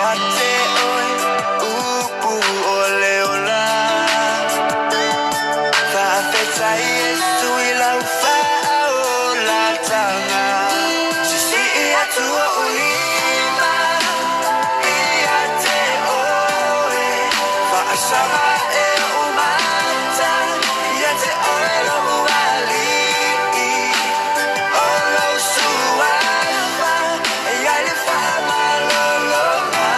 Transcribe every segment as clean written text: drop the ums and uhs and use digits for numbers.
Ia te oe upu o le ola. Faafetai Iesu i lau faaolatanga. Sisii atu ou lima ia te oe. Faasaga e ou mata ia te oe lou Alii. O lou suafa e i ai le faamalologa.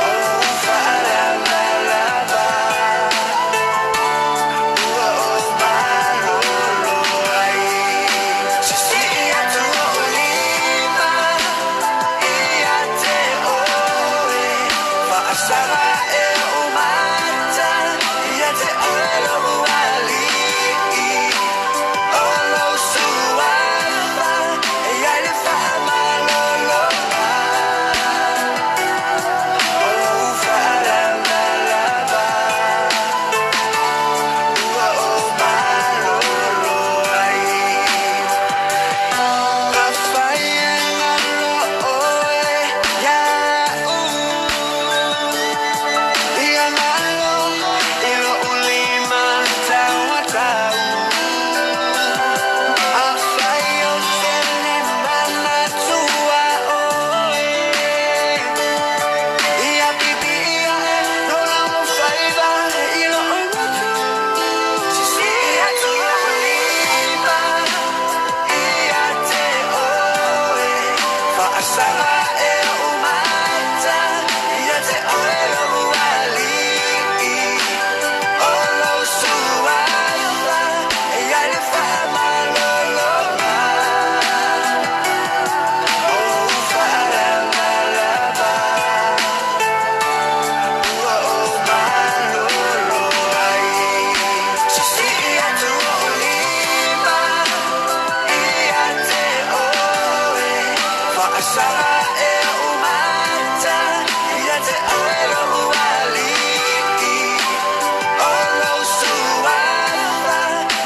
O lou faalavalava ua ou malolo ai. Sisii atu ou lima ia te oe. Faasaga e ou mata ia te oe lou Alii. O lou suafa e i ai le faamalologa. O lou faalavalava ua ou malolo ai. Afai e galo oe iaʻu, ia galo i loʻu lima taumatau. Afai ou te le manatua oe, ia piipii aʻe nō lou faiva i loʻu motu. Sisii atu loʻu lima ia te oe. Faasaga e ou mata ia te oe lou Alii. O lou suafa e i ai le faamalologa. O lou faalavalava ua ou malolo ai. Sisii atu ou lima ia te oe. Faasaga e ou mata ia te oe lou Alii. O lou suafa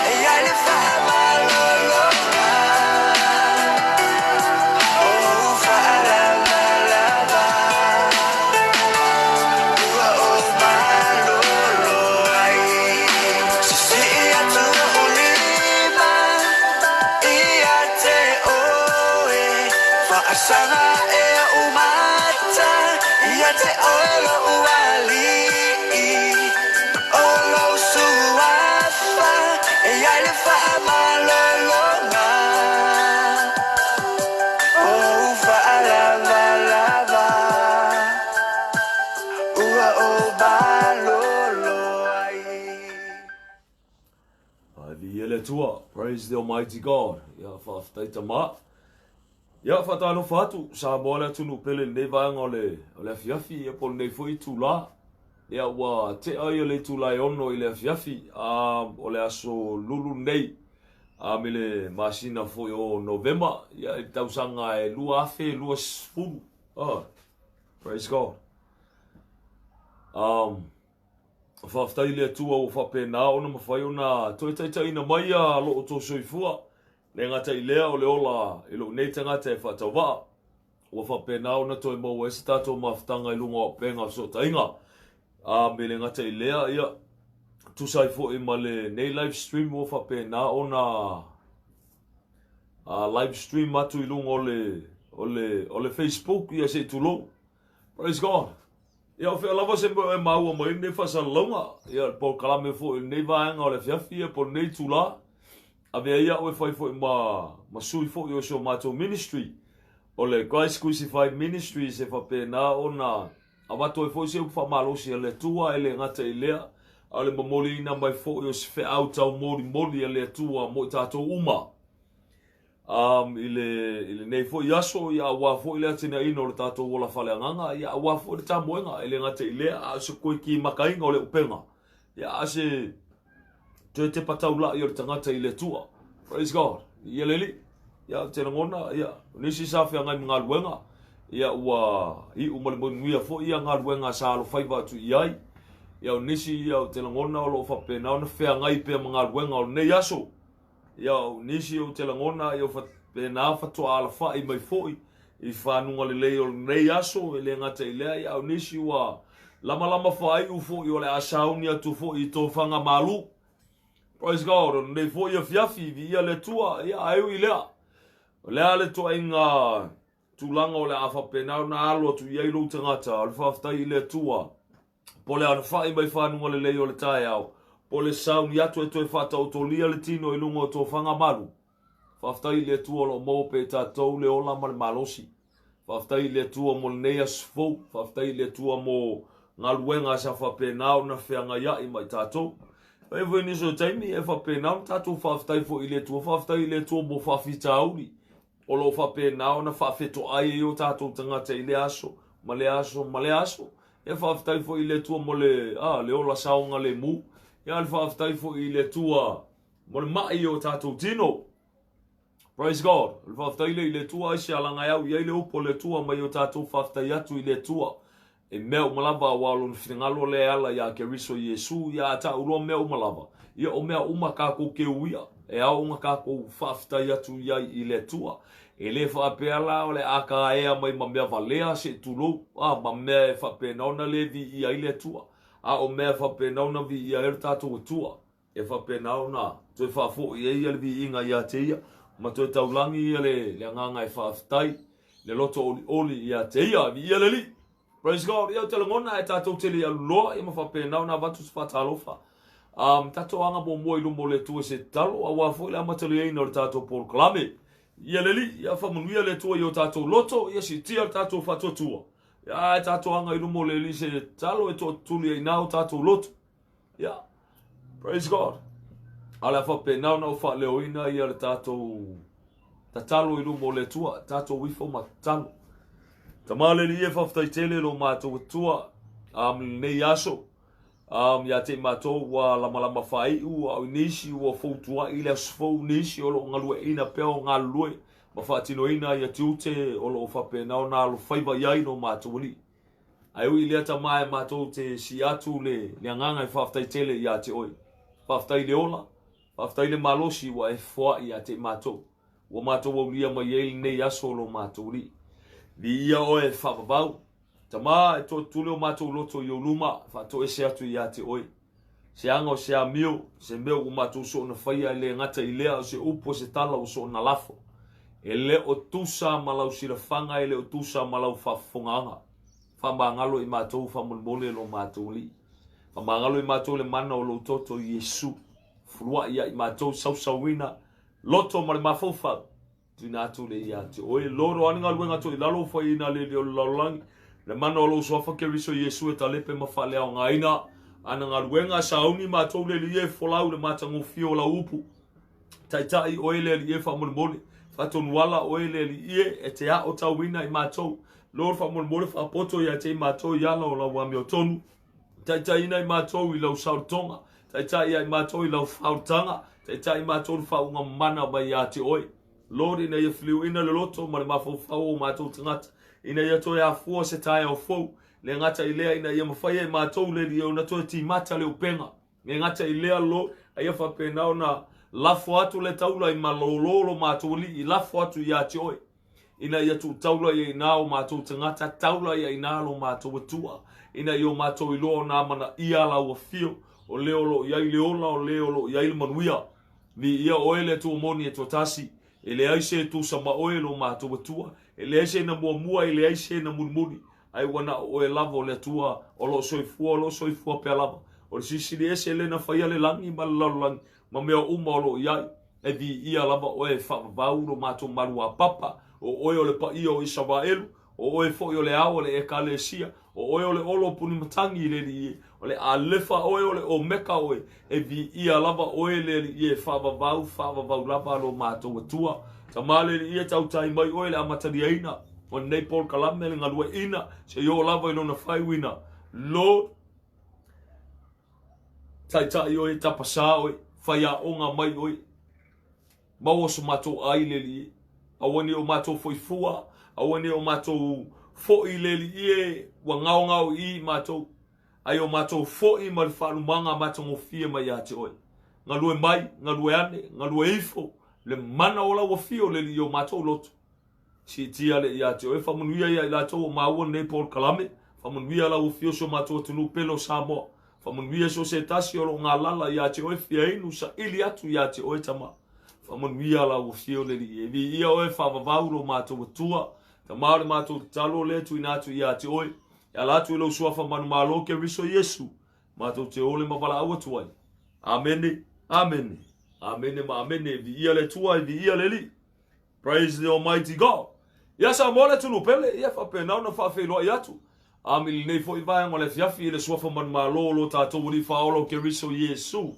e i ai le faamalologa. O lou faalavalava ua ou malolo ai. Sisii atu ou lima ia te oe. Faasaga e ou mata ia te oe lou Alii. O lou suafa e i ai le faamalologa. O lou faalavalava ua ou malolo ai. Viia le Atua, praise the Almighty God. Ia faafetai tama. Ia faatalofa atu Samoa le atunuu pele i lenei vaega o le o le afiafi ia po o lenei foi itula. Ia ua tea ia le itula e 6 i le afiafi a o le aso Lulu lenei a me le masina foi o Novema ia i le tausaga e 2020. Oh, praise God. Faafetai i le Atua ua faapena ona mafai ona toe taitaiina mai a lo outou soifua. Le gata i lea o le ola i lou nei tagata e faatauvaa. Ua faapena ona toe maua ai se tatou mafutaga i luga o auupega o fesootaiga. A me le gata i lea, ia, tusa ai foi ma lenei live stream ua faapena ona live stream atu i luga o le, o le, o le Facebook, ia se i tulou. Praise God. Ia, o fea lava se mea e maua mai ai lenei faasalalauga, ia, le polokalame foi i lenei vaega o le afiafi, ia, po o lenei itula. Avea ia au e fai foi ma, ma sui foi o si o matou ministry, o le Christ Crucified Ministries, e faapena ona avatu ai foi se upu faamalosi a le Atua, e le gata i lea, a o le momoliina mai foi o se feau taumolimoli a le Atua mo i tatou uma. I le, i lenei foi aso, ia, aua foi le atinaeina o le tatou ola faaleagaga, ia, aua foi le tamoega, e le gata i lea, a o se toe kimakaina o le upega, ia, a o se toe tepa taula'i o le tagata i le Atua. Praise God. Ia le Alii. Ia, ou te lagona, ia, o nisi sa feagai ma galuega, ia, ua iu ma le manuia foi ia galuega sa alofaiva atu i ai. Ia, o nisi, ia, ou te lagona o lo o faapena ona feagai pea ma galuega o lenei aso. Ia, o nisi ou te lagona, ia, faapena faatoa alafai mai foi. i fanuga lelei o lenei aso, e le gata i lea, ia, a o nisi ua lamalama faaiu foi o le a sauni atu foi i tofaga malu. Praise God, o lenei foi afiafi, viia le Atua, ia, ae ui i lea, o le a le ituaiga tulaga o le a faapena ona alo atu i ai lou tagata, o le faafetai i le Atua, po le alafai mai fanuga lelei o le taeao, po le sauni atu e toe faataotolia le tino i luga o tofaga malu. Faafetai i le Atua o lo o maua pea i tatou le ola ma le malosi. Faafetai i le Atua mo lenei aso fou. Faafetai i le Atua mo galuega sa faapena ona feagaia'i ma i tatou. E foi nisi o taimi e faapena ona tatou faafetai foi i le Atua. Faafetai i le Atua mo faafitauli o lo o faapena ona faafetoai ai o tatou tagata i lea aso ma lea aso ma lea aso. E faafetai foi i le Atua mo le, le ola saogalemu. Ia le faafetai foi i le Atua mo le ma'i o tatou tino. Praise God. O le faafetai lea i le Atua, ai se alaga e au i ai le upu o le Atua mai o tatou faafetai atu i le Atua. E mea uma lava aua o lona finagalo lea e ala iā Keriso Iesu, ia a ta'u loa mea uma lava, ia o mea uma kākou ke uia, e ao ona kākou faafetai atu i ai i le Atua. E le faapea la o le a kaea mai ma mea valea se i tulou, a, ma mea e faapena ona le viia ai le Atua, a o mea e faapena ona viia ai lo tatou Atua. E faapena ona toe faafoi ai le viiga ia te ia, ma toe taulagi ia le agaga e faafetai, le loto olioli ia te ia. Viia le Alii. Praise God. Ia ou te lagona e tatou te le i alu loa, ia ma faapena ona avatu se faatalofa. Tatou aga muamua i luma o le Atua i se tatalo, aua foi le amataliaina o le tatou polokalame. Ia le Alii, ia faamanuia le Atua i o tatou loto, ia siitia le tatou faatuatua. Ia e tatou aga i luma o le Alii se tatalo e toatutuli ai i o tatou loto. Yeah. Praise God. A o le a faapena ona ou faaleoina ia le tatou tatalo i luma o le Atua, tatou ifo ma tatalo. Tama le Alii e faafetai tele lo matou Atua lenei aso. Ia te i matou ua lamalama faaiu, a o nisi ua foutuai le aso fou, nisi o lo o galueaiina pea o galulue ma faatinoina ia tiute o lo o faapena ona alofaiva i ai lo matou Alii. Ae ui i lea tama e matou te sii atu le agaga e faafetai tele ia te oe. Faafetai i le ola, faafetai i le malosi ua e foai ia te i matou. Ua matou aulia mai ai lenei aso o lo matou Alii. Viia oe e faavavau. Tama e toatutuli o matou loto i ou luma, faatoese atu ia te oe. Se aga o se amio, se mea ua matou soona faia e le gata i lea o se upu o se tala ua soona lafo. E le o tusa ma lau silafaga, e le o tusa ma lau faafofogaaga. Faamagalo i matou faamolemole lo matou Alii. Faamagalo i matou le mana o lou toto Iesu. Fuluai ia i matou sausauina, loto ma le mafaufau. Tuuina atu le ia te oe, Lord, o a ni galuega toilalo ua faiina le alii o le lalolagi, le mana o lou suafa Keriso Iesu e talepe ma faaleaogaina ana galuega, sauni matou le alii e folau le matagofie o lau upu. Taitai oe le alii e faamolemole, faatonuala oe le alii e, e te ao tauina i matou. Lord, faamolemole faapoto ia te i matou i ala o lau amiotonu. Taitaiina i matou i lau saolotoga, taitai ia i matou i lau faaolataga, taitai i matou le faauuga mana mai ia te oe. Lord, ina ia filiuina le loto ma le mafaufau o matou tagata, ina ia toe afua se taeao fou, le gata i lea ina ia mafai e matou le Alii ona toe timata le upega. Le gata i lea, Lord, a ia faapena ona lafo atu le taula i malōlō lo matou Alii, lafo atu ia te oe. Ina ia tuutaula ia inā o matou tagata, taula ia inā lo matou Atua, ina ia o matou iloa ona amanaia lau afio, o le o lo o i ai le ola, o le o lo o i ai le manuia. Viia oe le Atua moni e toatasi, e leai se tusa ma oe lo matou Atua, e leai se na muamua, e leai se na mulimuli, ae ua na o oe lava o le Atua o lo o soifua, o lo o soifua pea lava. O le Silisili Ese le na faia le lagi ma le lalolagi, ma mea uma o lo o i ai. E viia lava oe e faavavau lo matou maluapapa, o oe o le paia o Isaraelu, o oe foi o le ao o le Ekalesia, o oe o le olo o punimatagi i le Alii e, o le Alefa oe, o le Omeka oe, e viia lava oe le Alii e faavavau, faavavau lava lo matou Atua. Tama le Alii e tautai mai oe le amataliaina o lenei polokalame le galueaiina, seia oo lava i lona faaiuina. Lord, Taitai oe, tapasā oe, faiaoga mai oe, maua so matou ai le Alii e. Aua ne i o matou foi fua, aua ne i o matou foi le Alii e, ua gaogao i i matou, ai o matou foi ma le faalumaga matagofie mai ia te oe. Galue mai, galue ane, galue ifo, le mana o lau afio le Alii i o matou loto. Siitia le ia te oe, faamanuia ia i latou o maua lenei polokalame, faamanuia lau afio si o matou atunuu pele o Samoa, faamanuia so o se tasi o lo o galala ia te oe fia inu saili atu ia te oe Tama. Faamanuia lau afio le Alii e viia oe faavavau lo matou Atua, Tama o le matou tatalo lea tuuina atu ia te oe, e ala atu i lou suafa manumalo Keriso Iesu, matou te ole ma valaau atu ai. Amene, amene, amene ma amene, viia le Atua, viia le Alii. Praise the Almighty God. Ia Samoa le atunuu pele, ia faapena ona faafeiloai atu. Am i lenei foi vaega o le afiafi i le suafa manumalo o lo tatou Alii Faaola o Keriso Iesu.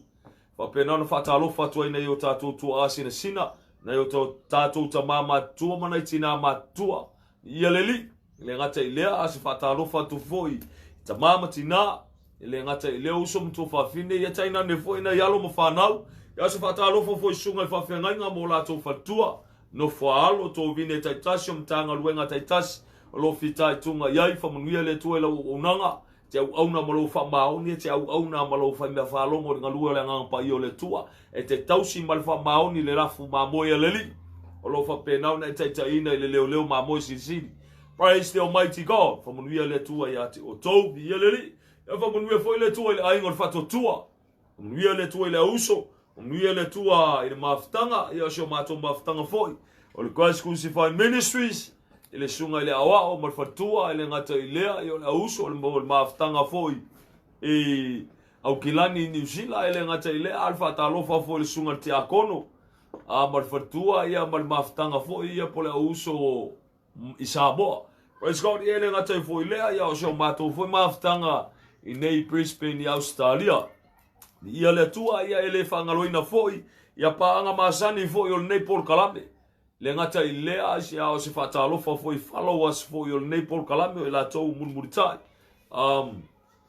Faapena ona faatalofa atu ai nai o tatou tuaa sinasina, nai o tatou tamā matutua ma nai tinā matutua. Ia le Alii, e le gata i lea, a se faatalofa atu foi i tamā ma tinā, e le gata i lea uso ma tuafafine, ia tainane foi nai alo ma fanau, ia se faatalofa foi i susuga i faafeagaiga ma o latou faletua, nofo a alo, tovine taitasi o Matagaluega taitasi o lo o fitaituga i ai, faamanuia le Atua i lau auaunaga, te auauna ma lou faamaoni, e te auauna ma lou faimea faalogo i le galue o le Agaga Paia o le Atua, e te tausi ma le faamaoni le lafu mamoe a le Alii, o lo o faapena ona e taitaiina i le leoleo mamoe silisili. Praise the Almighty God. Faamanuia le Atua ia te outou, viia le Alii. Ia faamanuia foi le Atua i le aiga o le Faatuatua. Faamanuia le Atua i le auuso. Faamanuia le Atua i le mafutaga, ia o si o matou mafutaga foi o le Christ Crucified Ministries, i le susuga i le aoao ma le faletua, e le gata i lea, ia o le auuso, o le mafutaga foi i Aukilani i Niu Sila, e le gata i lea, a o le faatalofa foi i le susuga i le tiakono, a ma le faletua, ia ma le mafutaga foi ia po o le auuso i Samoa. Praise God, ia e le gata ai foi i lea, ia o si o matou foi mafutaga i nei Brisbane i Ausetalia. Ia le Atua, ia e le faagaloina foi ia paaga masani foi o lenei polokalame. Le gata i lea, a o se faatalofa foi followers foi o lenei polokalame o i latou mulimulitai.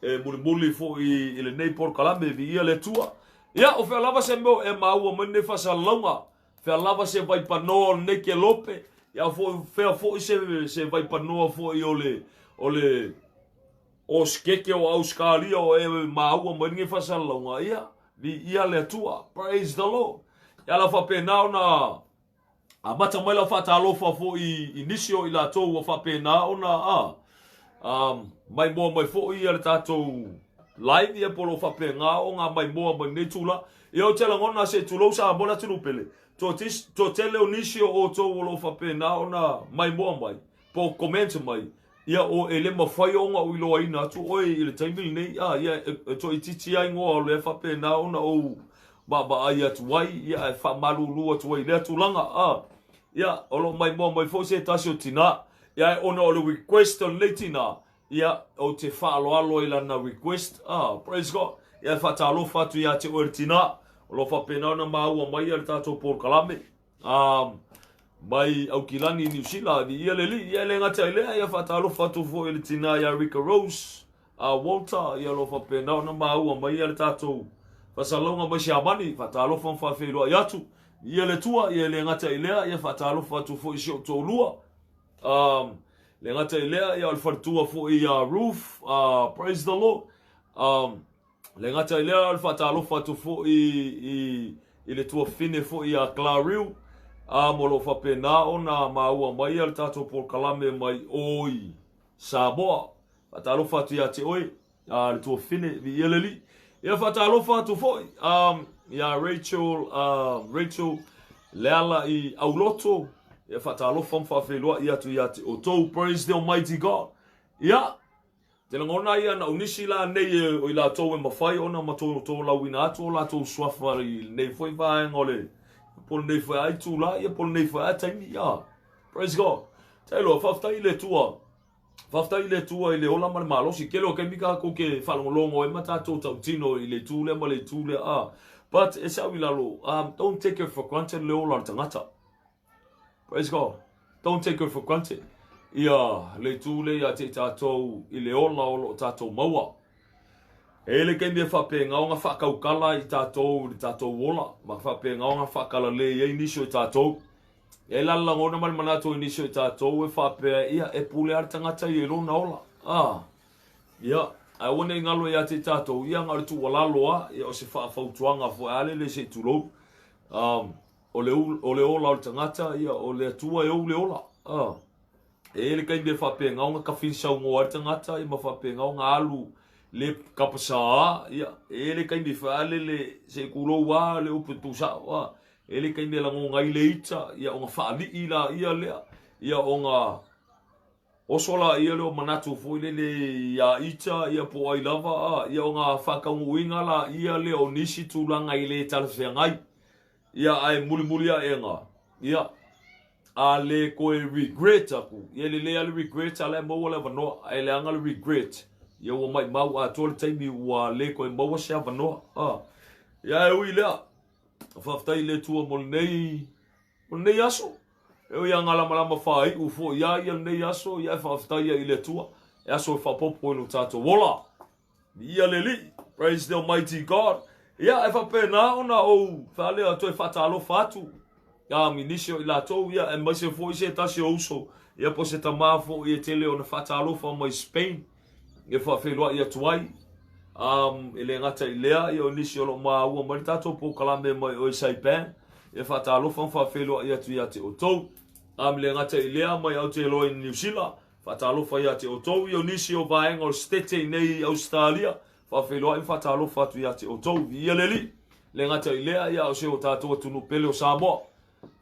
E mulimuli foi i lenei polokalame, viia le Atua. Ia, o fea lava se mea o e maua mai lenei faasalalauga, fea lava se vaipanoa o lenei kelope, ia foi, fea foi se vaipanoa foi o le, o le Osikeke o Ausekalia o e maua mai lenei faasalalauga, ia, viia le Atua, praise the Lord. Ia la faapena ona amata mai lau faatalofa foi i nisi o i latou ua faapena ona maimoa mai foi ia le tatou live ia po o lo o faapena ona maimoa mai lenei tula. Ia ou te lagona se i tulou Samoa le atunuu pele, toatele o nisi o outou o lo o faapena ona maimoa mai po o comment mai, ia o e le mafai ona ou iloaina atu oe i le taimi lenei, a ia e toaitiiti lava igoa o lea faapena ona ou vaavaai atu ai, ia ae faamalulu atu ai i lea tulaga, a ia o lo o maimoa mai foi se tasi o tina, ia ae ona o le request o lenei tina, ia ou te faaaloalo i lana request, a praise God, ia e faatalofa atu ia te oe le tina, o lo o faapena ona maua mai le tatou polokalame. Mai Aukilani i Niu Sila, viia le Alii. Ia e le gata i lea, ia faatalofa atu foi i le tina ia Rika Rose, a Walter, ia o lo o faapena ona maua mai le tatou faasalalauga mai Siamani, faatalofa ma faafeiloai atu. Viia le Atua, ia e le gata i lea, ia faatalofa atu foi i si ou toalua. Le gata i lea, ia o le faletua foi ia Ruth, praise the Lord. Le gata i lea, o le faatalofa atu foi i le tuafafine foi ia Clariu, o lo o faapena ona maua mai le tatou polokalame mai o i Samoa. Faatalofa atu ia te oe, le tuafafine, viia le Alii. Ia faatalofa atu foi ia Rachel, Rachel Leala i Auloto. Ia faatalofa ma faafeiloai atu ia te outou. Praise the Almighty God. Ia, Te lagona ia na o nisi la nei e o i latou e mafai ona ma tolauina atu o latou suafa i lenei foi vaega o le po lenei foi a itula ia po lenei foi a taimi ia. Praise God. Tailo, faafetai i le Atua. Faafetai i le Atua i le ola ma le malosi. Tele o taimi tatou te faalogologo ai ma tatou tautino i le itu lea ma le itu lea. But e sau i lalo, don't take it for granted le ola o le tagata. Praise God. Don't take it for granted. Ia le itu lea ia te i tatou i le ola o lo o tatou maua. E i ai le taimi e faapena ona faatautala i tatou i le tatou ola, ma faapena ona faakalalei ai nisi o i tatou. E i ai la le lagona ma le manatu o nisi o i tatou e faapea, ia, e pule lava le tagata ia i lona ola. Ah, ia, ae aua ne i galo ia te i tatou, ia na o le tuualalo lava, ia o se faafautuaga foi lava lele se i tulou. O le, o le ola o le tagata, ia, o le Atua e ou le ola. E i ai le taimi e faapena ona tafinsaunoa ai le tagata ma faapena ona alu le kapasā, ia, e i ai le taimi faalele se i tulou lava le upu e tuusao, a, e i ai le taimi e lagona ai le ita, ia ona faalii laia lea, ia ona oso laia lea o manatu foi lele ia ita, ia po o ai lava, a, ia ona faataunuuina laia lea o nisi tulaga e le talafeagai. Ia, ae mulimuli aʻega, ia, a le toe regret aku, ia e lelei lava le regret a la e maua le avanoa, ae leaga le regret, ia ua maimau atoa le taimi ua le toe maua se avanoa. A, ia ae ui i lea, faafetai i le Atua mo lenei, mo lenei aso. E ui lava ina lamalama faaiu foi ia ia lenei aso, ia ae faafetai ai i le Atua, e aso e faaopoopo i lo tatou ola. Viia le Alii. Praise the Almighty God. Ia, e faapena ona ou faalea toe faatalofa atu ia i nisi o i latou, ia, aemaise foi se tasi o uso, ia, po o se tama foi e tele ona faatalofa mai Spain, ia faafeiloai atu ai. E le gata i lea, ia, o nisi o lo o maua mai le tatou polokalame mai o i Saipan, ia faatalofa ma faafeiloai atu ia te outou. E le gata i lea, mai Aotearoa i Niu Sila, Faatalofa ia te outou i o nisi o vaega o le Setete i nei i Ausetalia, faafeiloai ma faatalofa atu ia te outou. Viia le Alii! Le gata i lea, ia o si o tatou atunuu pele o Samoa.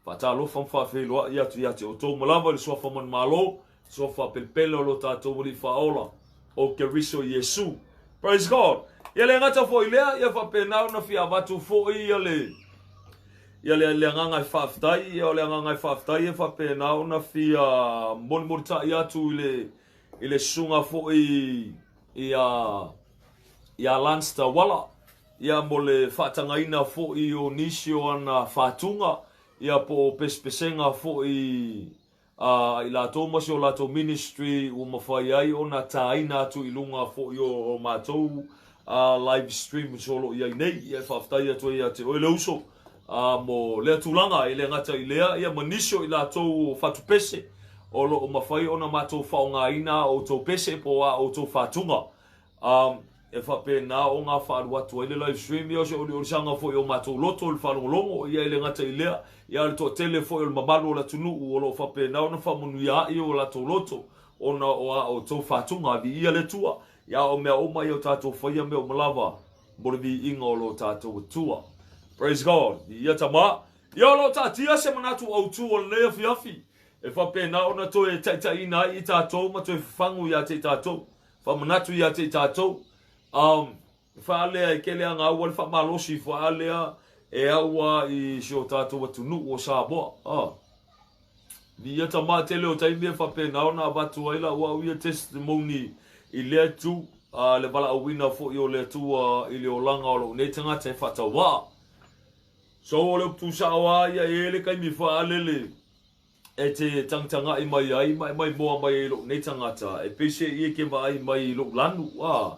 Faatalofa ma faafeiloai atu ia te outou ma lava i le Suafa Manumalo, Suafa pelepele o lo tatou Alii Faaola, o Keriso Iesu. Praise God! Ia le gata foi i lea, ia faapena ona fia avatu foi ia le ia le, le agaga e faafetai, ia o le agaga e faafetai e faapena ona fia molimolitai atu i le, i le susuga foi ia, ia Lance Tauala, ia mo le faatagaina foi o nisi o ana fatuga, ia po o pesepesega foi a i latou ma si o latou ministry ua mafai ai ona taina atu i luga foi o matou live streams o lo o i ai nei. Ia e faafetai atu ai ia te oe le uso mo lea tulaga. E le gata i lea, ia ma nisi o i latou o fatupese o lo o mafai ona matou faaaogaina a outou pese po o a outou fatuga. E faapena ona faaalu atu ai le live stream, ia o se oliolisaga foi o matou loto i le faalogologo, ia e le gata i lea, ia o le toatele foi o le mamalu o le atunuu o lo o faapena ona faamanuia ai o latou loto ona o a outou fatuga. Viia le Atua, ia o mea uma ia o tatou faia mea uma lava mo le viiga o lo tatou Atua. Praise God. Viia Tama. Ia o lo o taatia se manatu autu o lenei afiafi e faapena ona toe taitaiina ai i tatou ma toe fafagu ia te i tatou. Faamanatu ia te i tatou, faalea e kele ana aua le faamalosi faalea e aua i si o tatou atunuu o Samoa. Viia tama tele o taimi e faapena ona avatu ai lau au ia testimony i lea itu, le valaauina foi o le Atua i le olaga o lou nei tagata e faatauvaa. So o le upu tuusao a ia e i ai le taimi faalele e te tagatagai mai ai ma e maimoa mai ai i lou nei tagata, e pei se i e ke vaai mai i lou lanu, a,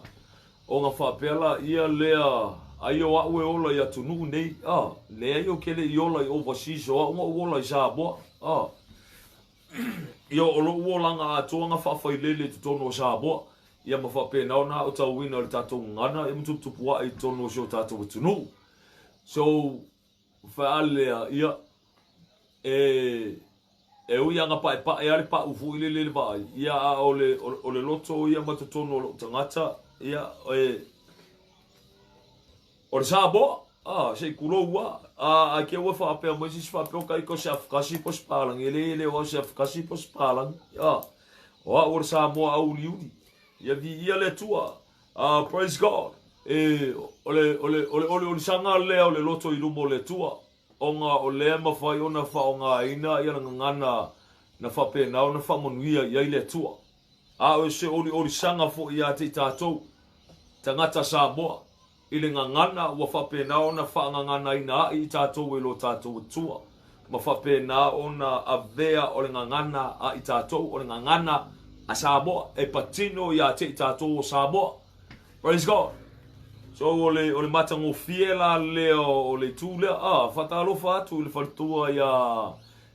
ona faapea laia lea, ai o a'u e ola i atunuu nei, a, leai o ke le i ola i overseas, o a'u na ou ola i Samoa, a, ia o lo'u olaga atoa na faafailele i totonu o Samoa, ia ma faapena ona aotauina i le tatou gagana ia ma tuputupua'i i totonu o si o tatou atunuu. So, Faalea, ia, e, e ui lava ina paepae lava le pau foi lele i le vaai, ia, a o le, o le loto ia ma totonu o lou tagata, ia, e, o le Samoa, a, se i tulou lava. A, ae te i ua faapea mai se isi faapea o taita o se afakasi po o se palagi, e leai e le o au o se afakasi po o se palagi, a, o au o le Samoa auliuli. Ia viia le Atua. Praise God. E, o le, o le, o le oliolisaga lea o le loto i luma o le Atua, ona o lea e mafai ona faaaogaina ia le gagana na faapena ona faamanuia i ai le Atua. A o se oliolisaga foi ia te i tatou, tagata Samoa, i le gagana ua faapena ona faagaganaina ai i tatou e lo tatou Atua, ma faapena ona avea o le gagana a i tatou, o le gagana a Samoa, e patino ia te i tatou o Samoa. Praise God. So o le, o le matagofie la lea o le itu lea, ah, faatalofa atu i le faletua ia,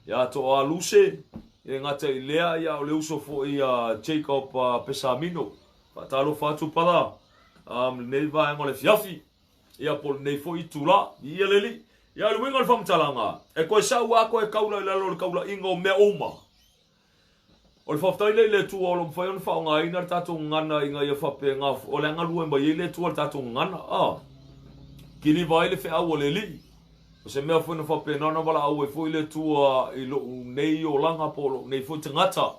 ia Toa Luse, e gata i lea, ia o le uso foi ia Jacob Pesamino. Faatalofa atu brother, lenei vaega o le afiafi, ia po o lenei foi itula, viia le Alii. Ia o le uiga o le faamatalaga, e toe sau lava toe taula i lalo o le taulaiga o mea uma. O le faafetai lea i le Atua o lo o mafai ona faaaogaina le tatou gagana ina ia faapena o le a galue mai ai le Atua i le tatou gagana. A kiliva ai le feau a le Alii. O se mea foi na faapena ona valaau ai foi le Atua i lou nei olaga po o lou nei foi tagata.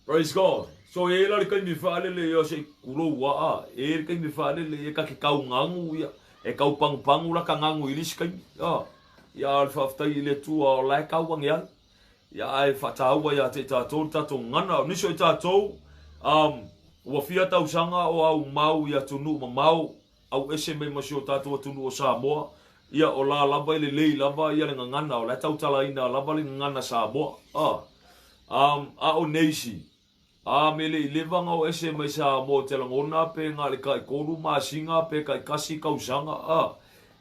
Praise God. So e i ai la le taimi faalele ia se i tulou a, a, e i ai le taimi faalele ia ta te tau gagu ia, e tau pagupagu la ta gagu i le isi taimi. A, ia a o le faafetai i le Atua o la e tau ane ai. Ia ae faataua ia te i tatou le tatou gagana. O nisi o i tatou, um, ua fia tausaga o aumau i atunuu mamao, au ese mai ma si o tatou atunuu o Samoa, ia o la lava e lelei lava ia le gagana, o la e tautalaina lava le gagana Samoa. A, um, a o neisi, um, e le i leva na o ese mai Samoa ou te lagona pe na o le taitolu masina pe taitasi tausaga, a,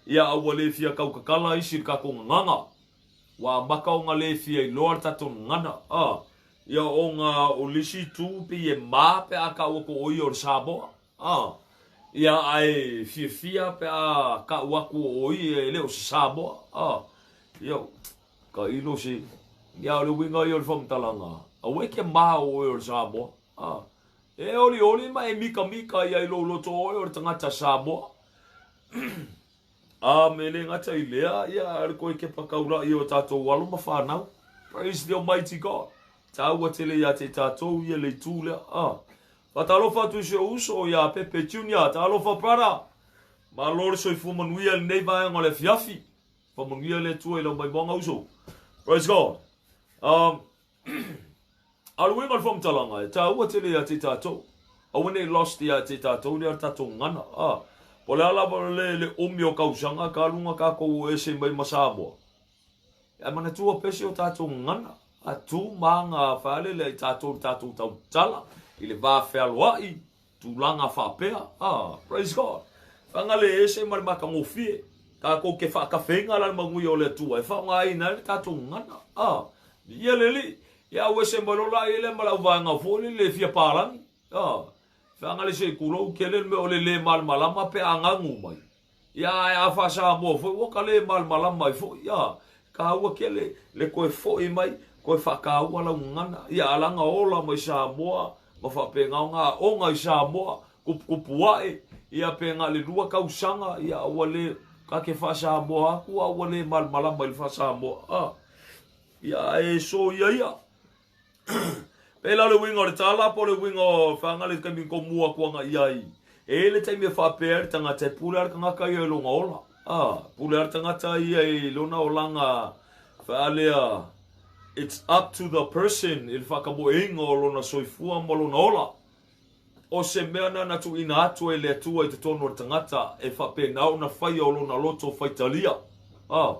ia a ua le fia tautatala isi i le tatou gagana. Ua amata ona le fia iloa le tatou gagana, a, ia ona o le isi itu pei e ma pe a tau atu o ia o le Samoa. A, ia ae fiafia pe a kau atu o ia e le o se Samoa. A, ia, tailo se, ia o le uiga ia o le faamatalaga, aua e te ma o oe o le Samoa. A, e olioli ma e mikamika ia i lou loto o oe o le tagata Samoa. A, me le gata i lea, ia, a o le koe kepa taula'i o tatou alo ma fanau. Praise the Almighty God. Taua tele ia te tatou ia le itu lea. A, Faatalofa atu i si ou uso ia Pepe Junior. Talofa brother. Malo le soifua manuia i lenei vaega o le afiafi. Faamanuia le Atua i lau maimoaga uso. Praise God. A o le uiga o le faamatalaga, e taua tele ia te tatou. Aua ne i lost ia te tatou lea le tatou gagana. Ah, po o le a lava le, le umi o kausaga ka luga tatou o ese mai ma Samoa. Ae manatua pea si o tatou gagana, a tu ma aga faalele ai tatou i le tatou tautala, i le va fealoai, tulaga faapea. Ah, praise God. Faga le ese ma le matagofie. Tatou te faatafeina la le manuia o le Atua e faaaogaina ai le tatou gagana. Ah, viia le Alii. Ia au ese mai loa la ia lea ma le auvaega foi lele e fia palagi. Ah, faga le se i tulou tele le mea o le le malamalama pe a gagu mai. Ia ae a faa-Samoa foi ua ka le malamalama ai foi, ia, taua tele le toe foi mai, toe faataua lau gagana, ia alaga ola mai Samoa ma faapena ona aoga i Samoa, tuputupu ae, ia pe na o le lua tausaga, ia ua le, ta te faa-Samoa atu a ua le malamalama i le faa-Samoa, a, ia ae soia ia. Pēlā le uiga o le tala po o le uiga o whaanga le taimi ko mua atu ana i ai. E i le taimi e whaapea ai le tangata e pule a le tangata ia i lona ola. A, pule a le tangata ia i lona olaga whaalea it's up to the person i le whakamoeina o lona soifua ma lona ola. O se mea na na tuuina atu e le Atua i totonu o le tagata e faapena ona faia o lona loto faitalia. A,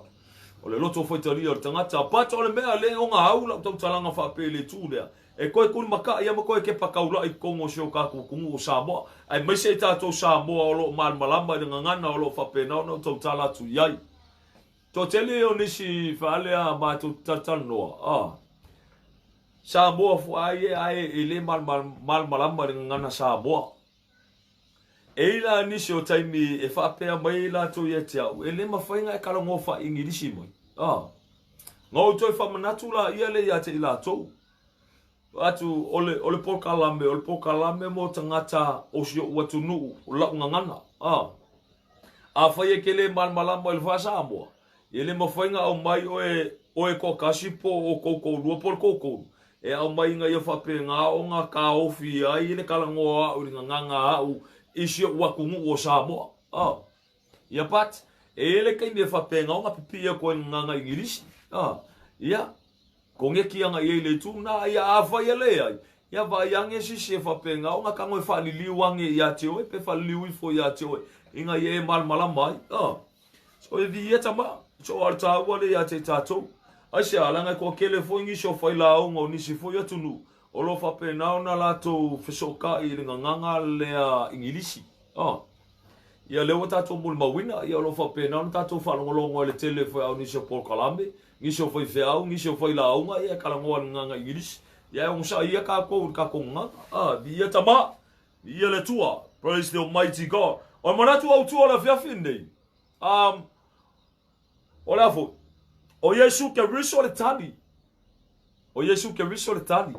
o le loto faitalia o le tagata, but o le mea le ona au lau tautalaga faapea i le itu lea, e toe tulimata'i a ma toe kepa taula'i i totonu o si o tatou atunuu o Samoa, aemaise i tatou Samoa o lo o malamalama i le gagana o lo o faapena ona ou tautala atu i ai. Toatele o nisi fale a matou te talatalanoa, a. Samoa fua ai e ae e le malamalama i le gagana Samoa. E i la nisi o taimi e faapea mai ai latou ia te au, e le mafai na e talanoa faa-Igilisi mai. A. Na ou toe faamanatu la ia lea ia te i latou. Atu, o le, o le polokalame, o le polokalame mo tagata o si ou atunuu, o lau gagana. A. Afai e te le malamalama i le faa-Samoa, e le mafai ona aumai oe, oe toatasi po o tou toalua po o le toatolu, e aumai ina ia faapena ona taofi ai le talanoa a'u i le gagana a'u i si o'u atunuu o Samoa. A. Ia but, e i ai le taimi e faapena ona pipii atu ai i le gagana Igilisi. A. Ia, Koneki ana i ai le itu na, ia afai e leai, ia vaai ane sisi e faapena ona tago e faaliliu ane ia te oe pe faaliliu ifo ia te oe ina ia e malamalama ai. A. So e viia tama, so a o le taua lea ia te tatou. Aisea, leaga e toatele foi nisi o failauga o nisi foi atunuu o lo o faapena ona latou fesootai i le gagana lea Igilisi. A. Ia lea ua tatou molimauina, ia o lo o faapena ona tatou faalogologo ai i le tele foi o nisi o polokalame, nisi o faifeau, nisi o failauga, ia e talanoa i le gagana Igilisi. Ia e onosai ia tatou i le tatou gagana. A, viia Tama, viia le Atua. Praise the Almighty God. O le manatu autu o le afiafi lenei, um, o le a foi? O Iesu Keriso le tali. O Iesu Keriso le tali.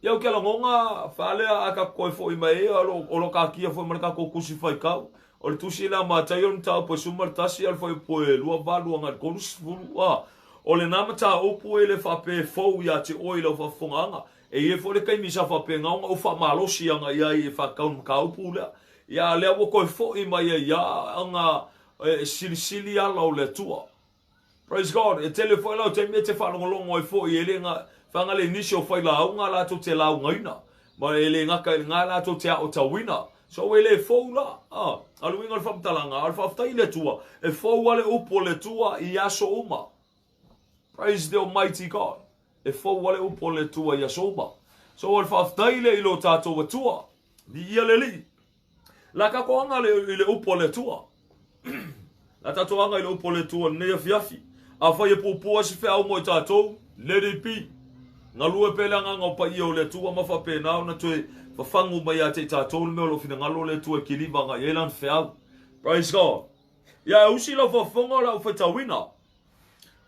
Ia ou te lagona, faalea a tatou toe foi mai ai, o lo taatia foi ma le tatou tusi faitau. O le tusi lea a Mataio, le mataupu e 11 a le fuaiupu e 28 agai i le 30, a. O lena mataupu e le faapea e fou ia te oe i lau faafofogaaga. E i ai foi le taimi sa faapena ona ou faamalosi agai i ai e faatatau i le mataupu lea. Ia a o lea ua toe foi mai ai lava ona e silisili ala o le Atua. Praise God. E tele foi la o taimi e te faalogologo ai foi e le ga, faagale i nisi o failauga latou te laugaina. Ma e le gata i lena latou te aotauina. So e le fou la. Ah, a le uiga o le faamatalaga, a o le faafetai i le Atua, e fou lava le upu o le Atua i aso uma. Praise the Almighty God. E fou lava le upu o le Atua i aso uma. So o le faafetai lea i lo tatou Atua. Viia le Alii. La tatou aga i le upu a le Atua. La tatou aga i le upu a le Atua lenei afiafi. Afai e puupuu lava se feau mo i tatou, let it be. Galue pea le agaga o paia o le Atua ma faapena ona toe fafagu mai ia te i tatou le mea o lo o finagalo le Atua e kiliva agai i ai lana feau. Praise God. Ia e usi lau faafofoga o le au faitauina.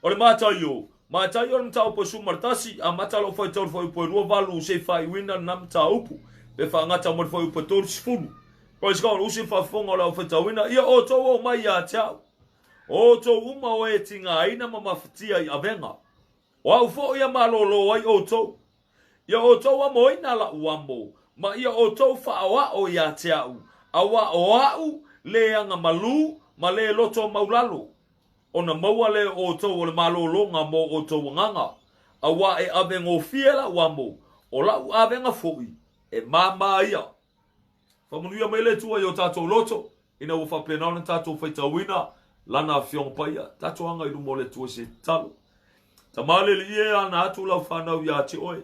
O le Mataio, Mataio le mataupu e 11, amata lou faitau i le fuaiupu e 28 se i faaiuina lena mataupu, pe faagata mo le fuaiupu e 30. Praise God, usi le faafofoga o le aufaitauina, ia outou omai ia te au, o outou uma o e tigaina ma mafatia i avega, o au foi ia malōlō ai outou. Ia outou amoina la'u amo, ma ia outou faaoa'o ia te a'u, auā o a'u le aga malū ma le loto maulalo, ona maua lea o outou o le malōlōga mo outou agaga, auā e ave gofie la'u amo, o la'u avega fo'i e māmā ia. Faamanuia mai le Atua i o tatou loto, ina ua faapena ona tatou faitauina Lana Afioga Paia. Tatou aga i luma o le Atua i se tatalo. Tama le Alii e ana atu lau fanau ia te oe.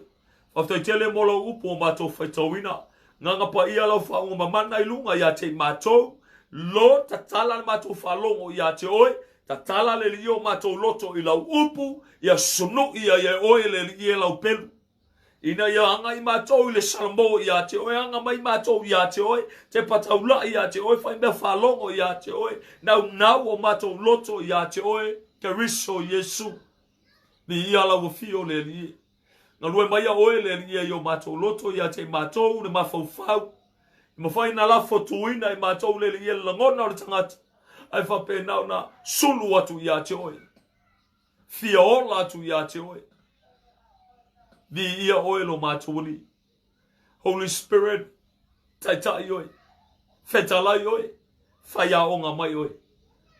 Faafetai tele mo lau upu o matou faitauina. Gaga paia lau faauga mamana i luga ia te i matou. Lord, tatala le matou faalogo ia te oe. Tatala le Alii o matou loto i lau upu, ia sunu'i ai e oe le Alii e lau pelu. Ina ia agai matou i le salamo ia te oe, aga mai matou ia te oe, tepa taula'i ia te oe, fai mea faalogo ia te oe, naunau o matou loto ia te oe, Keriso Iesu. Viia lau afio le Alii e. Galue maia oe le Alii e i o matou loto ia te i matou le mafaufau. E mafai na lafo tuina i matou le Alii e le lagona o le tagata, ae faapena ona sulu atu ia te oe. Fia ola atu ia te oe. Viia oe lo matou Alii. Holy Spirit, taitai oe, fetalai oe, faiaoga mai oe.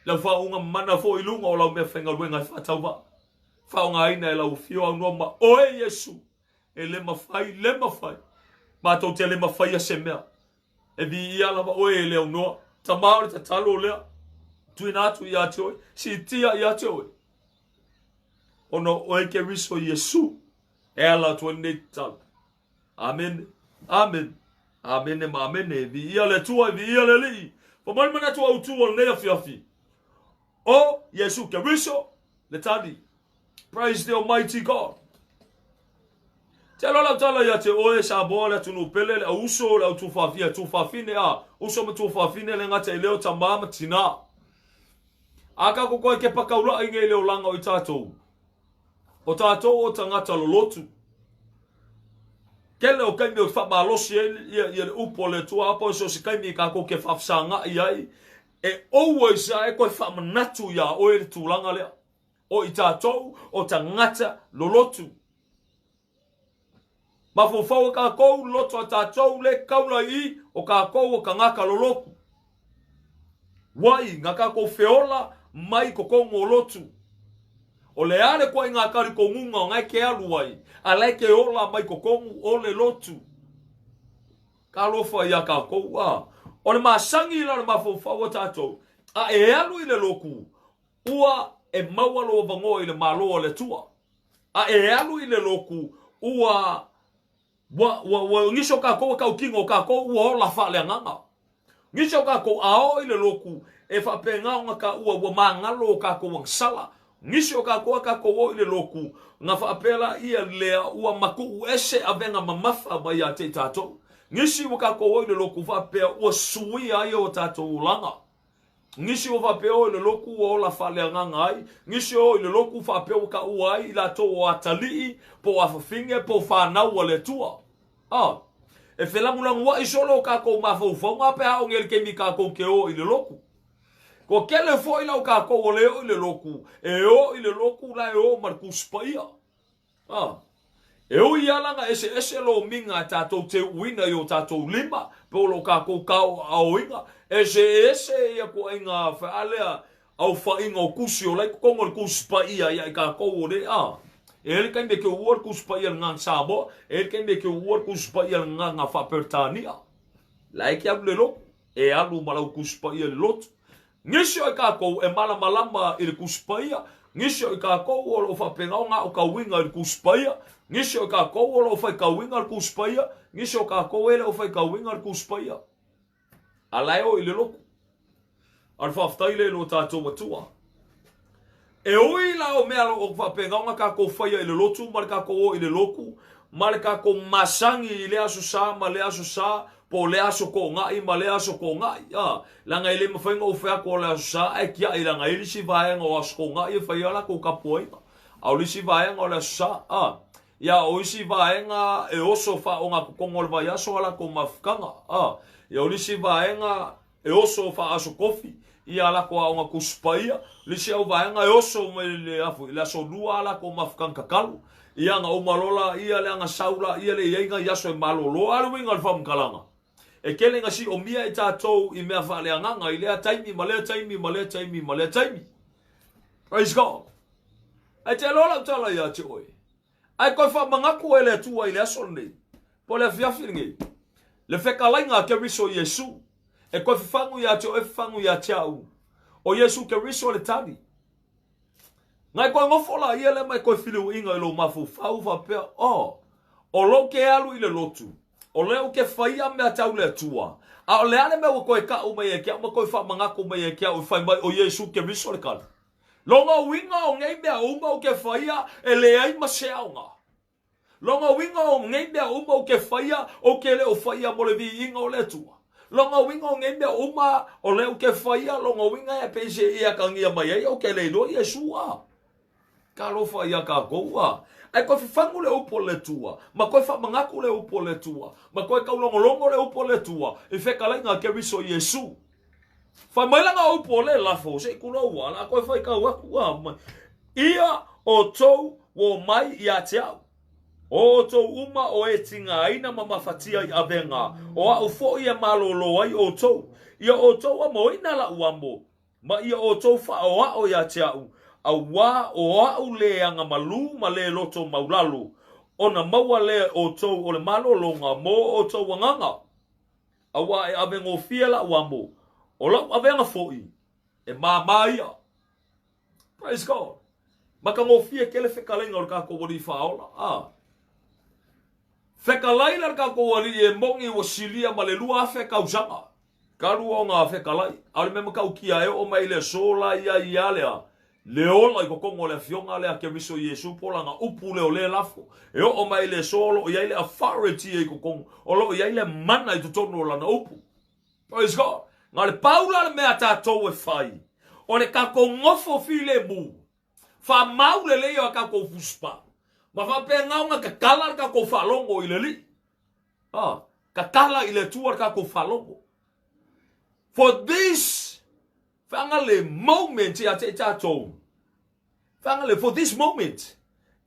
Lau faauuga mana foi i luga o lau mea faigaluega e faatauvaa. Faaaogaina e lau afio aunoa ma oe Iesu. E le mafai, le mafai. Matou te le mafaia se mea. E viia lava oe e le aunoa. Tama o le tatalo lea. Tuuina atu ia te oe. Siitia ia te oe. Ona o oe Keriso Iesu. E ala atu ai lenei tatalo. Amene. Amene. Amene ma amene. Viia le Atua, viia le Alii. Fai mai le manatu autu o lenei afiafi. O Iesu Keriso le tali. Praise the Almighty God. Te aloa lau tala ia te oe, Samoa, le atunuu pele, le au uso, le au tuafafine, tuafafine, a, uso ma tuafafine, le gata i leo, tamā ma tinā. A kako koe ke pakaula'i nei le olaga o i tatou. O tatou o tagata lolotu. Tele o taimi o te faamalosi ai ia, ia le upu a le Atua, apa o so o se taimi i tatou ke faafesaga'i ai, e always a e toe faamanatu iā oe le tulaga lea. O i tatou o tagata lolotu. Mafaufau a tatou, loto a tatou le kaula i o tatou o tagata lolotu. Wai, nga tatou feola mai totonu o lotu. O le a le koaiga talitonuga o nae ke alu ai, a lae ke ola mai totonu o le lotu. Talofa ia tatou, a. O le masani la o le mafaufau a tatou, a e alu i le lotu, Ua e maua lou avanoa i le Malo a le Atua, a e alu i le lotu, ua, ua, ua, ua, nisi o kakou e tautino o kakou ua ola faaleagaga. Nisi o kakou a oo i le lotu, e faapena ona taua ua magalo o kakou agasala. Nisi o kakou a kakou oo i le lotu, na faapea laia lea ua matuu ese avega mamafa mai ia te i tatou. Nisi ua kakou oo i le lotu faapea ua suia ai o tatou olaga. Nisi ua faapea o i le lotu ua ola faaleagaga ai, nisi o i le lotu faapea ua taua ai i latou o atalii, po o afafine, po o fanau a le Atua. A, e felagulaguaʻi solo o kākou mafaufauga pe a o i le taimi kākou ke o i le lotu. Kua kele foʻi la o kākou o le o i le lotu, e o i le lotu la e o ma le Tusi Paia. A, e ui ala na eseese lomiga e tātou te uina i o tātou lima, pe o lo kākou kāoʻaoina, eseese ia kuaiga whealea au whainga o kusi o lai kokongo le Tusi Paia ia i kākou o le a. E hele kai me ke ua le Tusi Paia le ngā Samoa, e hele kai me ke ua le Tusi Paia le ngā ngā Whaperitania. Lai ke alu le lotu, e alu ma lau Tusi Paia le lotu. Nisi o i kākou e malamalama i le Tusi Paia, nisi o i kākou o loo faapena o ngā o kauiga i le Tusi Paia, nisi o i kākou o loo faitauina le Tusi Paia, nisi o kākou e le o faitauina le Tusi Paia. A lae o i le lotu. A le faafetai le lo tātou Atua. E ui la o mea o faapena ona kākou faia i le lotu ma le kākou o i le loku, ma le kākou masani i le aso sa ma le aso sa, po o le aso koʻogaʻi ma le aso koʻogaʻi. A, leaga e le mafai ona ou fai atu o le aso sa ae tiaʻi leaga e le isi vaega o aso koʻogaʻi e fai ai lakou tapuaiga. A o le isi vaega o le aso sa, a, ia o isi vaega e oso faaogatotonu o le vaiaso a lakou mafutaga. A, ia o le isi vaega e oso faaaso kofi ia lakou aoga Tusi Paia, le isi au vaega e oso mai le afu i le aso lua a lakou mafutaga tatalo. Ia na uma loa laia le agasau laia le iaiga i aso e malolo a le uiga o le faamatalaga. E tele na siomia e tatou i mea faaleagaga i lea taimi ma lea taimi ma lea taimi ma lea taimi. Praise God. Ae te iloa lau tala ia te oe. Ae koe faamanatu e le Atua i le aso lenei, po o le afiafi lenei, le fetalaiga a Keriso Iesu, e koe fafagu ia te oe fafagu ia te au, o Iesu Keriso le tali. Ngai koe nofo la ia lea mai koe filiuiga i lou mafaufau faapea, oh, o lou ke alu i le lotu, o lea ou ke faia mea tau le Atua, a o le a le mea ua koe kaʻu mai ai ke au ma koe faamanatu mai ai ke au i fai mai o Iesu Keriso le tali. Lona uiga o nei mea uma ou te faia e leai ma se aoga. Lona uiga o nei mea uma ou te faia, ou te le o faia mo le viiga o le Atua. Lona uiga o nei mea uma o lea ou te faia, lona uiga e pei se i atagia mai ai ou te le iloa Iesu a. Talofa ia kākou a. Ae koe fafagu le upu o le Atua, ma koe faamanatu le upu o le Atua, ma koe taulogologo le upu o le Atua i fetalaiga a Keriso Iesu. Fai mai lana upu o le lafo, se i kulou a la koe faitau atu a mai. Ia outou ua omai ia te au. O outou uma o e tigaina ma mafatia i avega, o aʻu foʻi e malōlō ai outou. Ia outou amoina laʻu amo, ma ia outou faaoaʻo ia te aʻu, auā o aʻu lē agamalū ma lē loto maulalo, ona maua lea e outou o le malōlōga mo outou agaga. Auā e avegofie laʻu amo, o laʻu avega foʻi, e māmā ia. Praise God. Makagofie kele fetalaiga o le kākou Alii Faaola. A. Fetalai la le kākou Alii e moni ua silia ma le 2000 tausaga. Talu ona fetalai. A o le mea matautia e oo mai i le aso la ia ia lea, le ola i totonu o le Afioga lea a Keriso Iesu po o lana upu lea o lea lafo. E oo mai i le aso o lo o i ai le authority i totonu, o lo o i ai le mana i totonu o lana upu. Praise God. Na o le pau la le mea a tātou e fai, o le tātou nofo filemu, faamau lelei o a tātou fuspa, ma faapena ona tatala le tātou faalogo i le Alii. Ah, tatala i le Atua le tātou faalogo. For this Whaanga le moment ia te i tātou. Whaanga le, for this moment,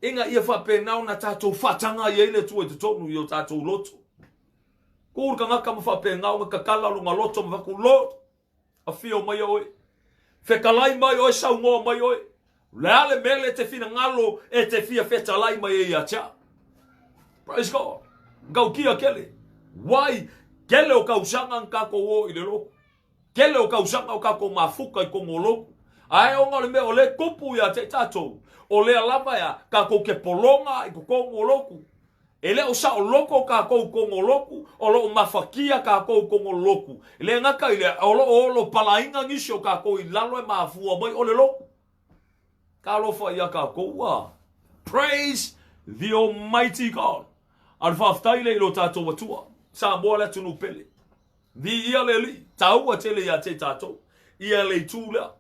inga ia whapena ona tātou whatanga i eile tua i te tonu i o tātou loto. Ko ur kangaka ma whapena ona kakala o ngā loto ma whaku, Lord, awhio mai oe. Whekalai mai oe, saungoa mai oe. Le a le mele te whina ngalo e te fia whetalai mai e ia tia. Praise God. Ngau kia kele. Wai, kele o kausanga ng kako o i le loko. Tele o kausaga o kakou mafuka i Kogoloku. Ae ona o le mea o le kupu ia te i tatou, o lea lava ea kakou ke pologa i ko Kogoloku. E le o saoloko kakou i Kogoloku, o loo mafakia kakou i Kogoloku. E le gata i lea, o loo olo palaiga nisi o kakou i lalo e mafua mai o le loku. Talofa ia kakou a. Praise the Almighty God. A le faafetai lea i lo tatou Atua. Samoa le atunuu pele. Viia le Alii, taua tele ia te tatou, ia le itu lea.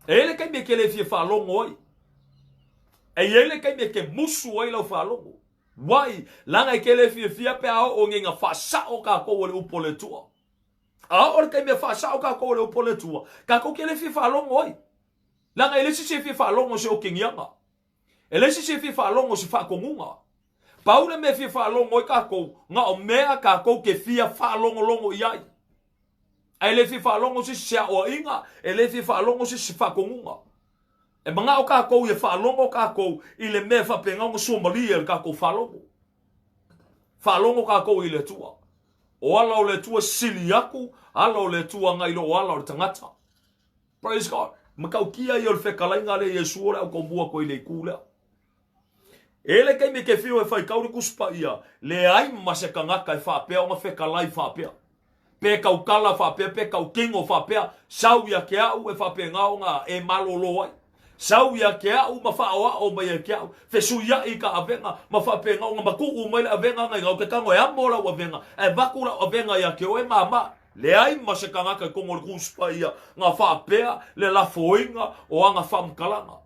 E i ai le taimi e ke le fia faalogo ai. E i ai le taimi e ke musu ai lau faalogo. Wai, laga e ke le fiafia pe a oo ngei nga faasao kakou e le upu o le Atua. A oo le taimi e faasao kakou e le upu o le Atua, kakou ke le fia faalogo ai. Laga e le sisi e fia faalogo se okegiaga. E le sisi e fia faalogo se faatonuga. Pau le mea e fia faalogo ai kakou, na o mea kakou ke fia faalogologo i ai. Ae le fia faalogo se isi se aoaiga, e le fia faalogo se isi se faatonuga. E manao kākou ia faalogo kākou i le mea e faapena ona suamalie le kākou faalogo. Faalogo kākou i le Atua. O ala o le Atua sili aku ala o le Atua nai lo ala o le tagata. Praise God. Matautia ia o le fetalaiga lea Iesu o le au tomua koe i le itu lea. E le taimi ke whio e whaikau le Tusi Paia, leai ma se tagata e faapea ona fetalai faapea. Pe tautala faapea, pe tautino faapea, sau ia te au e faapena ona e malolo ai. Sau ia te au ma faaoao mai e te au, fesuiai i ka avega ma faapena ona matuu mai le avega na ina o te tago e amo lau avega, ae avatu lau avega ia te oe mama. Leai ma se tagata i totonu o le Tusi Paia na faapea le lafoina o ana faamatalaga.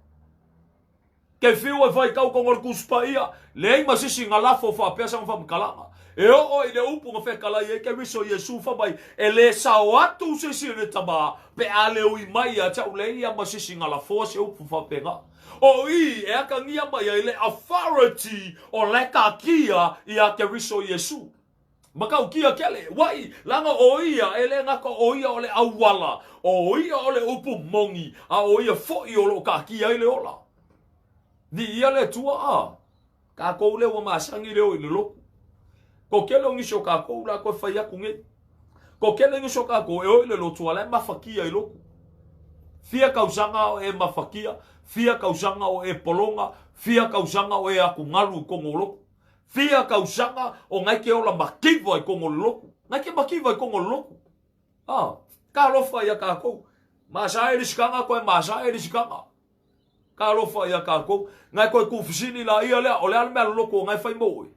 Ke whiu e whai kau kongo le Tusi Paia, leai ma sisi nga lafo faapea sana faamatalaga. E oo i le upu na fetalai ai Keriso Iesu fai mai, E le sao atu sisi i le Tama, pe a le ui mai ia te au leai ia ma sisi nga lafoa se upu faapena. O i e akagia mai ai le authority o la e kakia ia Keriso Iesu. Matautia kele, wai, laga o ia e le gata o ia o le auala, o ia o le upu moni, a o ia foi o loo kaatia ai le ola. Viia le Atua, a kakou lea ua masani le o i le lotu. Ko kele o nisi o kakou la koe fai atu nei. Ko kele nisi o kakou e o i le lotu a la e mafakia i lotu. Fia kausaga o e mafakia, fia kausaga o e pologa, fia kausaga o e atugalu i tonu o lotu. Fia kausaga o ngai ke ola makiva i kongo le lotu. Ngai ke makiva i kongo le lotu. Ah, ka alofa ia kakou. Masa e risikanga koe masa e risikanga. Ka alofa ia kakou. Ngai koe kufisini la ia lea, o le a le mea le lotu o ngai whai mo oe.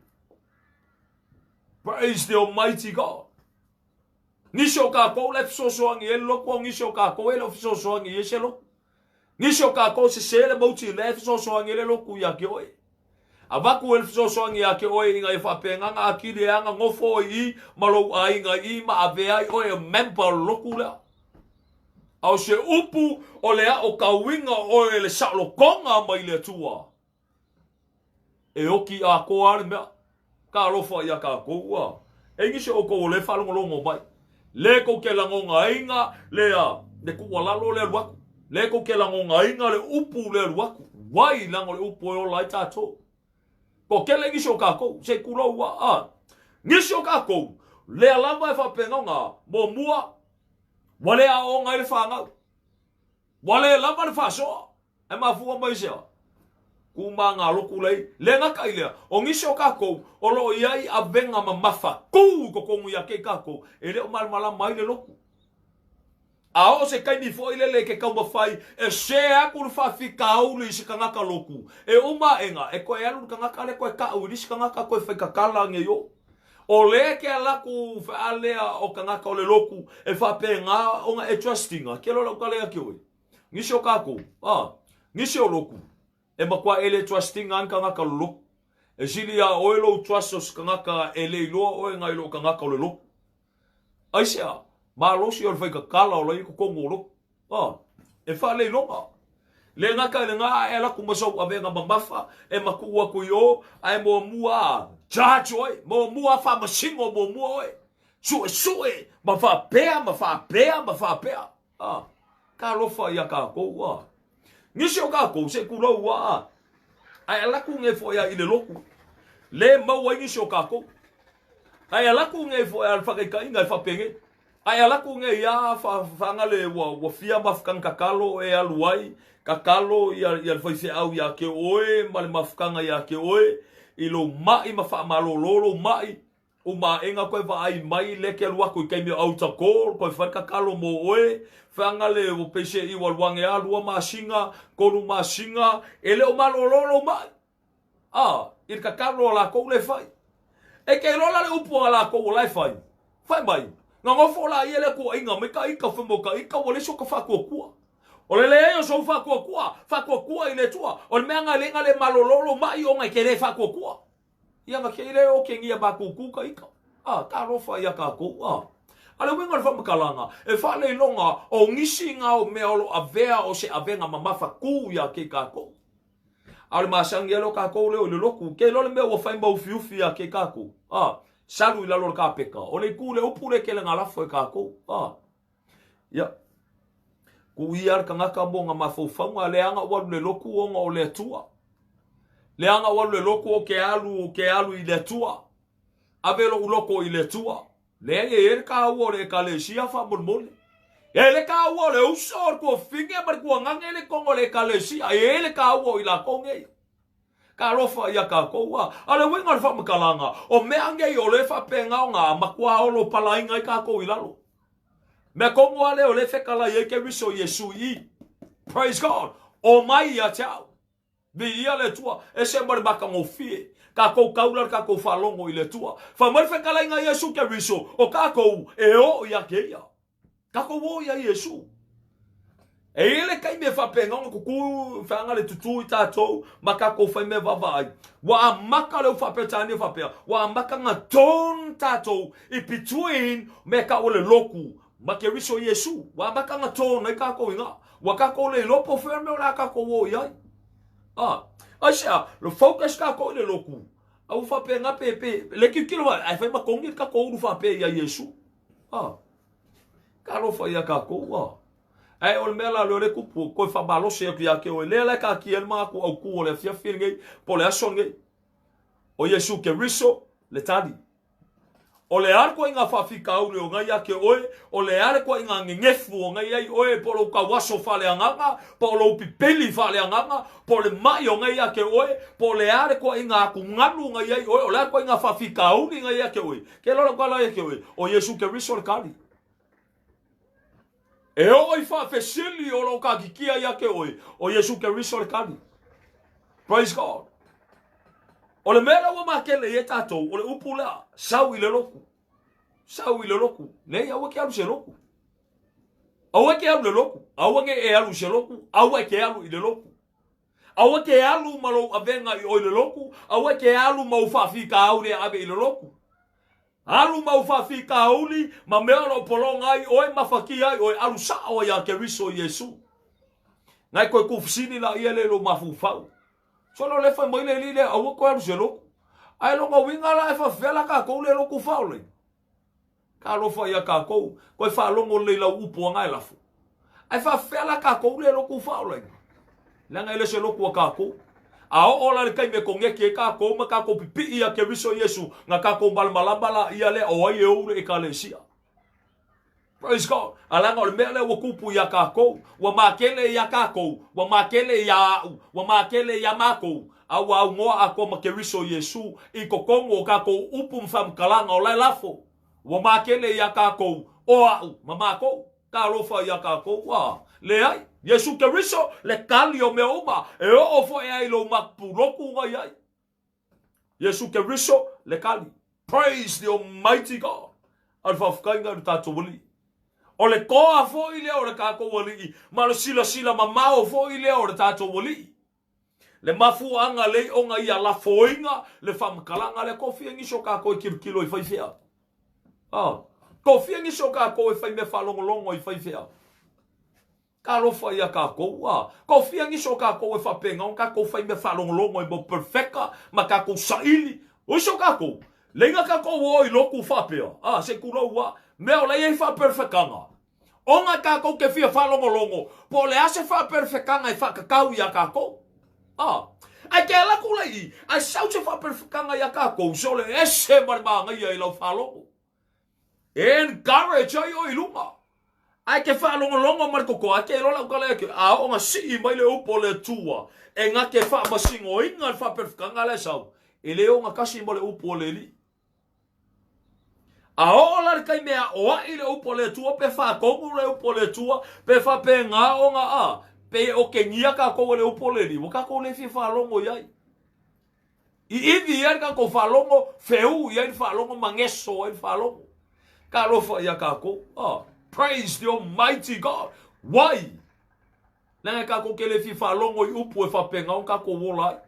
Praise the Almighty God. Nisi o kakou la e fesoasoani ai le lotu, a o nisi o kakou e le o fesoasoani i ai se lotu. Nisi o kakou sese le mauti la e fesoasoani ai le lotu ia te oe. Avatu e le fesoasoani ia te oe ina ia faapenaga atili e aga nofo oe i i ma lou aiga i i ma avea ai oe e member o le lotu lea. A o se upu o le aotauina oe e le saolotoga mai le Atua, e oki atoa lava le mea. Talofa ia kakou a e nisi o outou o lea e faalogologo mai. Le tou te lagonaina le a le tuualalo lea alu atu. Le tou te lagonaina le upu lea alu atu. Wai leaga o le upu e ola ai tatou. Toatele nisi o kakou, se i tulou a a. Nisi o kakou, lea lava e faapena ona muamua, ua le aooga ai le fanau. Ua le lava le faasoa. Ae mafua mai se a? Ku ma ngā loku lei. Le gata i lea, o nisi o kakou o loo i ai avega mamafa ku i totonu ia te i kakou, e le o malamalama ai le lotu. A oo se taimi foi lele ke taumafai e share atu le faafitauli i se tagata lotu, e uma aʻega e toe alu le tagata lea toe taʻu i le isi tagata toe fai tatala nei o. O lea ke ala atu fealea o tagata o le lotu e faapena ona e trust ina, ke lola uka lea ke oe. Nisi o kakou, a, nisi o lotu, e matua e le trust ina ani tagata o le lotu. E sili iā oe lou trust o se tagata e le iloa oe nai lou tagata o le lotu. Aisea, malosi o le faitatala o la i totonu o lotu. A, e faaleiloga. Le gata i lena ae ala atu ma sou avega mamafa e matuu atu i o, ae muamua a judge oe, muamua a faamasino muamua oe. Suesue ma faapea ma faapea ma faapea. A, talofa ia kakou a. Nisi o kakou se kulou a. Ae ala atu nei foi a i le lotu. Le maua ai nisi o kakou. Ae ala atu nei foi a le whakaikainga e whapenge. Ae ala atu nei a whaangale ua, ua fia mafukanga kakalo e alu ai, kakalo ia, ia le whaiwheau ia ke oe, ma le mafukanga ia ke oe, i lou mai ma whaamalolo lou mai, Uma aʻega koe vaai mai le ke alu aku i kaimi o outer call koe fai kakalo mo oe feaga le o peise i ua luange a lua masina kolu masina e le o malolo lou mai a i le kakalo a lakou le fai e ke iloa la le upu a lakou o la e fai fai mai nonofo la ia le kuaiga mai ka ika fai mo ka ika ua le so ka faatuatua O le leai o sou faatuatua, faatuatua i le Atua, o le mea nga le nga le malolo lou mai ona e ke le faatuatua. Ia na ke ile o ke ngia makuku ka ika. A, talofa ia kākou, a. A le uiga o le faamatalaga, e faaleiloga o nisi na o mea o lo avea o se avega mamafa kū iā kei kākou. A o le masani ia lea o kākou leo i le lotu, ke iloa le mea ua fai ma ufiufi iā kei kākou, a, salu i lalo o le kapeka, o le ikū le upu lea kele na lafo e kākou, a. Ia, kū ia le kanaka mo na mafaufauga, leaga ua alu i le lotu ona o le Atua. Leaga ua alu i le lotu o ke alu, o ke alu i le Atua. Ave lou loko i le Atua. Leai, e i ai le taua o le Ekalesia faamolemole. E i ai le taua o le uso, o le tuafafine ma le tuagane le tonu o le Ekalesia. E i ai le taua o i latou nei. Talofa ia kākou a. A o le uiga o le faamatalaga, o mea nei o lea e faapena ona matua olo palaina ai kākou i lalo. Mea tonu lava lea o lea e fetalai ai Keriso Iesu i i. Praise God! Omai ia te au. Viia le Atua, ese ma le matagofie. Tatou taula le tatou faalogo i le Atua. Fai mai le fetalaiga a Iesu Keriso, o tatou e oo ia te ia. Tatou oo ia Iesu. E i ai le taimi e faapena ona tutu feaga le tutu i tatou ma tatou fai mea vaavaai. Ua amata le au faa-Peretania faapea, ua amata na turn tatou i between mea tau o le lotu ma Keriso Iesu. Ua amata na turn ai tatou i ina. Ua tatou le iloa po o fea le mea o le a tatou o i ai. A, aisea, lo focus tatou i le lotu, a ua faapena pe, pe, le tilotilo mai, ae fai ma togi le tatou ulu faapea ia Iesu. A, talofa ia tatou, a. Ae o le mea la lea o lea e tupu, toe faamalosi atu ia te oe, lea la e taatia ai le manatu autu o le afiafi lenei, po o le aso lenei. O Iesu Keriso le tali. O le a le ituaiga faafitauli o na ia te oe, o le a le ituaiga nenefu o na i ai oe, po o lou tauaso faaleagaga, po o lou pipili faaleagaga, po o le maʻi o na ia te oe, po o le a le ituaiga atugalu na i ai oe, o le a le ituaiga faafitauli na ia te oe, ke loa lau tala ia te oe, o Iesu Keriso le tali. E oo i faafesili o lo o katikia ia te oe, o Iesu Keriso le tali. Praise God. O le mea lea ua makele i ai tatou, o le upu lea, sau i le lotu. Sau i le lotu. Nei, aua ke alu se lotu. Aua ke alu le lotu. Aua ne e alu i se lotu. Aua e ke alu i le lotu. Aua ke alu ma lou avega i oi le lotu. Aua ke alu ma ou faafitauli e ave i le lotu. Alu ma ou faafitauli ma mea o lo o pologa ai oe, mafatia ai oe, alu sao ai ia Keriso Iesu. Nai koe kufisili la ia le lo mafaufau. Solo le fai mai le alii lea, aua koe alu se lotu. Ae lona uiga la e faafefea la tatou le lotu faaolaina. Talofa ia tatou, koe faalogo lelei lau upu aga e lafo. Ae faafefea la tatou le lotu faaolaina. Leaga e le se lotu a tatou. A oo la le taimi e koneti ai tatou ma tatou pipii ia Keriso Iesu, na tatou malamalama la ia lea o ai e ou le ekalesia. Praise God. A leaga o le mea lea ua tupu iā kākou, ua makele iā kākou, ua makele iā aʻu, ua makele iā mākou, a ua aunoa atoa ma Keriso Iesū i totonu o kākou upu ma faamatalaga o la e lafo. Ua makele iā kākou, o aʻu ma mākou. Talofa iā kākou, a leai. Iesū Keriso, le kali o mea uma, e oo foi ai lou mapuloku mai ai. Iesu Keriso le kali. Praise the Almighty God. A le faafetaiga i lo tatou Alii. O le toa foi lea o le tatou Alii, ma le silasila mamao foi lea o le tatou Alii. Le mafuaaga lei ona ia lafoina le faamatalaga lea, tofia nisi o tatou e tilotilo i faifeau. Ah, tofia nisi o tatou e fai mea faalogologo i faifeau. Talofa ia tatou, a kofia nisi o tatou e faapena ona tatou fai mea faalogologo e mau perfeka ma tatou saili. O isi o tatou, leina tatou o i lotu faapea, a se tulou a, mea o la e i ai faaperfekaga. Ona tatou te fia faalogologo po o le a se faaperfekaga e faatatau ia tatou. A, ae te ala atu la i i, ae sau se faaperfekaga ia tatou, se o le ese ma le manaia i lau faalogo. E encourage ai oe i luma. Ae ke faalogologo ma le totoa, ae ke iloa lau tala ia ke, a oo na sii mai le upu o le Atua, e na te faamasinoina le faaperefekaga la e sau, e le ogatasi ma le upu a le Alii. A oo la le taimi e aoai le upu a le Atua, pe faatonu le upu a le Atua, pe faapena ona a, pe okegia tatou e le upu a le Alii, ua tatou le fia faalogo i ai. I ivi i ai le tatou faalogo, feū i ai le faalogo ma geso ai le faalogo. Talofa ia tatou. Oh, praise the Almighty God. Why? Leaga e tatou te le fia faalogo i upu e faapena ona tatou ola ai.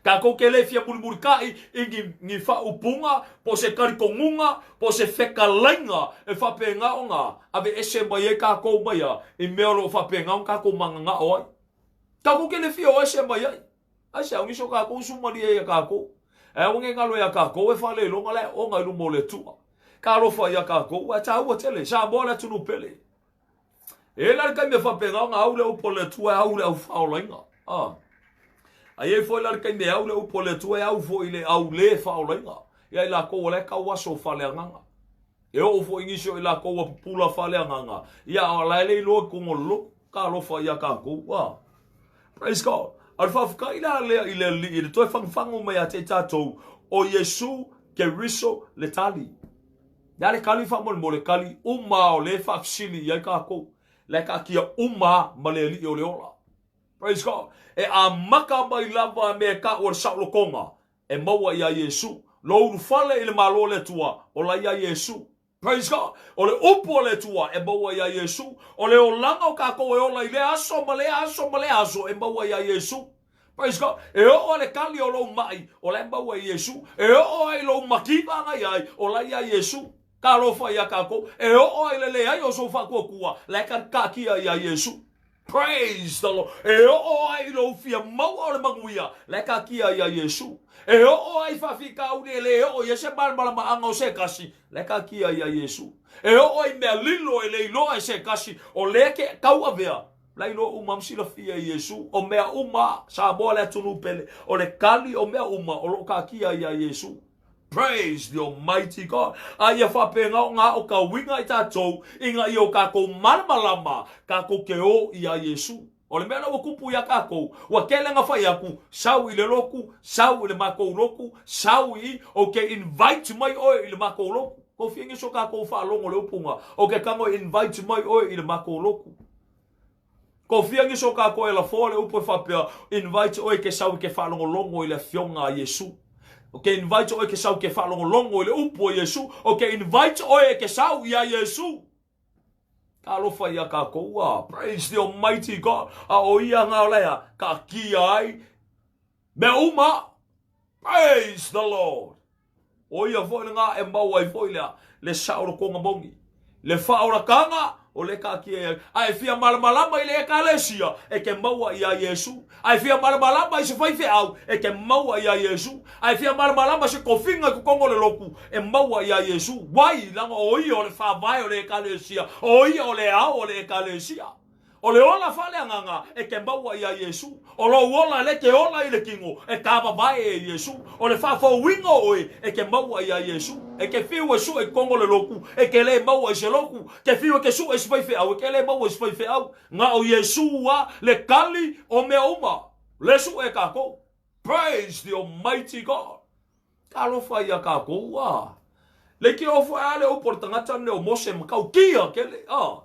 Tatou te le fia mulimulitaʻi i ni, ni faaupuga, po o se talitonuga, po o se fetalaiga e faapena ona aveese mai ai tatou mai a i mea o lo o faapena ona tatou mananao ai. Tatou te le fia o ese mai ai. Aisea, o nisi o tatou sumalie ia tatou. Ae aua ne i galo ia tatou e faleiloga le aoga i luma o le Atua. Talofa ia tatou, ae taua tele. Samoa le atunuu pele. E la le taimi e faapena ona au le upu a le Atua e au le au faaolaina. Ah. A i ai foi la le taimi e au le upu a le Atua e au foi le au le faaolaina. Ia i latou o la e tau aso o faaleagaga. E oo foi i nisi o i latou ua pupula faaleagaga, ia a o la e le iloa i totonu o le lotu. Talofa ia tatou. Ah. Praise God. A o le faafetai la lea i le Alii i le toe fagufagu mai ia te i tatou o Iesu Keriso le tali. Le a le tali faamolemole, tali uma o lea e faafesili i ai tatou. La e taatia uma ma le Alii o le ola. Praise God. E amata mai lava mea e taua o le saolotoga e maua iā Iesu. Lou ulufale i le Malo o le Atua, ola iā Iesu. Praise God. O le upu a le Atua e maua iā Iesu. O le olaga o tatou e ola i lea aso ma lea aso ma lea aso e maua iā Iesu. Praise God. E oo a le kali o lou mai, o la e maua i Iesu. E oo ai lou makiva na iai, o la iā Iesu. Talofa iā tatou. E oo ai le leai o sou faatuatua, la e taatia iā Iesu. Praise the Lord. E oo ai i lou fia maua o le manuia, la e taatia iā Iesu. E oo ai i faafitauli e le oo i ai se malamalamaaga o se tasi, la e taatia iā Iesu. E oo ai i mea lilo e le iloa e se tasi, o lea ke tauavea, la iloa uma ma silafia e Iesu. O mea uma, Samoa le atunuu pele, o le kali o mea uma o lo o taatia iā Iesu. Praise the Almighty God. A ia faapena ona aotauina i tatou, ina ia o tatou malamalama, tatou te o iā Iesu. O le mea lea ua tupu iā tatou, ua tele na fai atu, sau i le lotu, sau i le matou lotu, sau i i, ou te invite mai oe i le matou lotu. Kou fia nisi o tatou faalogo le upu na, ou te tago e invite mai oe i le matou lotu. Ko fia nisi o kākou e lafoa le upu e faapea, invite oe ke sau i ke faalogologo i le Afioga a Iesu. O ke invite oe ke sau ke faalogologo i le upu a Iesu. O ke invite oe ke sau iā Iesu. Talofa iā kākou a. Praise the Almighty God. A o ia ngā o lea, kaatia ai mea uma. Praise the Lord. ʻO ia foi lena e mau ai foi lea le saolotoga moni, le faaolataga o le taatia ai. A e fia malamalama i le Ekalesia, e ke maua iā Iesu. A e fia malamalama i se faifeau, e ke maua iā Iesu. A e fia malamalama i se tofiga i totonu o le lotu, e maua iā Iesu. Wai, leaga o ia o le faavae o le Ekalesia, o ia o le ao o le Ekalesia. O le ola faaleagaga e te maua iā Iesu. O lou ola le te ola i le kino e tāvavae e Iesu. O le faafouina o oe e te maua iā Iesu. E te fiu e sue i totonu o le lotu, e te lē maua i se lotu. Te fiu e te sue i se faifeau, e te lē maua i se faifeau. Na o Iesu a le kali o mea uma. Le sue e kākou. Praise the Almighty God. Talofa ia kākou, a. Le ke ofo e ale upu o le tagata ne o Mose ma kaukia kele, a.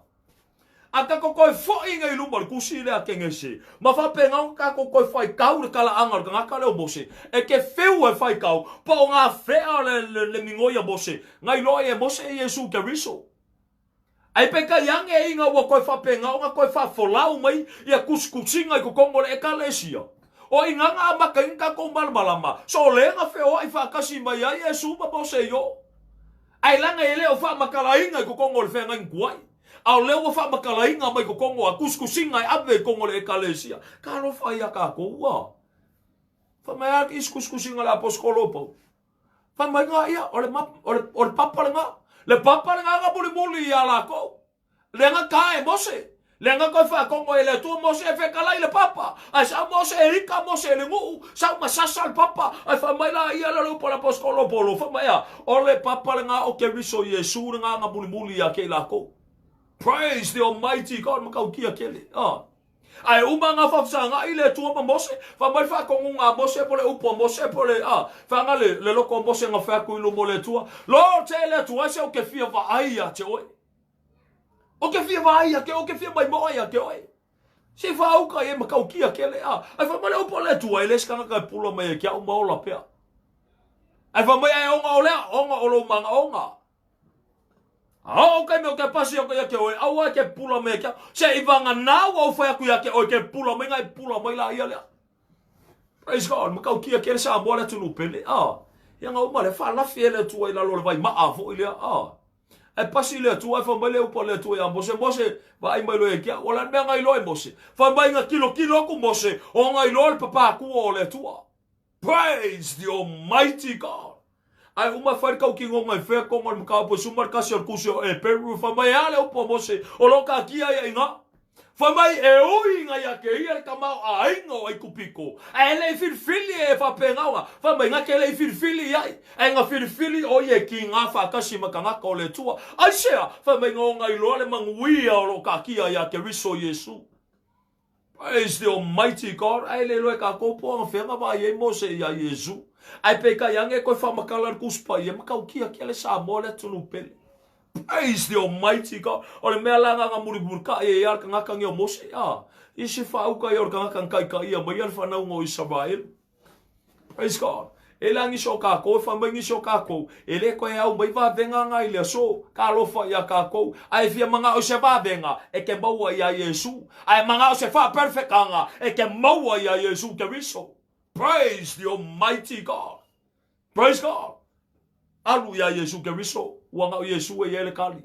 A tatou toe foi nei i luma o le tusi lea a Kenese, ma faapena ona tatou toe faitau le talaaga o le tagata lea o Mose, e te fiu e faitau, po o gafea le, le, le migoi a Mose, na iloa ai e Mose Iesu Keriso. Ae peitai ane ina ua toe faapena ona toe faafolau mai ia tusitusiga i totonu o le Ekalesia, o i ina na amata ai ona tatou malamalama, so o lea na feoai faatasi mai ai Iesu ma Mose i o. Ae leaga e le o faamatalaina i totonu o le feagaiga tuai, a o lea ua faamatalaina mai totonu a tusitusiga e ave i totonu o le Ekalesia. Talofa ia tatou a. Fai mai a isi tusitusiga a le aposetolo o Paulo. Fai mai ngā ia, o le, o le, o le papa le ngā. Le papa le ngā nga mulimuli iā lākou. Le nga ka e Mose. Le nga koe whaakongo e le Atua Mose e whekala i le papa. Ai sau Mose e ika Mose e le nguu. Sau masasa le papa. Ai wha mai la ia le upa la poskolo polo. Wha mai a, o le papa le ngā o Keriso Iesu le ngā nga mulimuli iā kei lākou. Praise the Almighty God, makaukia kele. Ah. A e uma ngā whawhisangaʻi le Atua ma Mose, wha mai whaakongo ngā Mose po le upu a Mose po le, a, whaanga le, le loko o Mose nga wheaku i lumo le Atua. Lord, te le Atua, ai se o ke fia vaai ia te oe. O ke fia vaai ia ke, o ke fia mai moa ia te oe. Se whaauka e makaukia ke le, a, ai wha mai le upu a le Atua, e le sikangaka e pula mai e kia uma ola pea. Ai wha mai ai onga o lea, onga o lou manga onga. A o kai mea o ke pasi o ia ke oe, aua ke pula mai ke se i vanga nā ua o whai aku ia ke oe ke pula mai ngai pula mai la ia lea. Praise God, matautia kele Samoa le atunuu pele, a. Ia nga uma lea, faalafi e le Atua i lalo o le vaimaa foi lea, a. Ae pasi le Atua ae fai mai le upu a le Atua ia Mose, Mose, vaai mai loa ia te au. O le a le mea na iloa e Mose? Fai mai na tilotilo atu Mose, o na iloa le papatua o le Atua. Praise the Almighty God! Ae uma fai le tautinoga i fea tonu o le mataupu e 11 o le tusi o Eperu, fai mai e a le upu a Mose, o lo o taatia ia i ina. Fai mai e ui ina ia te ia le tamaoaiga o Aikupito, ae le i filifili e faapena ona, fai mai na te le i filifili i ai, ae na filifili o ia e tiga faatasi ma tagata o le Atua. Aisea? Fai mai na ona iloa le manuia o lo o taatia ia Keriso Iesu. Praise the Almighty God, ae le iloa e kākou po anafea na vaai ai Mose iā Iesu. Ae peitai ane e toe faamatala le Tusi Paia, matautia kia le Samoa le atunuu pele. Praise the Almighty God. O le mea la na mulimulitai ai lava le tagata nei o Mose, a, i se faauka ia o le tagata na taitaia mai ia le fanauga o Isaraelu. Praise God. E la nisi o kākou, e fai mai nisi o kākou, e le toe au mai vavega nga i le aso, talofa iā kākou, a e fia manao i se vavega, e ke maua iā Iesu. A e manao se faaperefekanga, e ke maua iā Iesu Keriso. Praise the Almighty God. Praise God. Alu iā Iesu Keriso, ua na o Iesu e i ai le kali.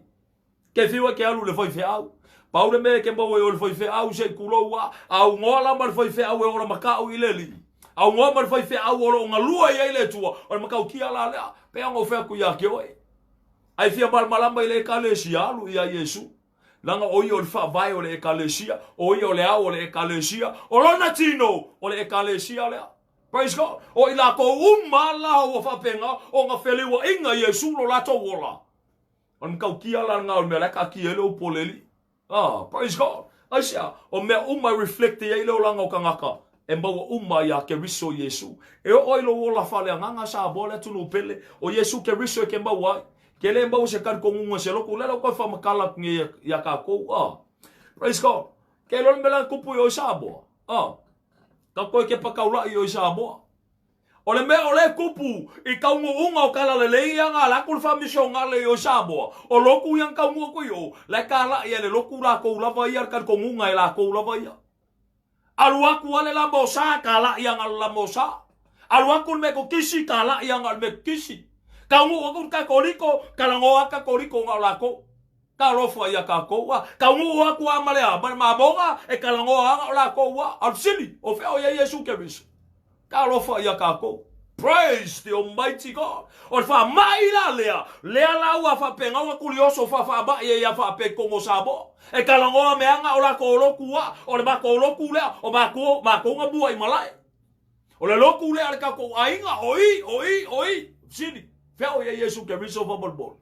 Ke whiu e ke alu i le faifeau. Pau le mea e ke maua i o le faifeau se i kulou a, aunoa la ma le faifeau e ola makaʻu i le alii. Aunoa ma le faifeau o lo o galue i ai le Atua, o le matautia la lea, pei ona ou fai atu ia te oe. A e fia malamalama i le Ekalesia, alu ia Iesu. Leaga o ia o le faavae o le Ekalesia, o ia o le ao o le Ekalesia, o lona tino o le Ekalesia lea. Praise God. O i lakou uma la ua faapena ona feliuaʻiga Iesu lo latou ola. O le matautia la lena o le mea la e taatia ai le upu o le Alii. Ah, praise God. Aisea, o mea uma e reflect i ai le olaga o tagata, e maua uma iā Keriso Iesu. E oo ai lou ola faaleagaga Samoa le atunuu pele, o Iesu Keriso e ke maua ai. Ke le maua se talitonuga se lotu, lea la ua toe faamatala atu nei iā tatou. Ah, praise God. Ke iloa le mea la e tupu i o i Samoa. Ah, ka toe kepa taulaʻi i o i Samoa. O le mea o lea e tupu i taunuuga o Talalelei ia na ala atu le faamisionale i o i Samoa, o lotu ia na taunuu atu i o, la e talai e le lotu latou lava ia le talitonuga e latou lava ia. Alu atu a le lama o sa, talai ana le lama o sa. Alu atu le Metotisi, talai ana le Metotisi. Taunuu atu le Katoliko, talanoa atu Katoliko na o latou. Talofa ia tatou a. Taunuu atu a ma le a, ma le mamoga, e talanoa ana o latou a. A o le fesili, o fea o i ai Iesu Keriso? Talofa ia tatou. Praise the Almighty God. O le faamai la lea, lea la ua faapena ona tulioso faafaamai ai a faapea i totonu o Samoa. E talanoa mea ana o latou lotu a, o le matou lotu lea, o matou, matou na mua i malae. O le lotu lea a le tatou aiga, o i, o i, o i. Fesili, fea o i ai Iesu Keriso faamolemole?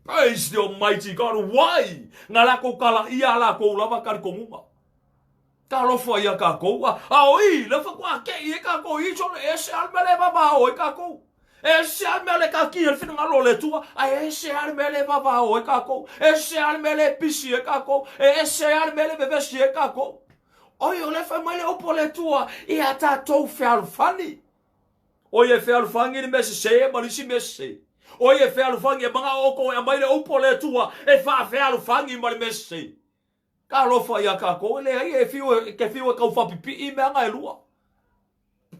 Praise the Almighty God. Why? Na latou kalaia a latou lava talitonuga. Talofa ia tatou. A, a o i, lea faatoa kei ai tatou i solo, e ese lava le mea lea e vavao ai tatou. E ese lava le mea lea e taatia ai le finagalo o le Atua, ae ese lava le mea lea e vavao ai tatou. E ese lava le mea lea e pisi ai tatou. E ese lava le mea lea e vevesi ai tatou. Oi, o lea e fai mai le upu a le Atua, ia tatou fealofani. Oi e fealofani le mea sese ma le isi mea sese. Oi e fealofani, e manao outou e aumai le upu a le Atua e faafealofani ma le mea sese. Talofa ia tatou, e leai, e fiu e, ke fiu e tau faapipii mea na e lua.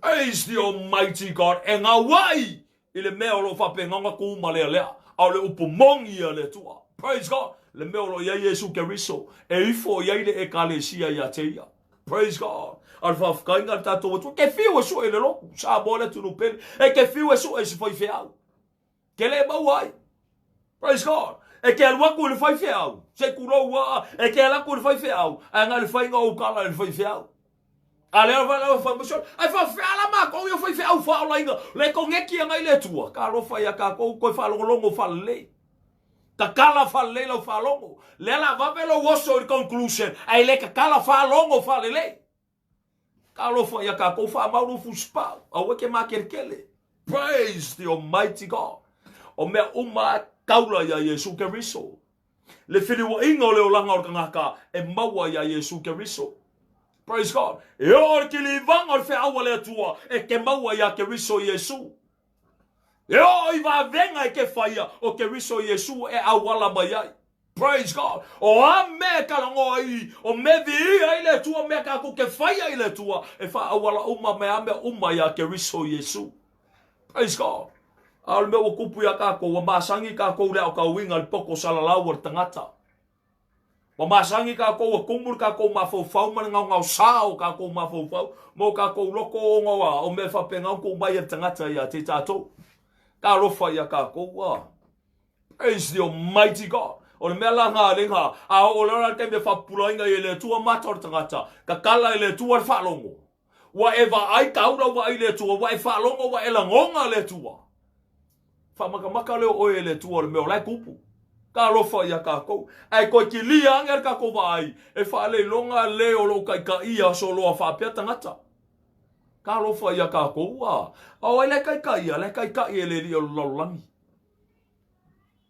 Praise the Almighty God, e gauai i le mea o lo o faapena ona tu ma lealea, a o le upu moni a le Atua. Praise God, le mea o lo o i ai Iesu Keriso, e ifo i ai le Ekalesia ia te ia. Praise God. A o le faafetaiga a le tatou Atua, ke fiu e sue i le lotu, Samoa le atunuu pele, e ke fiu e sue i se faifeau. Ke le maua ai. Praise God. E ke alu atu i le faifeau, se i tulou a, e ke alu atu i le faifeau, ae na o le faiga o ou tala i le faifeau. A lea lava lava fai mai sole, ai faafefea la matou ia faifeau faaolaina, le koneki ana i le Atua. Talofa ia tatou, toe faalogologo faalelei. Tatala faalelei lau faalogo. Lea la vave lou oso i le conclusion, ae le tatala faalogo faalelei. Talofa ia tatou faamau lou fusipau, aua e te makelikele. Praise the Almighty God. O mea uma taula ia Iesu Keriso. Le feliuaiga o le olaga o le tagata e maua ia Iesu Keriso. Praise God. E oo le kilivaga o le feau a le Atua e te maua ia Keriso Iesu. E oo i vavega e ke faia o Keriso Iesu e auala mai ai. Praise God. O a mea e talanoa ai, o mea viia ai le Atua, mea kākou ke faia i le Atua, e faaauala uma me a mea uma iā Keriso Iesu. Praise God. A o le mea ua kupu iā kākou, ua masangi kākou le aokauiga le poko salalau o le tagata. Ua masangi kākou, ua kumu le kākou mafaufau ma le gaogaosā o kākou mafaufau ma o kākou loko ona o a, o mea faapena ona tuu mai e le tagata iā te tātou. Talofa iā kākou, a. Praise the Almighty God. O le mea la ngā le ngā, a o le ora te me whapupulainga i le Atua mata o le tangata, ka kala i le Atua le whaalongo. Ua e vaai ka ura ua i le Atua, ua e whaalongo, ua e langonga le Atua. Whamakamaka leo oe e le Atua o le mea o lae kupu. Ka alofa ia kākou. Ae koe ki lia ange le kākou vaai, e whaaleiloga le o lou kaikaia so loa whaapea tangata. Ka alofa ia kākou, a. A o ai lae kaikaia, lae kaikaia e le li o le lalolagi.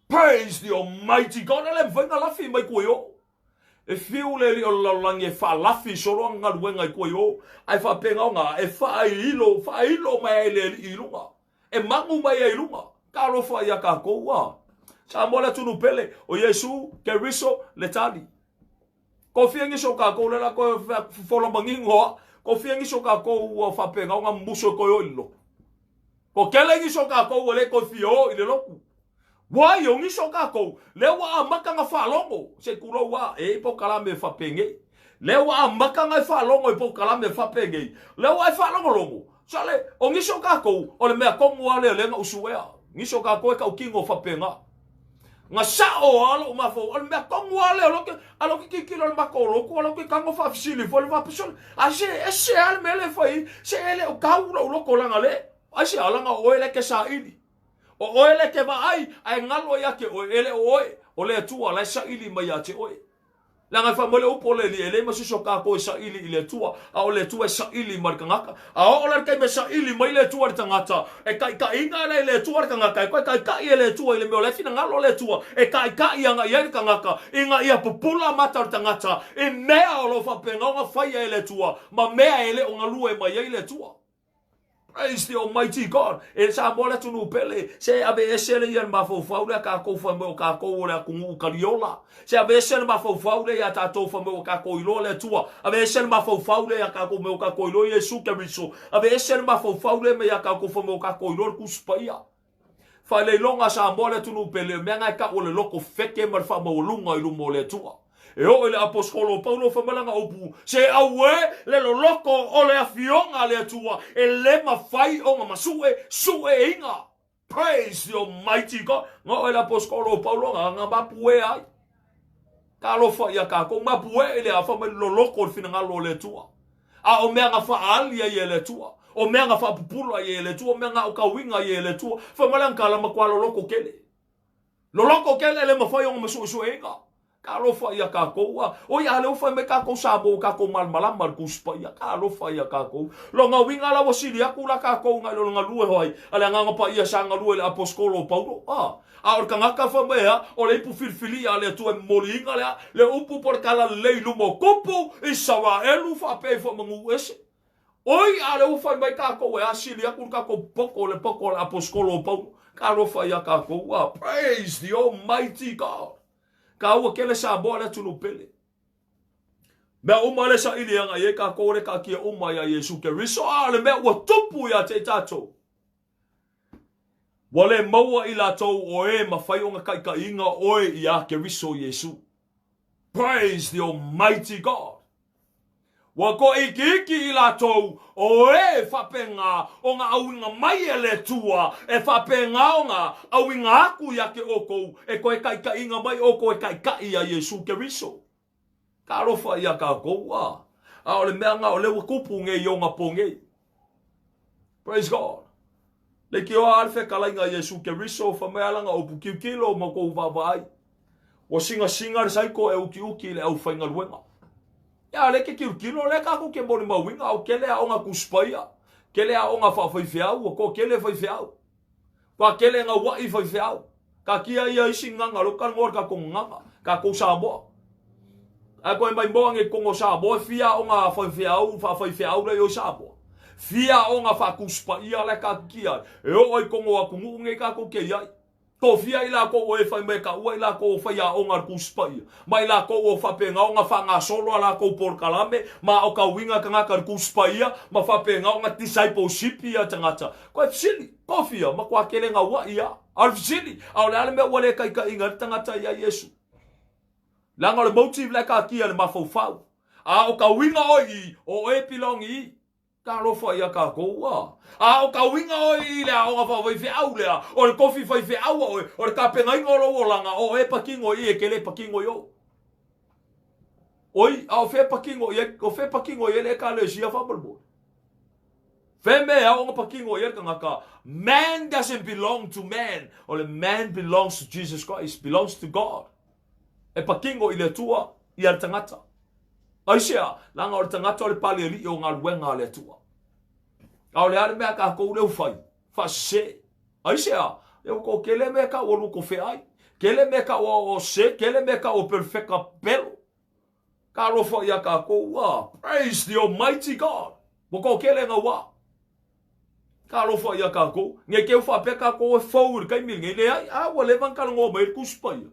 Praise the Almighty God, e le mafai ona lafi mai kua i o. E fiu le alii o le lalolagi e faalafi solo ana galuega i kua i o, ae faapena ona e faailo, faailo mai ai le alii i luga. E magu mai ai i luga. Talofa ia kākou, a. Samoa le atunuu pele, o Iesu, Keriso, le tali. Ko fia nisi o kākou le la koe fofola manino a, ko fia nisi o kākou ua faapena ona musu e koe o i le lotu. Ko kele nisi o kākou ua le koe fia o i le lotu. Wai o nisi o kākou, lea ua amata na faalogo, se kulou a, e i polokalame e faapenei. Lea ua amata na e faalogo i polokalame e faapenei. Lea ua e faalogologo, sale, o nisi o kākou, o le mea tonu a lea lea na usuea. Nisi o kākou e tautino faapena. Na sao a lou mafau, o le mea tonu a lea, lo ke, a lo ke kikilo le matou lotu, a lo ke tago faafesili foi le faapisole. A se ese a le mea le fai, se e le o tau lou loto langa le. Ai se alanga o oe le ke saili. O oe le ke vaai, ae galo ia te oe, e le o oe, o le Atua la e saili mai ia te oe. Leaga e fai mai le upu o le Alii, e leai ma se isi o kākou e saili i le Atua, a o le Atua e saili mai le tagata. A oo la le taimi e saili mai le Atua i le tagata, e taitaiina la e le Atua le tagata, e toe taitai e le Atua i le mea o la e finagalo le Atua e taitai agai ai le tagata, ina ia pupula mata o le tagata i mea o lo o faapena ona faia e le Atua ma mea e le o galue mai ai le Atua. Praise the Almighty God. E Samoa le atunuu pele. Se ave ese le ia le mafaufau lea kākou fai mai o kākou o le atunuu kaliola. Se ave ese le mafaufau lea ia tātou fai mai o kākou iloa le Atua. Ave ese le mafaufau lea ia kākou mai o kākou iloa Iesu Keriso. Ave ese le mafaufau lea mai ia kākou fai mai o kākou iloa le Tusi Paia. Faailoiloga a Samoa le atunuu pele, o mea na e tau o le loko feke ma le faamaualuga i luma o le Atua. E oo i le Aposetolo o Paulo fai mai lana upu, Se auē le loloto o le afioga a le Atua e le mafai ona masue sueina. Praise the Almighty God! Na oo i le Aposetolo o Paulo na, na mapuē ai. Talofa ia kākou, mapuē i le a fai mai le loloto o le finagalo o le Atua. A o mea na faaali ai e le Atua, o mea na faapupula ai e le Atua, o mea na aokauina ai e le Atua, fai mai lana tala, matua loloto tele. Loloto tele e le mafai ona masuesueina. Talofa ia kākou, a oi a lea ua fai mai kākou Samoa ua kākou malamalama i le Tusi Paia. Talofa ia kākou. Lona uiga la ua sili atu la kākou nai lo le galue hoai a le Agaga Paia sa galue i le Aposetolo o Paulo. A. A o le tagata fai mai ea, o le ipu filifilia a le Atua e momoliina lea, le upu po o le tala lelei i luma o tupu Isaraelu faapea ifo manu ese. Oi, a o lea ua fai mai kākou e asili aku le kākou poto, le poto a le Aposetolo o Paulo. Talofa iā kākou, a praise the Almighty God. Kāua kele Samoa le atunuu pele. Mea uma le saili agai ai kākou le kaatia uma iā Iesu Keriso, a o le mea ua tupu iā te i tātou. Ua le maua i latou o e mafai ona kaikaʻiina oe iā Keriso Iesu. Praise the Almighty God! Ua koʻikiiki i latou o e faapena ona auiga mai e le Atua, e faapena ona auiga aku ia te oukou, e toe kaikaʻiina mai oukou e kaikaʻi iā Iesu Keriso. Talofa ia kākou, a. A o le mea na o lea ua kupu nei i ona po nei. Praise God. Leitioa a le fetalaiga a Iesu Keriso, fai mai a lana upu, Kiukilo ma kou vaavaai. Ua singasinga le saiko e ukiuki i le aufaigaluega. Ia, le ke kiukilo, le kākou ke molimauina, o kele aoga Tusi Paia, kele aoga faafaifeau, ua toatele faifeau. Kua kele gauaʻi faifeau. Kakia ia isi gaga lo ka ngoa ka kong gaga, ka kou Samoa. Ae koe mai moa nge kongo Samoa e fia o ngā faifeau, whaafeifeau le i Samoa. Fia o ngā whaakuspa ia le ka kia. E o ai kongo aku ngu nge ka kou ke iai. Tofia i lakou o e fai mai ka ua i lakou o faiaoga le Tusi Paia, ma i lakou o faapegaoga faagasolo a lakou polokalame ma o ka uiga tagata le Tusi Paia ma faapegaoga discipleship ia tagata. Koe fesili, tofia, matua tele gauaʻi a. A o le fesili, a o le a le mea ua le taitaiina ai le tagata ia Iesu? Leaga o le motive la e taatia i le mafaufau. A o ka uiga oe i, o oe e pilongi i. Talofa ia tatou a. A o ka uiga oe i le aoga faafaifeau lea, o le tofi faifeau a oe, o le tapenaina o lou olaga, o oe e patino i i e te le patino i o. Oi, a o fea e patino i ai, o fea e patino i ai le Ekalesia faamolemole? Fea mea e ao ona patino i ai le tagata? Man doesn't belong to man. O le man belongs to Jesus Christ, belongs to God. E patino i le Atua ia le tagata. Aisea? Leaga o le tagata o le pale alii o galuega a le Atua. A o le a le mea a tatou lea ua fai? Faasese. Aisea? Ia ua toatele mea e tau o luto feai. Tele mea e tau o se, tele mea e tau o perefeka pelo. Talofa ia tatou. Ah, praise the almighty God. Ua toatele gauā. Talofa ia tatou. Nei te u faapea tatou e fou i le taimi lenei. Leai, a ua leva ona talanoa mai ai le Tusi Paia.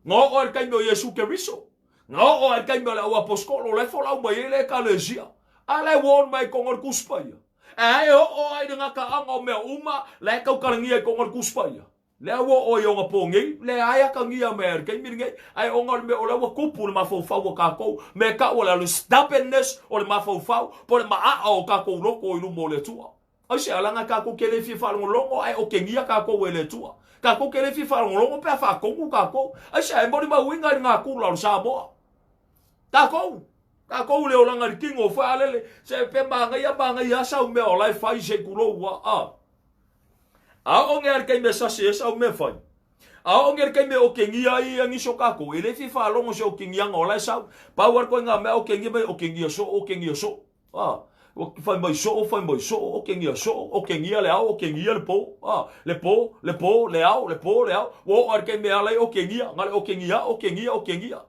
Na oo lava i le taimi o Iesu Keriso. Na oo lava i le taimi o le auaposetolo la e folau mai ai le Ekalesia. A la e warn mai i totonu o le Tusi Paia. Ae a e oo lava i le gataaga o mea uma la e tautalagia i totonu o le Tusi Paia. Lea ua oo i ona po nei, lea e atagia mai i le taimi lenei, ae ona o le mea o lea ua tupu le mafaufau o tatou, mea e tau o le stubbornness o le mafaufau, po o le maaa o tatou loto i luma o le Atua. Aisea? Leaga tatou te le fia faalogologo ae otegia tatou e le Atua. Tatou te le fia faalogologo pe a faatonu tatou. Aisea? E molimauina i le natura o le Samoa. Tatou, tatou le olaga i le tino foi a lele, se pe manaia manaia lava sau mea o la e fai se i tulou a. A. A oo nei a le taimi e sasi ai sau mea fai. A oo nei le taimi e otegia ai ia nisi o tatou, e le fia faalogo se otegiaga o la e sau. Pau lava le ituaiga mea otegia mai, otegia soo, otegia soo. A, fai mai soo, fai mai soo, otegia soo, otegia le ao, otegia le po. A, le po, le po, le ao, le po, le ao. Ua oo lava i le taimi e ala ai otegia, na o le otegia, otegia, otegia.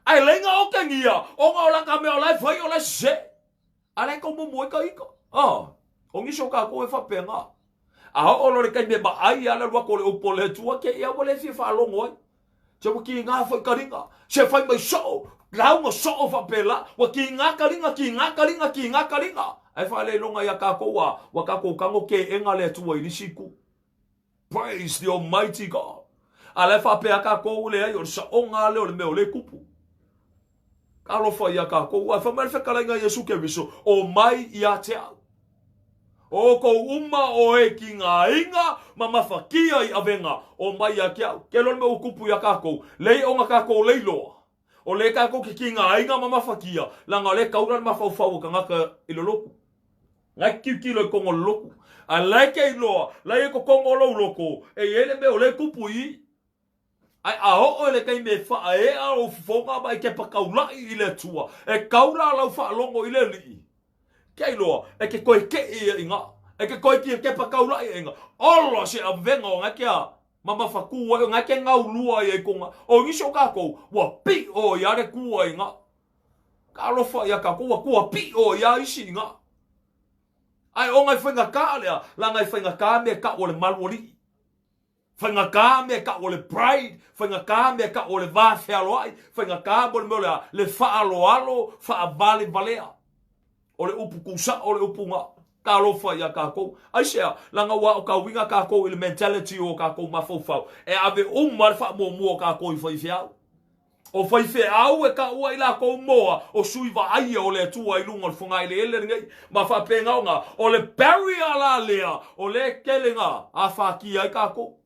Ae leai na otegia, ona o lata mea o la e fai o la e sese. A la e tau mumu ai ka ika. A, o nisi o tatou e faapena. A oo loa i le taimi e maai a le alu atu o le upu o le Atua, te i a ua le fia faalogo ai. Se ua kiga foi ka liga, se fai mai soo, lauga soo faapela, ua kiga ka liga, kiga ka liga, kiga ka liga. Ae faaleiloga ia tatou a, ua tatou tago keega le Atua i le isi itu. Praise the almighty God. A la e faapea tatou, leai, o le saoga lea o le mea o lea e tupu. Talofa ia tatou. Ae fai mai le fetalaiga a Iesu Keriso, o mai ia te au. O outou uma o e kigaina ma mafatia i avega, o mai ia te au. Ke loa le mea ua tupu ia tatou, lei ona tatou leiloa. O lea tatou te kigaina ma mafatia, leaga o lea e taula le mafaufau o tagata i le lotu. La e tilotilo i totonu o le lotu. A la e te iloa, la e i totonu o lou loto, e i ai le mea o lea e tupu i i. Ae a oo i le taimi e faaea lou fofoga ma e kepa taulaʻi i le Atua, e taula lau faalogo i le Alii, kia iloa, e te toe kei ia i nga, e te toe kepa taulaʻi ia i nga. Ola se avega o nga kea mamafa tu ai, o nga ke gaulua ia i konga. O nisi o kakou, ua piʻo ia le tua i nga. Ka alofa ia kakou, ua tua piʻo ia isi i nga. Ae o ngai faigata lea, la ngai faigata mea tau o le malu alii. Faigata mea e tau o le pride, faigata mea e tau o le va fealoai, faigata mo le mea o le a? Le faaaloalo faavalevalea. O le upu tusao o le upu na. Talofa ia tatou. Aisea? Leaga ua aotauina tatou i le mentality o tatou mafaufau e ave uma le faamuamua o tatou i faifeau. O faifeau e taua i latou moa o sui vaaia o le Atua i luga o le fogaeleele lenei, ma faapena ona o le barrier la lea o lea e tele na afatia ai tatou.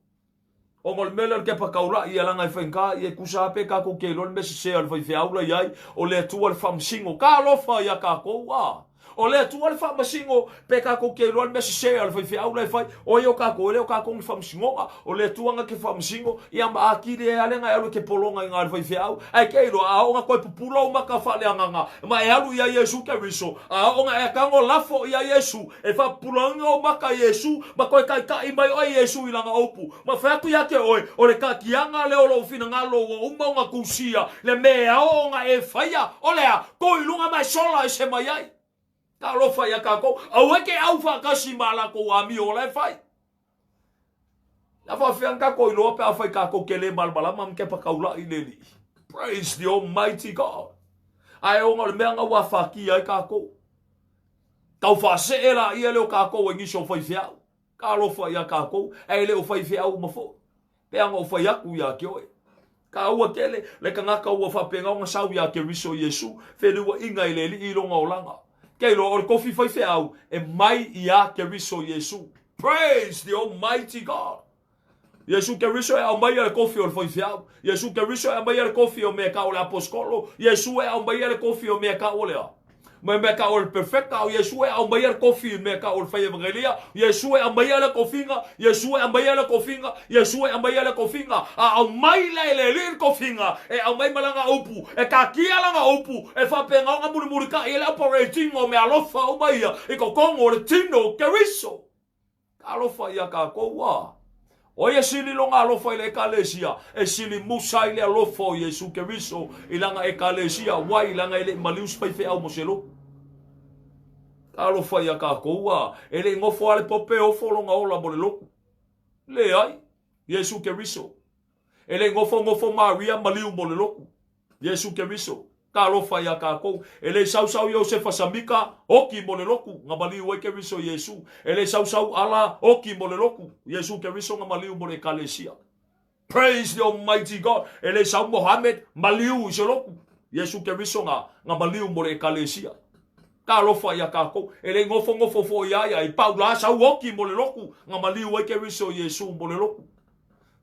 Ona o le mea lea o le kepa taulaʻi ia leaga e faigata ia e tusa lava pe tatou te iloa le mea sese a le faifeau la i ai, o le Atua le faamasino. Talofa ia tatou a! O le Atua le faamasino, pe tatou te iloa le mea sese a le faifeau la e fai, o ai o tatou, e le o tatou ni faamasinoga, o le Atua na te faamasino, ia ma atili ai lava lea na e alu e te pologa i na le faifeau. Ae ke iloa, a oo na toe pupula ou maka faaleagaga, ma e alu ia Iesu Keriso, a oo na e tago lafo ia Iesu, e faapupulaina ou maka i Iesu, ma toe taitai mai oe Iesu i lana upu, ma fai atu ia te oe, o le taatiaga lea o lou finagalo ua uma ona tusia, le mea e ao ona e faia, o le a? Tou i luga ma e sola ese mai ai. Talofa ia tatou, aua e te au faatasi ma a latou amio o la e fai. A faafefea ona tatou iloa pe afai tatou te le malamalama ma kepa taulai i le Alii? Praise the Almighty God. Ae ona o le mea na ua afatia ai tatou. Tau faasee laia lea o tatou e nisi o faifeau. Talofa ia tatou, ae le o faifeau uma foi. Pe ana ou fai atu ia te oe. Taua tele le tagata ua faapena ona sau ia Keriso Iesu, feliuaina i le Alii i lona olaga. Ke iloa o le tofi faifeau e mai ia Keriso Iesu. Praise the Almighty God! Iesu Keriso e aumaia le tofi o le faifeau. Iesu Keriso e aumaia le tofi o mea tau o le aposetolo. Iesu e aumaia le tofi o mea tau o le a? Mai mea tau o le perfecta, o Iesu e aumaia le tofi i mea tau o le fai evangelia. Iesu e aumaia le tofiga, Iesu e aumaia le tofiga, Iesu e aumaia le tofiga. A aumai la e le Alii le tofiga, e aumai ma lana upu, e taatia lana upu, e faapena ona mulimulitai ai le operating o meaalofa uma ia i totonu o le tino o Keriso. Talofa ia tatou a. O ai e sili lona alofa i le Ekalesia? E sili musa ai le alofa o Iesu Keriso i lana Ekalesia. Wai, leaga e le i maliu se faifeau mo se lotu. Talofa ia tatou a. E le i nofo lava le pope ofo lona ola mo le lotu. Leai. Iesu Keriso. E le i nofonofo Maria maliu mo le lotu. Iesu Keriso. Talofa ia tatou. E le i sausau Iosefa Samika, oki mo le lotu, na maliu ai Keriso Iesu. E le i sausau Allah, oki mo le lotu, Iesu Keriso na maliu mo le Ekalesia. Praise the Almighty God. E le i sau Mohammed, maliu i se lotu, Iesu Keriso na, na maliu mo le Ekalesia. Talofa ia tatou. E le i nofonofo foi ia ia i Paula sau oki mo le lotu, na maliu ai Keriso Iesu mo le lotu.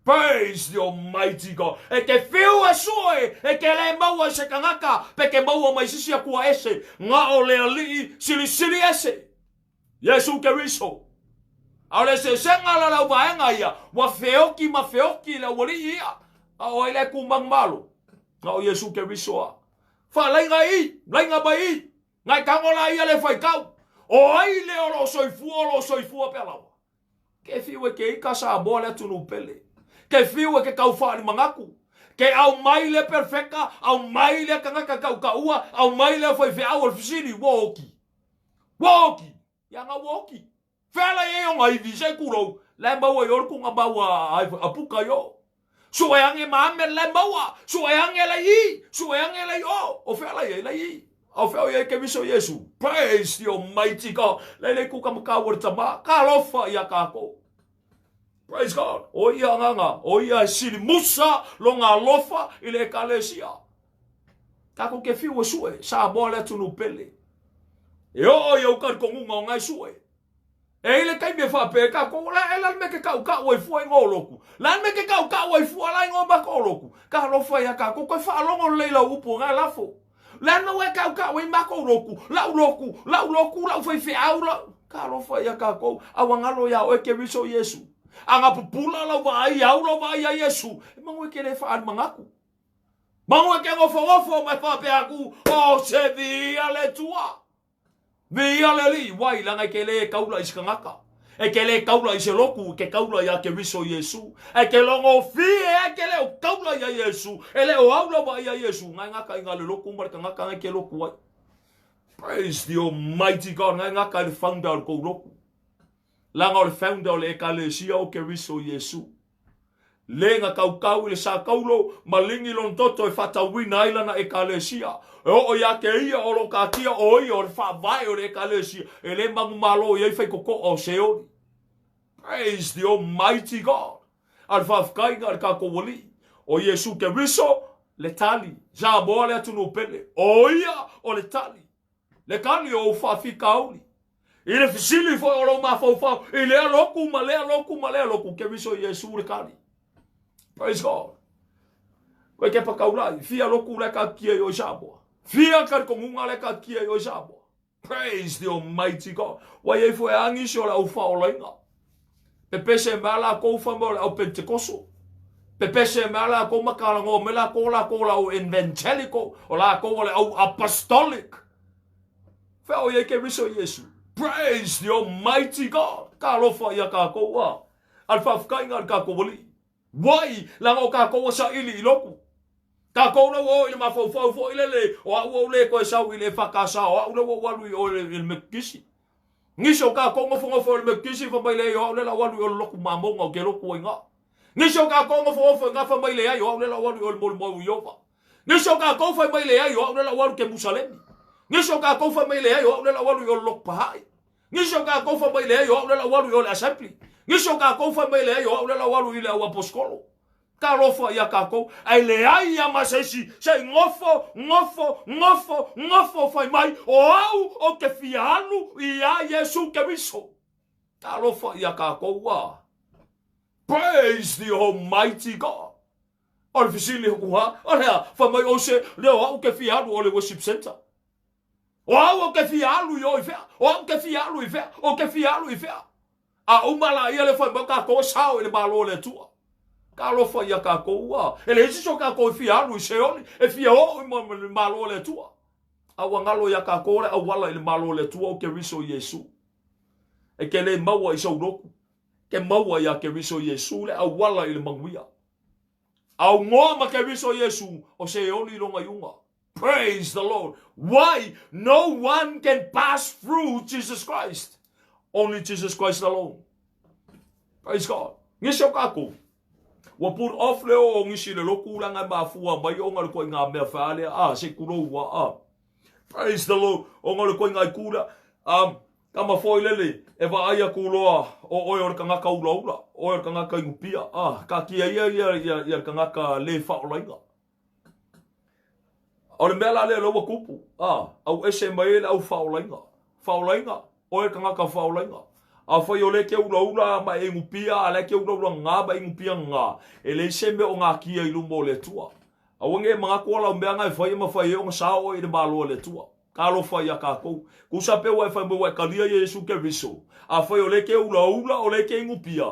Praise the Almighty God. E te whiu e sue, e te le maua i se tagata, pe te maua mai sisi Atua ese, na o le Alii silisili ese, Iesu Keriso. A o le eseesega la o le auvaega ia, ua feoki ma feoki le aualii ia, a o ai la e tu manumalo? Na o Iesu Keriso a. Faalaiga i, laiga mai i, ngai tago la ia le faitau. O ai lea o lo o soifua, o lo o soifua pea lava? Ke fiu e ke ika Samoa le atunuu pele. Ke fiu e ke kau faalimanatu. Ke aumai le perfeka, aumai le tagata taukaua, aumai le faifeau o le fesili, ua oki. Ua oki! Ia nga ua oki. Fea la i ai ona ivi, se i kulou, la e maua i o le kuga mau a, a puka i o. Sue ange ma ame la e maua, sue ange la i, sue ange la i o. O fea la i ai, la i. A o fea o i ai Keriso Iesu? Praise the Almighty God. La i le kuka makau o le tama, ka alofa ia kākou. Praise God. O ia agaga, o ia e sili musa lona alofa i le ekalesia. Tākou ke fiu e sue, Samoa le atunuu pele. E oo i au talitonuga o ngai sue. E i ai le taimi e faapea ai tatou, o le a ela le mea ke kaʻukaʻu ai fua i ngō loku? Le a le mea ke kaʻukaʻu ai fua la i ngō mako o loku? Talofa iā tatou, toe faalogo lelei lau upu o ngā lafo. Le a le mea ua e kaʻukaʻu ai makou loku, la'u loku, la'u loku, la'u faifeau, la'u. Talofa iā tatou, a ua galo iā oe Keriso Iesu. A na pupula lau vaai, au lau vaai iā Iesu, e manu e ke le faalimanatu. Manu e ke nofonofo ma e faapea atu, O se viia le Atua. Viia le Alii, wai, leaga e ke lē kaula i se tagata, e ke lē kaula i se lotu, e ke kaula iā Keriso Iesu. E ke logofie a e ke le o kaula iā Iesu, e le o au lava iā Iesu, ngae gata i nga le lotu ma le tagata ngae ke lotu ai. Praise the Almighty God, ngae gata i le founder o le kou lotu. Leaga o le founder o le Ekalesia o Keriso Iesu. Le na kaukau i le sākaulo ma ligi lona toto e faatauina ai lana Ekalesia. E oo iā te ia o lo taatia o ia o le faavae o le Ekalesia, e le manumalo i ai faikokoa o Seoli. Praise the Almighty God! A le faafetaiga a le tatou Alii, o Iesu Keriso le tali. Samoa le atunuu pele, o ia o le tali. Le tali o ou faafitauli. I le fesili foi o lou mafaufau i lea lotu ma lea lotu ma lea lotu, Keriso Iesu le tali. Praise God. Koe ke pakaulai, fia lotu le ka kia i oi Samoa. Fia talitonuga le ka kia i oi Samoa. Praise the Almighty God. Ua iai foi a nisi o le au whaolainga. Pepese mea lākou wha o le au Pentekoso. Pepese mea lākou makalagoa me lākou lākou la au evangelical, o lākou o le au apostolic. Fea o iai Keriso Iesu. Praise the Almighty God. Talofa ia kākou a. A le faafetaiga a le kākou Alii. Wai, leaga o kākou ua saili i loku. Kākou lea ua oo i le mafaufau foi lele, o a'u ua ou le toe sau i le EFKS, o a'u lea ua ou alu i o i le Metotisi. Nisi o kākou nofonofo i le Metotisi, fai mai lea, o a'u lea la ua alu i o le loku mamouga o ke loku ai ga'u. Nisi o kākou nofonofo i gafa mai leai o au lea la ua alu i o i le molimau i Ieova. Nisi o kākou fai mai leai o au lea la ua alu i Kemusalemi. Nisi o kākou fai mai leai o au lea la ua alu i o i le Lotu Pahaʻi. Nisi o kākou fai mai leai o au lea la ua alu i o i le Assembly. Nisi o kākou fai mai leai o au lea la ua alu i le au Aposikolo. Talofa iā kākou, ae leai a ma se isi se i nofo, nofo, nofo, nofo fai mai o au ou te fia alu iā Iesu Keriso. Talofa iā kākou a. Praise the Almighty God. O le fesili hoku ha, o le a, fai mai ose, lea o au ke fia alu o le worship center. O au o ke fia alu i o i fea, o au ke fia alu i fea, o ke fia alu i fea. A uma laia le fai mai o kākou e sao i le Malo o le Atua. Talofa ia kākou ua. E leai se isi o kākou e fia alu i Seoli, e fia oo i le Malo o le Atua. A ua galo iā kākou le auala i le Malo o le Atua o Keriso Iesu. E ke lē maua i sou lotu, ke maua iā Keriso Iesu le auala i le manuia. Aunoa ma Keriso Iesu o Seoli lona iuga. Praise the Lord. Why? No one can pass through Jesus Christ. Only Jesus Christ alone. Praise God. Nisi o kākou. Ua put off le o nisi le loku langa e mafua mai o ngā le koi ngā mea whaalea. Ah, se kulou ua. Ah. Praise the Lord. O ngā le koi ngā ikula. Um, kama foi lele, e vaai aku loa o oe o le kangaka ulaula, oe o le kangaka inupia. Ah, ka kia ia ia ia ia le kangaka le whaolainga. O le mea la lea lea ua kupu, a, au ese mai ai le au faaolaina. Faaolaina, oe tagata faaolaina. Afai o lea e te ulaula ma e inupia, a o lea e te ulaula gā ma e inupia gā, e leai se mea o natia i luma o le Atua. Aua ne i manatu o lau mea na e fai e mafai ai ona sao oe i le Malo a le Atua. Talofa iā kākou. Kusa pea ua e fai mai ua e talia Iesu Keriso. Afai o lea e te ulaula, o lea e te inupia,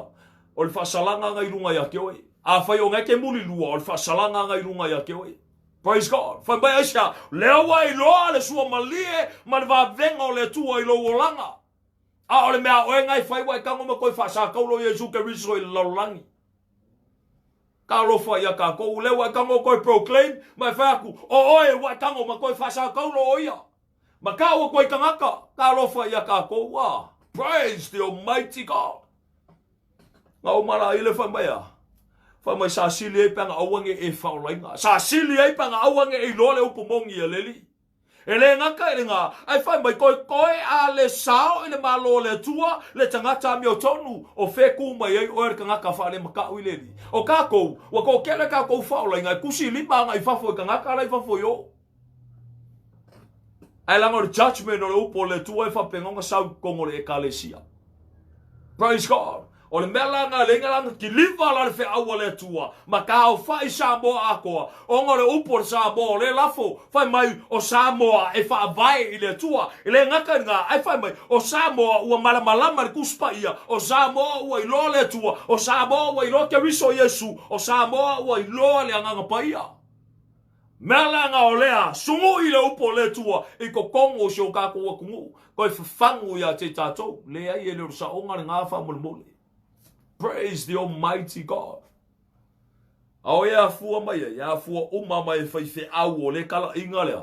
o le faasalaga na i luga iā te oe. Afai o na e te mulilua, o le faasalaga na i luga iā te oe. Praise God. Fai mai aisea, lea ua e iloa le sua malie ma le vavega o le Atua i lou olaga. A o le mea a oe na e fai ua e tago ma toe faasakaulo Iesu Keriso i le lalolagi. Talofa ia kākou, lea ua e tago toe proclaim, ma e fai atu, o oe ua e tago ma toe faasakaulo o ia. Ma kāua koe tagata, talofa ia kākou, ah, praise the almighty God. Na uma la ile fai mai a, fai mai sa sili ai pe ana aua ne e whaolainga. Sa sili ai pe ana aua ne e iloa le upu mongi a le alii. E le gata i lena, ae fai mai koe, koe a le sao i le Malo o le Atua, le tagata amiotonu, o fea ku mai ai oe le tagata faalemakau i le Alii? O kākou, ua toatele kākou faaolaina e kusi lima agai i fafo i tagata la i fafo i o. Ae leaga o le judgment o le upu o le Atua e faapena ona sau i totonu o le Ekalesia. Praise God. O le mea la na leina la na kiliva la le feau a le Atua ma taaofai Samoa atoa ona o le upu o le Samoa o le lafo fai mai o Samoa e faavae i le Atua. E le gata i lena ae fai mai o Samoa ua malamalama i le Tusi Paia, o Samoa ua iloa le Atua, o Samoa ua iloa Keriso Iesu, o Samoa ua iloa le Agaga Paia. Mea la na o lea sugui le upu o le Atua i totonu o si o tatou atunuu, toe fafagu ia te tatou. Leai, e le o le saoga lena faamolemole. Praise the Almighty God. A o e afua mai ai, e afua uma mai e faifeau o le talaiga lea.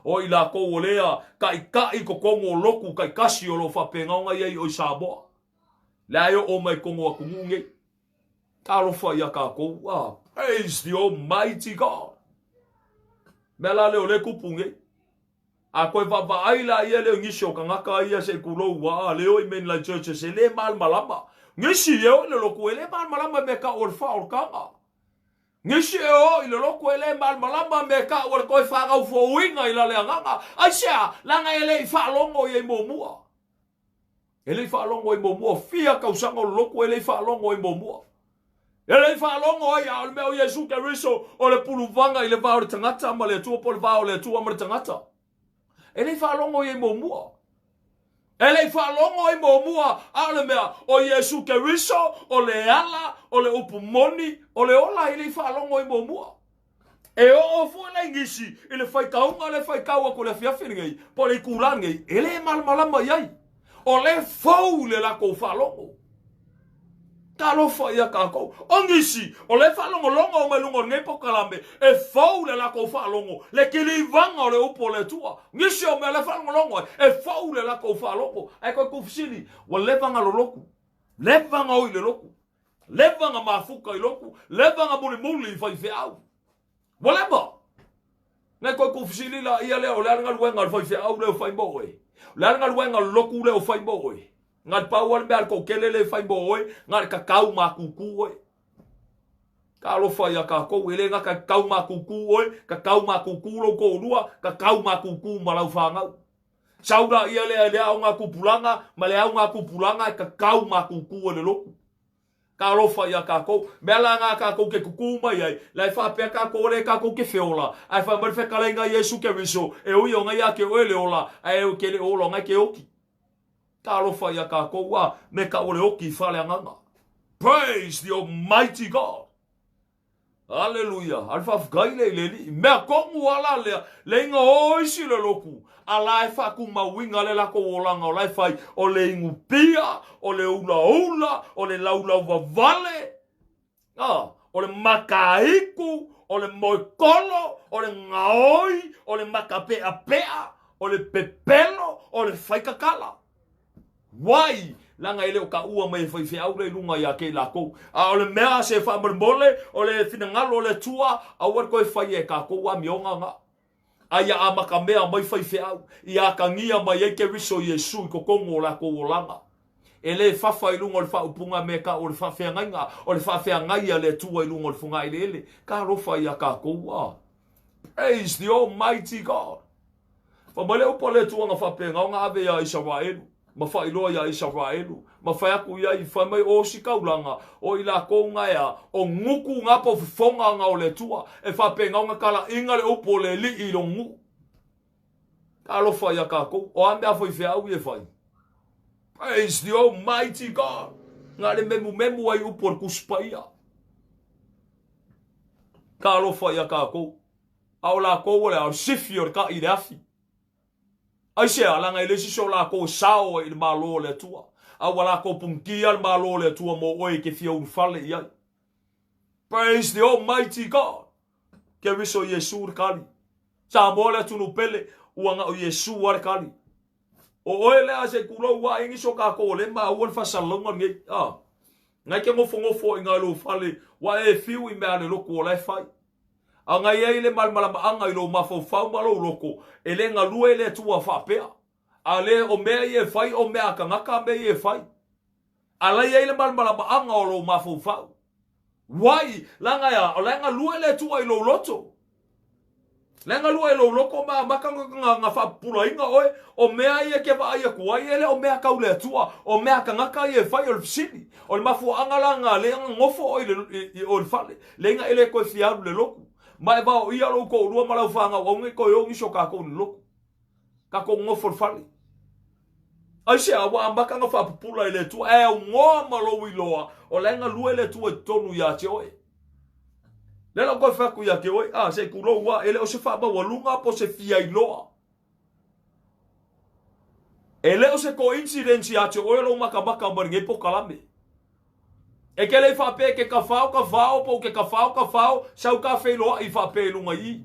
O i lakou o lea taʻitaʻi i totonu o lotu taitasi o lo o faapena ona i ai o i Samoa. Lea e oo mai i totonu o atunuu nei. Talofa ia kākou. Ah, praise the Almighty God. Mea la lea o le kupu nei. A koe vaavaai la ia leo nisi o kangaka ia se kulou a leo i mainline churches e le malamalama. Nisi e o i le loku e le malamalama me ka o le wha o le kanga. Nisi e o i le loku e le malamalama me ka o le koe whangau fōuinga i la le anganga. Ai sea, langa e le i whaalongo i ei mōmua. E le i faalogo ai muamua, fia tausaga o le lotu e le i faalogo ai muamua. E le i faalogo ai, a o le mea o Iesu Keriso, o le puluvaga i le va o le tagata ma le Atua, po o le va o le Atua ma le tagata. E le i faalogo ai muamua. E le i faalogo ai muamua, a o le mea o Iesu Keriso, o le ala, o le upu moni, o le ola, e le i faalogo ai muamua. E oo foi la i nisi i le faitauga lea e faitau atu i le afiafi lenei, po o le itula lenei, e le malamalama i ai. O le fou le latou faalogo. Talofa ia kākou. O nisi, o le faalogologo mai luga o lenei polokalame, e fou le latou faalogo, le kilivaga o le upu o le Atua. Nisi o mea le faalogologo ai, e fou le latou faalogo. Ae toe tuufesili, ua leva ona lolotu, leva ona o i le lotu. Leva na mafuka i loku, leva na mulimuli i faifeau. Ua leva. Ngai koe ku fesili la ia lea o le a le galuega a le faifeau lea o fai mo oe? O le a le galuega a le lotu lea o fai mo oe? Na le pau lava le mea a le toatele lea e fai mo oe, na le tatau matutu oe. Talofa ia tatou, e le gata e tatau matutu oe, tatau matutu lou toalua, tatau matutu ma lau fanau. Sau la ia lea i le aoga tupulaga ma le auga tupulaga e tatau matutu e le lotu. Talofa ia tatou. Mea la na tatou ke tutu mai ai, la e faapea tatou o lea tatou ke feola, ae fai mai le fetalaiga a Iesu Keriso, e ui o ngai ia te oe le ola, ae e ke le ola o ngai ke oti. Talofa ia tatou a me ka o le oti i faaleagaga. Praise the Almighty God. Aleluia! A le faafetai lea i le Alii. Mea tonu a la lea, leiga o isi le lotu, a la e faatumauina le latou olaga o la e fai, o le inu pia, o le ulaula, o le laulau vavale, a, o le makaiku, o le moekolo, o le gaoi, o le makapeapea, o le pepelo, o le faikakala. Wai, leaga e le o taua mai e faifeau lea i luga ia te i latou. A o le mea se faamolemole, o le finagalo o le Atua, aua le toe faia e tatou amioga na. A ia amatamea mai faifeau, ia atagia mai ai Keriso Iesu i totonu o latou olaga. E le fafa i luga o le faaupuga me tau o le faafeagaiga, o le faafeagai a le Atua i luga o le fogaeleele. Talofa ia tatou a. Praise the Almighty God. Fai mai le upu a le Atua na faapena ona ave iā Isaraelu, ma faailoa iā Isaraelu, ma fai atu i ai, fai mai, O ositaulaga, o i lakou na ea, o nuku na po fofoga na o le Atua, e faapena ona talaiga le upu o le Alii i lona nuu. Talofa ia tatou, o a mea faifeau ia e fai? Praise the Almighty God! Na le memumemu ai upu o le Tusi Paia. Talofa ia tatou. A o lakou o le a, o le sifi o le kai i le afi. Aisea, leaga e le isi o lakou e sao ai i le Malo o le Atua, a ua lakou punitia le Malo o le Atua mo oe e te fia ulufale i ai. Praise the Almighty God! Keriso Iesu le kali. Samoa le atunuu pele, ua na o Iesu lava le kali. O oe lea se tulou a ingi so kakou o le maua le faasalalauga lenei. Ah. Ngai ke nofonofo i ngai lou fale, ua e fiu i mea a le lotu o la e fai. A na i ai le malamalamaaga i lou mafaufau ma lou loto, e le galue le Atua faapea. A le o mea ia e fai o mea a tagata mea ia e fai. A la i ai le malamalamaaga o lou mafaufau. Wai, leaga e a, o la e galue le Atua i lou loto. La e galue i lou loto ma amata na faapupulaina oe, o mea ia e ke vaai atu ai, e le o mea tau le Atua, o mea a tagata ia e fai, o le fesili. O le mafuaaga la na lea na nofo oe i le fale, leaga e le toe fia alu i le lotu. Ma e vaoia lou toalua ma lau fanau aua ne i toe o nisi o tatou i le lotu. Tatou nofo i le fale. Aisea? Ua amata ona faapupula i le Atua, ae aunoa ma lou iloa, o la e galue le Atua i totonu ia te oe. Lea la ou toe fai atu ia te oe, a, se i tulou lava, e le o se faamaualuga po o se fiailoa. E le o se coincidence ia te oe lou makamaka mai lenei polokalame. E ke le i faapea ke kawhao kawhao po o ke kawhao kawhao sau ka feiloai faapea i lunga i i.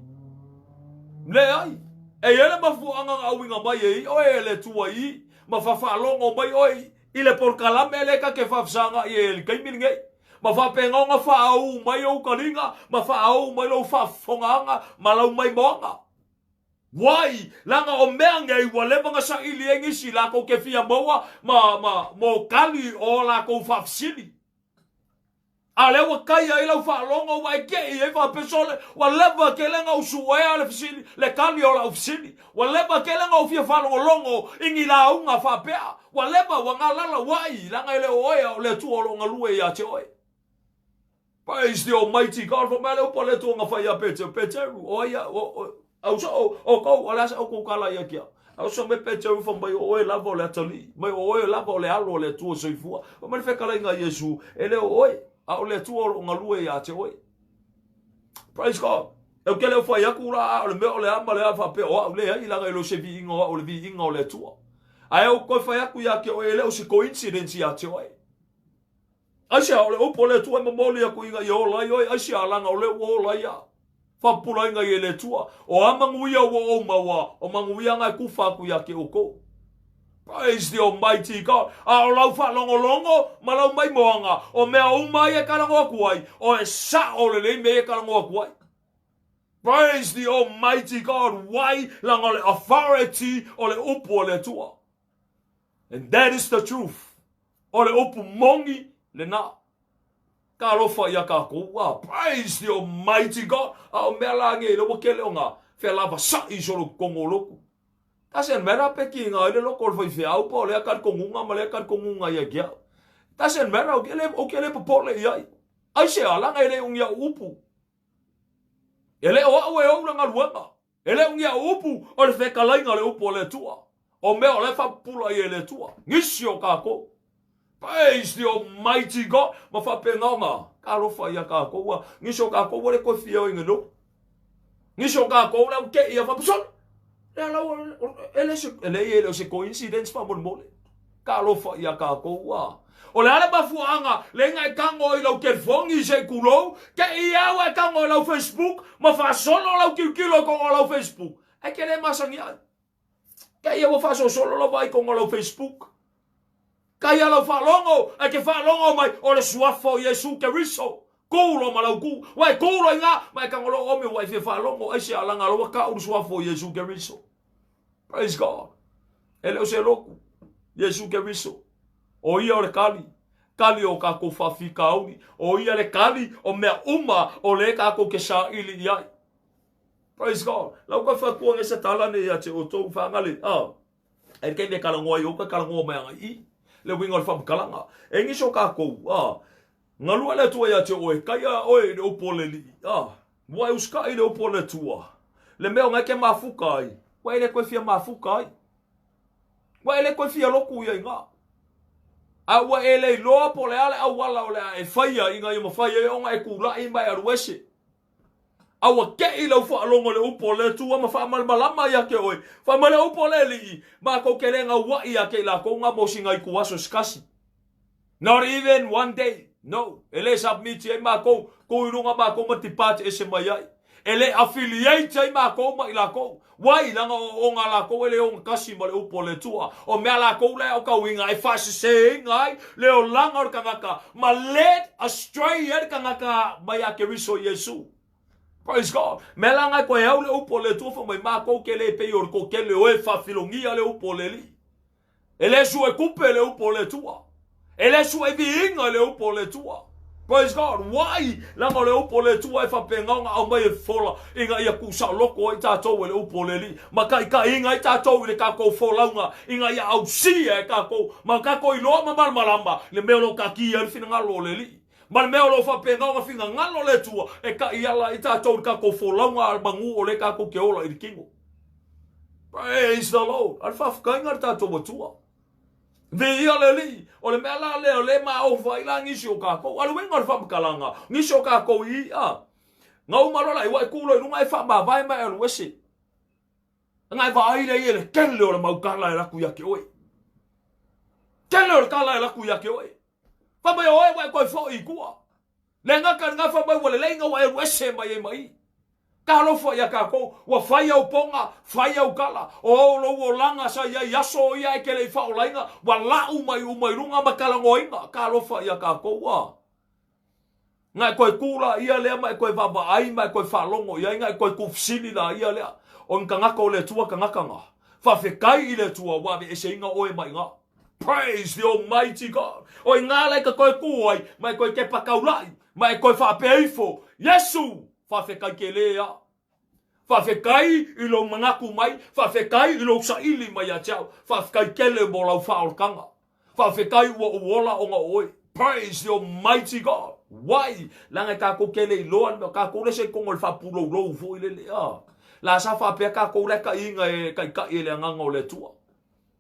Leai. E i ai le mafuaaga na auiga mai e i oe e le Atua i i, ma fafaalogo mai oe i le polokalame lea ta te faafesagai ai i le taimi lenei. Ma faapena ona faauu mai ou taliga, ma faauu mai lou faafofogaaga ma lau maimoaga. Wai, leaga o mea nei ua leva na saili ai nisi latou te fia maua ma, ma, mo kali o latou faafesili. A lea ua kai ai lau faalogo ua e kei ai faapea sole, ua leva tele na ou suea le fesili, le kali o lau fesili. Ua leva tele na ou fia faalogologo i ni lauga faapea. Ua leva, ua galala, wai, leaga e le o oe a o le Atua o lo o galue ia te oe. Praise the Almighty God, fai mai le upu a le Atua na fai ia Peteru, Peteru, o ai a, o, o, au sa, o, o kou, o le a sa outou tala ia ke au. Au sa mai Peteru fai mai, o oe lava o le atalii, mai o oe lava o le alo o le Atua soifua. Fai mai le fetalaiga a Iesu, e le o oe, a o le Atua o lo o galue ia te oe. Praise God. E ou te le o fai atu la, a o le mea o le a ma le a faapea o au, leai, leaga e le o se viiga o au, o le viiga o le Atua. Ae ou toe fai atu ia te oe, e le o se coincidence ia te oe. Aisea, o le upu a le Atua e momoli aku ina ia ola ai oe, aisea, leaga o lea ua ola ia. Faapupulaina i e le Atua, o a manuia ua ou maua, o manuia na e kufa aku ia te outou. Praise the Almighty God. A o lau faalogologo ma lau maimoaga, o mea uma ia e kalago aku ai, o e sao lelei mea ia e kalago aku ai. Praise the Almighty God. Why? Laga o le authority o le upu o le Atua. And that is the truth. O le upu moni lena. Talofa ia kākou. Ah, praise the Almighty God. A o mea la ngei le ua kele o ngā fealavasaʻi solo totonu o lotu. Doesn't matter pe ki ngā ile loko o le faifeau po o lea kalikonuga ma lea kalikonuga ia ki au. Doesn't matter, o ke le, o ke le popole i ai. Ai se alaga e le ungi au upu. E le o au e ou la galuega. E le o ni au upu, o le fetalaiga o le upu a le Atua. O mea o la e faapupula ai e le Atua. Nisi o kākou. Praise the Almighty God. Ma faapena ona talofa ia kākou. A nisi o kākou ua le toe fia o i no. Nisi o kākou la ua ia faapusolo. Le ala e le se e le e le o se coincidence faamolemole. Talofa ia kākou a. O le a le mafuaaga le iga e tago i lau telefoni se i tulou, te i au e tago i lau Facebook ma faasolo lau tilotilo i koga o lau Facebook. Ae ke le masani ai. Te ia ua faasolosolo lau vaai i koga o lau Facebook. Kai a lau faalogo, ae ke faalogo mai o le suafa o Iesu Keriso. Ku lo ma lau ku, ua e ku lo i ngā, ma e tago lo omi ua e fia faalogo, ai se alaga ua kau le suafa o Iesu Keriso. Praise God. E le o se lotu. Iesu Keriso. O ia o le kali. Kali o kākou faafitauli. O ia le kali o mea uma o lē kākou ke saili i ai. Praise God. Lau ka whatua nge se tala nei ia te o tōu whangale. Ah. E kei me kalangoa i o ka kalangoa mai anga i. Le winga o le whamakalanga. E ngiso kākou. Ah. Galua le Atua ia te oe, kai a oe i le upu o le Alii. Ah. Ua e usikai i le upu o le Atua. Le mea o ngai ke mafuka ai, ua e le koe fia mafuka ai. Ua e le koe fia loku ia i ngā. A ua e le iloa po le a le auala o le a e faia i ngā ia mawhai ai ona e kūlaʻi ma e alu ese. A ua keʻi lau faalogo i le upu o le Atua ma faamalamalama ia te oe. Fai mai le upu o le Alii, mākou ke le gauaʻi ia te i lākou ngā mo singa i ku aso se kasi. Not even one day. No. E le submit ai mākou, ku i lunga mākou ma depart ese mai ai. E le affiliate ai mākou ma i lākou. Wai, langa o, o ngā lākou e le onga kasi ma le upu o le Atua. O mea lākou le o kauinga e whaaseseina ai le olaga o le kangaka ma led astray ai le kangaka mai a Keriso Iesu. Praise God. Mea la ngai koe au le upu o le Atua wha mai mākou ke le pei o le kokele o e whawhilogia le upu o le Alii. E le sue kupe le upu o le Atua. E le sue viiga le upu o le Atua. Praise God. Why? Leaga o le upu o le Atua e faapena ona aumai e fola ina ia tuusaoloko ai tatou e le upu o le Alii. Ma taitaiina ai tatou i le tatou folauga ina ia ausia e tatou ma tatou iloa ma malamalama le mea o lo o taatia ai le finagalo o le Alii. Ma le mea o lo o faapena ona finagalo le Atua e taiala ai tatou i le tatou folauga a le manu o lea tatou te ola i le tino. Praise the Lord. A le faafetaiga le tatou Atua. Viia le Alii. O le mea la lea o le maofa ai la nisi o kākou. A le uiga o le faamatalaga, nisi o kākou i i'a. Na uma loa la i ua e kū loa i luga e faamavae ma e alu ese. Nga e vaai lea ia i le tele o le mau tala e laku ia te oe. Tele o le tala e laku ia te oe. Fai mai o oe ua e toe foi i tua. Le gata lena fai mai ua lelei na ua e alu ese mai ai ma i. Talofa ia kākou, ua fai au poga, fai au tala, o au lou olaga sa i ai aso o ia e ke le i faaolaina, ua lau mai uma i luga ma talanoaina. Talofa ia kākou, a. Na e toe kū la ia lea ma e toe vaavaai ma e toe faalogo i ai, na e toe tuufesili la ia lea, o ni tagata o le Atua tagata na. Faafetai i le Atua ua aveeseina oe mai iga. Praise the Almighty God. O iga la e ka toe kū ai, ma e toe kepa taulaʻi, ma e toe faapea ifo, Iesu, faafetai tele a. Faafetai i lou manatu mai, faafetai i lou saili mai ia te au, faafetai tele mo lau faaolataga. Faafetai ua ou ola ona o oe. Praise the Almighty God. Why? Leaga e tatou te le iloa le mea, tatou le se tonu o le faapuloulou foi lele. Ah. La sa faapea tatou la e taiina e taitai e le agaga o le Atua.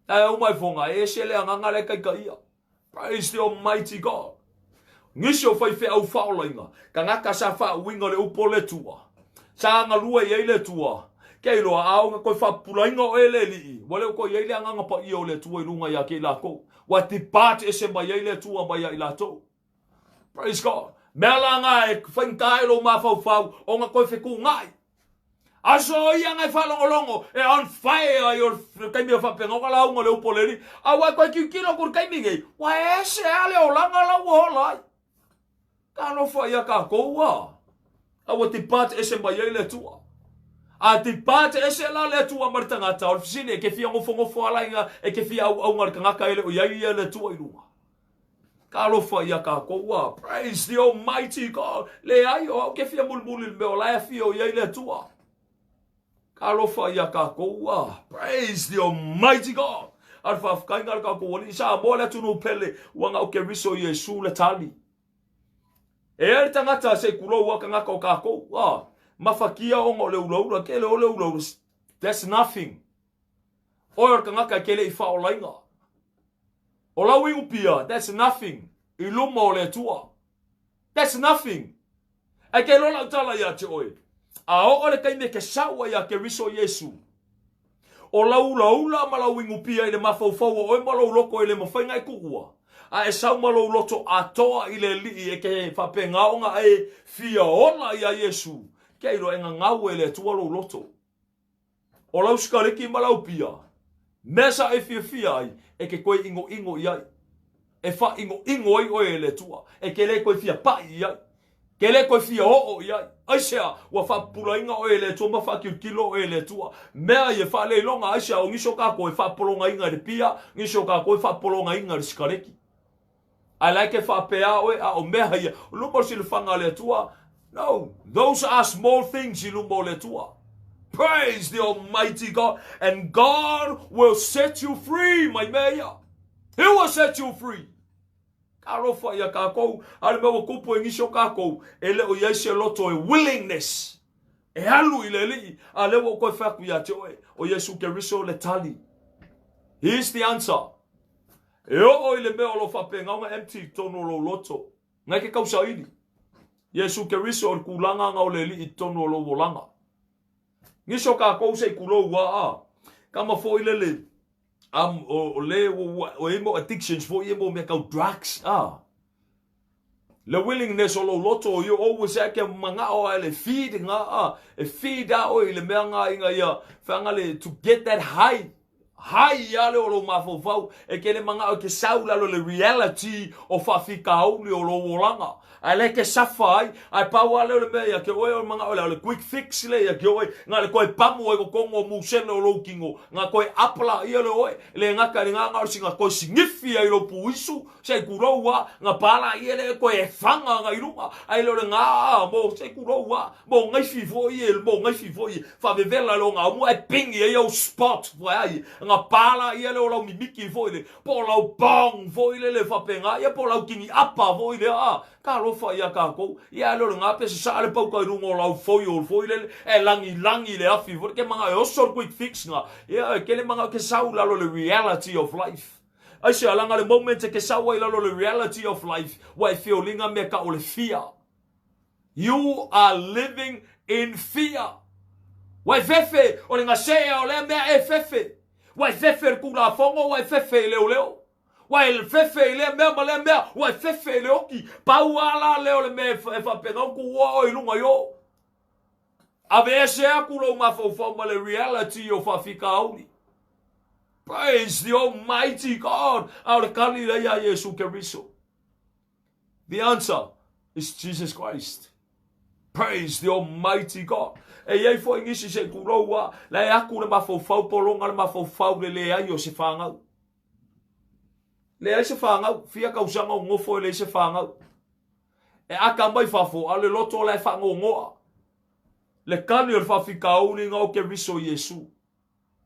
Ae uma ifoga, e ese le agaga la e taitaia. Praise the Almighty God. Nisi o faifeau faaolaina, tagata sa faauiga le upu o le Atua, sa galue i ai le Atua, ke iloa a ona toe faapupulaina oe e le Alii, ua le o toe i ai le agaga paia o le Atua i luga ia te i lakou. Ua depart ese mai ai le Atua mai ia i latou. Praise God. Mea la nga e faigata ai lou mafaufau ona toe fetuunai. Aso ia ngai faalogologo e on fire ai o le taimi o faapegaoga lauga o le upu o le Alii. Aua e toe tilotilo atu i le taimi nei, ua ese lava le olaga la ua ola ai. Talofa ia tatou a. A ua depart ese mai ai le Atua. A depart ese la le Atua ma le tagata, o le fesili, e ke fia nofonofo ala ina, e ke fia auauna le tagata e le o i ai ia le Atua i luga. Talofa ia tatou a. Praise the Almighty God. Leai, o au ke fia mulimuli i le mea o la e afio i ai le Atua. Talofa ia tatou a. Praise the Almighty God. A le faafetaiga a le tatou Alii Samoa le atunuu pele, ua na o Keriso Iesu le tali. E ai le tagata se i kulou a tagata o tatou, a, mafatia ona o le ulaula, kele o le ulaula, that's nothing. Oe o le tagata e ke le i faaolaina. O lau inupia, that's nothing, i luma o le Atua. That's nothing. Ae ke iloa lau tala ia te oe, a oo le taimi e ke sau ai ia Keriso Iesu, o lau ulaula ma lau inupia i le mafaufau o oe ma lou loto e le mafai na e tuua, a e sau ma lou loto atoa i le Alii e ke faapena ona e fia ola ia Iesu, ke iloa e gagau e le Atua lou loto. O lau sikaleki ma lau pia, mea sa e fiafia ai, e ke toe ʻinoʻino i ai. E faʻinoʻino ai ʻoe e le Atua, e ke lē toe fia paʻi i ai, ke lē toe fia oo i ai. Aisea? Ua faapupulaina ʻoe e le Atua ma faakilokilo ʻoe e le Atua. Mea ia faaleiloga, aisea? O nisi o kākou e faapologaina i le pia, nisi o kākou e faapologaina i le sikaleki. Ae la e ke faapea oe, a o mea ia, o luma o le silafaga a le Atua. No, those are small things i luma o le Atua. Praise the Almighty God, and God will set you free mai mea ia. He will set you free. Talofa ia kākou, a le mea ua tupu e nisi o kākou, e le o i ai se loto e willingness, e alu i le Alii, a lea ua ou toe fai atu ia te oe, o Iesu Keriso le tali. He is the answer. E oo i le mea o lo faapena ona empty i totonu o lou loto. Ngai ke kausaili. Iesu Keriso o le kulaga nga o le Alii i totonu o lou olaga. Nisi o kakou se i kulou a a. Kama foi lele um, o, o le o, o e mo addictions foi e mo mea kau drugs a. Le willingness o lou loto you always e ke mangao a le feed nga a e feed a oi le mea nga inga ia whanga le to get that high high ia le o lou mafaufau e ke le mangao ke sau lalo le reality o faafitauli o lou olaga ae le ke safa ai ae pau a lea o le mea ia ke oe o le mangao lea o le quick fix le ia ke oe nga le koe pamu ai kokogo o musele o lou kino nga koe apla ia le oe le gata le nganga o le singa koe sigifi ai lou puisu Se i kulou a, nga pala i ele e koe e whanga nga i lunga, ai le ole nga a, mo se i kulou a, mo ngaifi foi e, mo ngaifi foi e, whavevela le o nga mua e pingi e au spot foi ai, nga pala i ele o lau mimiki foi le, po o lau bong foi le le whapenga ia, po o lau kingi apa foi le a, talofa ia kākou, ia le ole nga pe se saa le pauka i lunga o lau foi o foi le, e langi langi le afi foi, ke manga e oso le quick fix nga, ia e kele manga ke sau lalo le reality of life. Aisea, leaga le moment e ke sau ai lalo le reality of life, ua e feoliga mea ka o le fear. You are living in fear. Ua e fefe, o le gasea o lea mea e fefe. Ua e fefe i le Tulafono, ua e fefe i leoleo. Ua e fefe i lea mea ma lea mea, ua e fefe i le oki. Pau a la lea o le mea e faapena ona tuua oe i luga i o. Aveese aku lou mafaufau ma le reality o faafitauli. Praise the Almighty God. A o le kali lea iā Iesu Keriso. The answer is Jesus Christ. Praise the Almighty God. E iai foi nisi se i kulou a, la e aku le mafaufau pologa le mafaufau le leai o se whangau. Leai se whangau, fia kausaga o ngofo e leai se whangau. E aka mai fafo, a o le loto la e whangongoa. Le kani o le whawhikauli nga o Keriso Iesu.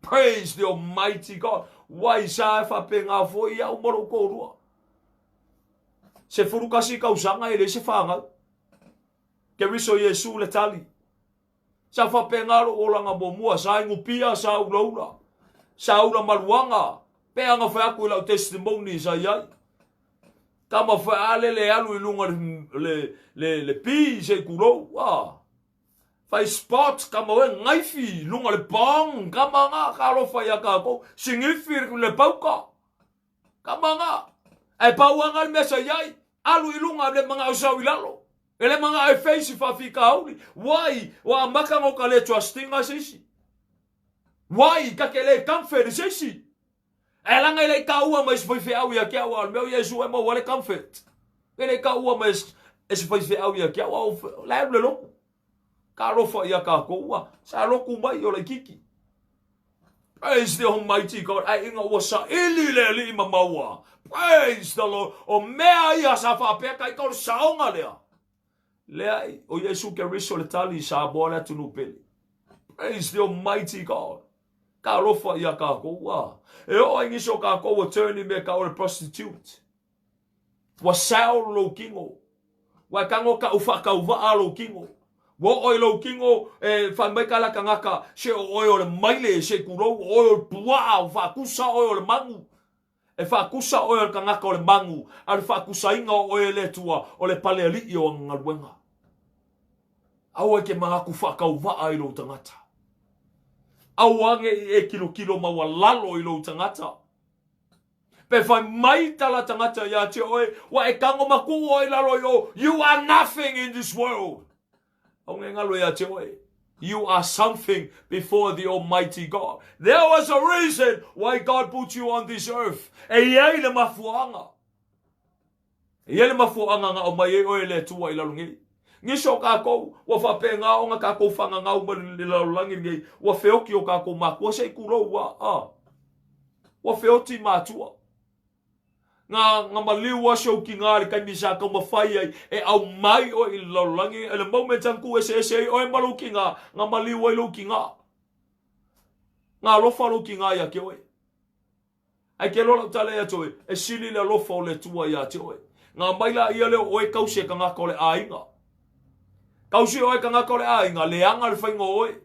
Praise the Almighty God. Wai sa e whapenga foi ia u ma lou toalua. 11 kausaga e leai se fanau. Keriso Iesu le tali. Sa faapena lou olaga muamua, sa inupia, sa ulaula, sa ula maluaga, pe ana fai atu i lau testimony sa i ai. Tama fai a lele alu i luga le, le, le pi se i kulou, ah. Fai spot, kama oe ngaifi, luga le bong, kama nga, ka alofa ia kākou, singifi le pauka. Kama nga, ae pau anga le mea sa i ai, alu i luga le mangao sau i lalo. E le manao e fai se faafitauli. Why? Ua amata ona ka le trust inga se isi. Why? Ka ke le comfort i se isi. E laga e le i taua mai se faifeau ia te au, a o le mea o Iesu e maua ai le comfort. E le i taua mai e se faifeau ia te au, a o la e alu le lotu. Talofa ia tatou ua sa lotu mai o laititi. Praise the Almighty God. Ai ina ua saili le Alii ma maua. Praise the Lord. O mea ia sa faapea kai ka o le saoga lea. Leai, o Iesu Keriso le tali i Samoa le atunuu pele. Praise the Almighty God. Talofa ia tatou ua. E oo ai nisi o tatou ua turn i mea tau o le prostitute. Ua sell lou kino. Ua e tago ka'u faatauvaa lou kino. Ua oo i lou kino e fai mai kala tagata se o oe o le maile se i tulou o oe o le puaa ua faatusa oe o le manu. E faatusa oe o le tagata o le manu a o le faatusaina o oe e le Atua o le palealii o ana galuega. Aua e te manatu faatauvaa i lou tagata. Aua ne i e tilotilo maualalo i lou tagata. Pe fai mai tala tagata ia te oe, ua e tago matuu oe i lalo i o, you are nothing in this world. Au nge ngalo ia te oe. You are something before the Almighty God. There was a reason why God put you on this earth. E i ai le mafuaaga. E i ai le mafuaaga na aumai ai oe e le Atua i lalo nei. Nisi o kākou, ua faapena ona kākou fagagau mai le lalolagi lenei, ua feoti o kākou mākua, se i kulou ua, a. Ua feoti mātua. Na, na maliu a si ou kina le taimi sa taumafai ai e aumai oe i le lalolagi, i le moment sa na tuueseese ai oe ma lou kina, na maliu ai lou kina. Na alofa lou kina ia te oe. Ae ke loa lau tala ia te oe, e sili le alofa o le Atua ia te oe. Na aumai la ia lea o oe tausi e tagata o le aiga. Tausi oe tagata o le aiga, leaga le faiga o oe.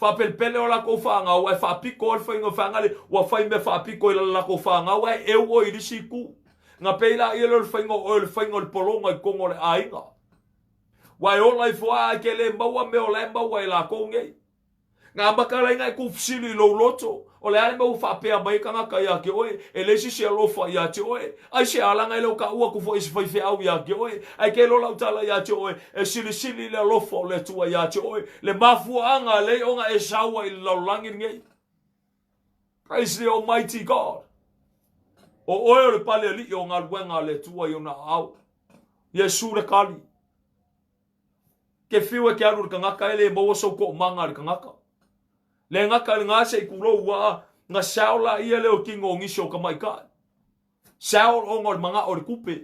Faapelepele o lakou fanau, ae faapito ai le faiga o faga le, ua fai mea faapito i la lakou fanau, ae eu oe i le isi itu. Na pei la ia lea o le faiga o oe o le faiga o le pologa i totonu o le aiga. Ua e ola ifo lava ae ke le maua mea o la e maua e lakou nei. Na amata la ina e tuufesili i lou loto, o le a le mea ua faapea mai ai tagata ia te oe, e leai se isi alofa ia te oe? Aisea leaga e le o taua atu foi e se faifeau ia te oe? Ae ke loa lau tala ia te oe, e silisili le alofa o le Atua ia te oe, le mafuaaga e leai ona e saua i le lalolagi lenei. Praise the Almighty God. O oe o le pale alii o galuega a le Atua i ona aao. Iesu le kali. Ke fiu e ke alu i le tagata e le maua sou toomaga i le tagata. Le gata i lena se i kulou ua na sao la ia lea o tino o nisi o tamaitai. Sao ona o le manao i le tupe.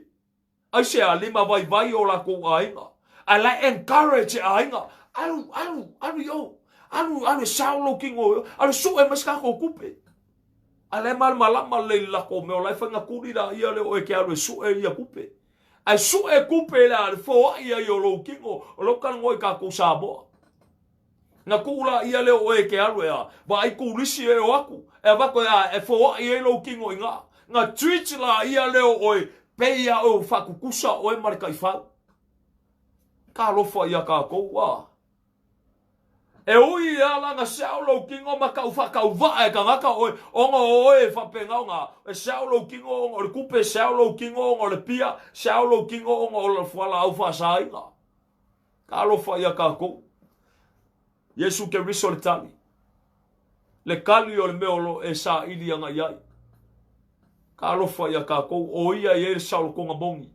Aisea lima vaivai o lakou aiga. Ae la e encourage e aiga, alu, alu, alu i o. Alu, alu e sao lou tino i o. Alu e sue mai se tatou tupe. Ae la e malamalama lelei i le latou mea o la e fai na tuli la ia lea o oe e te alu e sue ia tupe. Ae sue tupe le a le foai ai o lou kino, o lou talanoa i tatou Samoa. Na tuu la ia lea o oe e te alu e a, vaai turisi e o atu, e avatu e a, e foai ai lou kino i na. Na treat la ia lea o oe, pei a oe ua faatutusa oe ma le taifau. Talofa ia tatou a. E ui a lana seao lou kino ma kau faatauvaa e tagata oe, ona o oe e faapena ona e seao lou kino ona o le tupe, seao lou kino ona o le pia, seao lou kino ona o le fualaau faasaina. Talofa ia tatou. Iesu Keriso le tali. Le kali o le mea o lo e saili agai ai. Talofa ia tatou, o ia e i ai le saolotoga moni.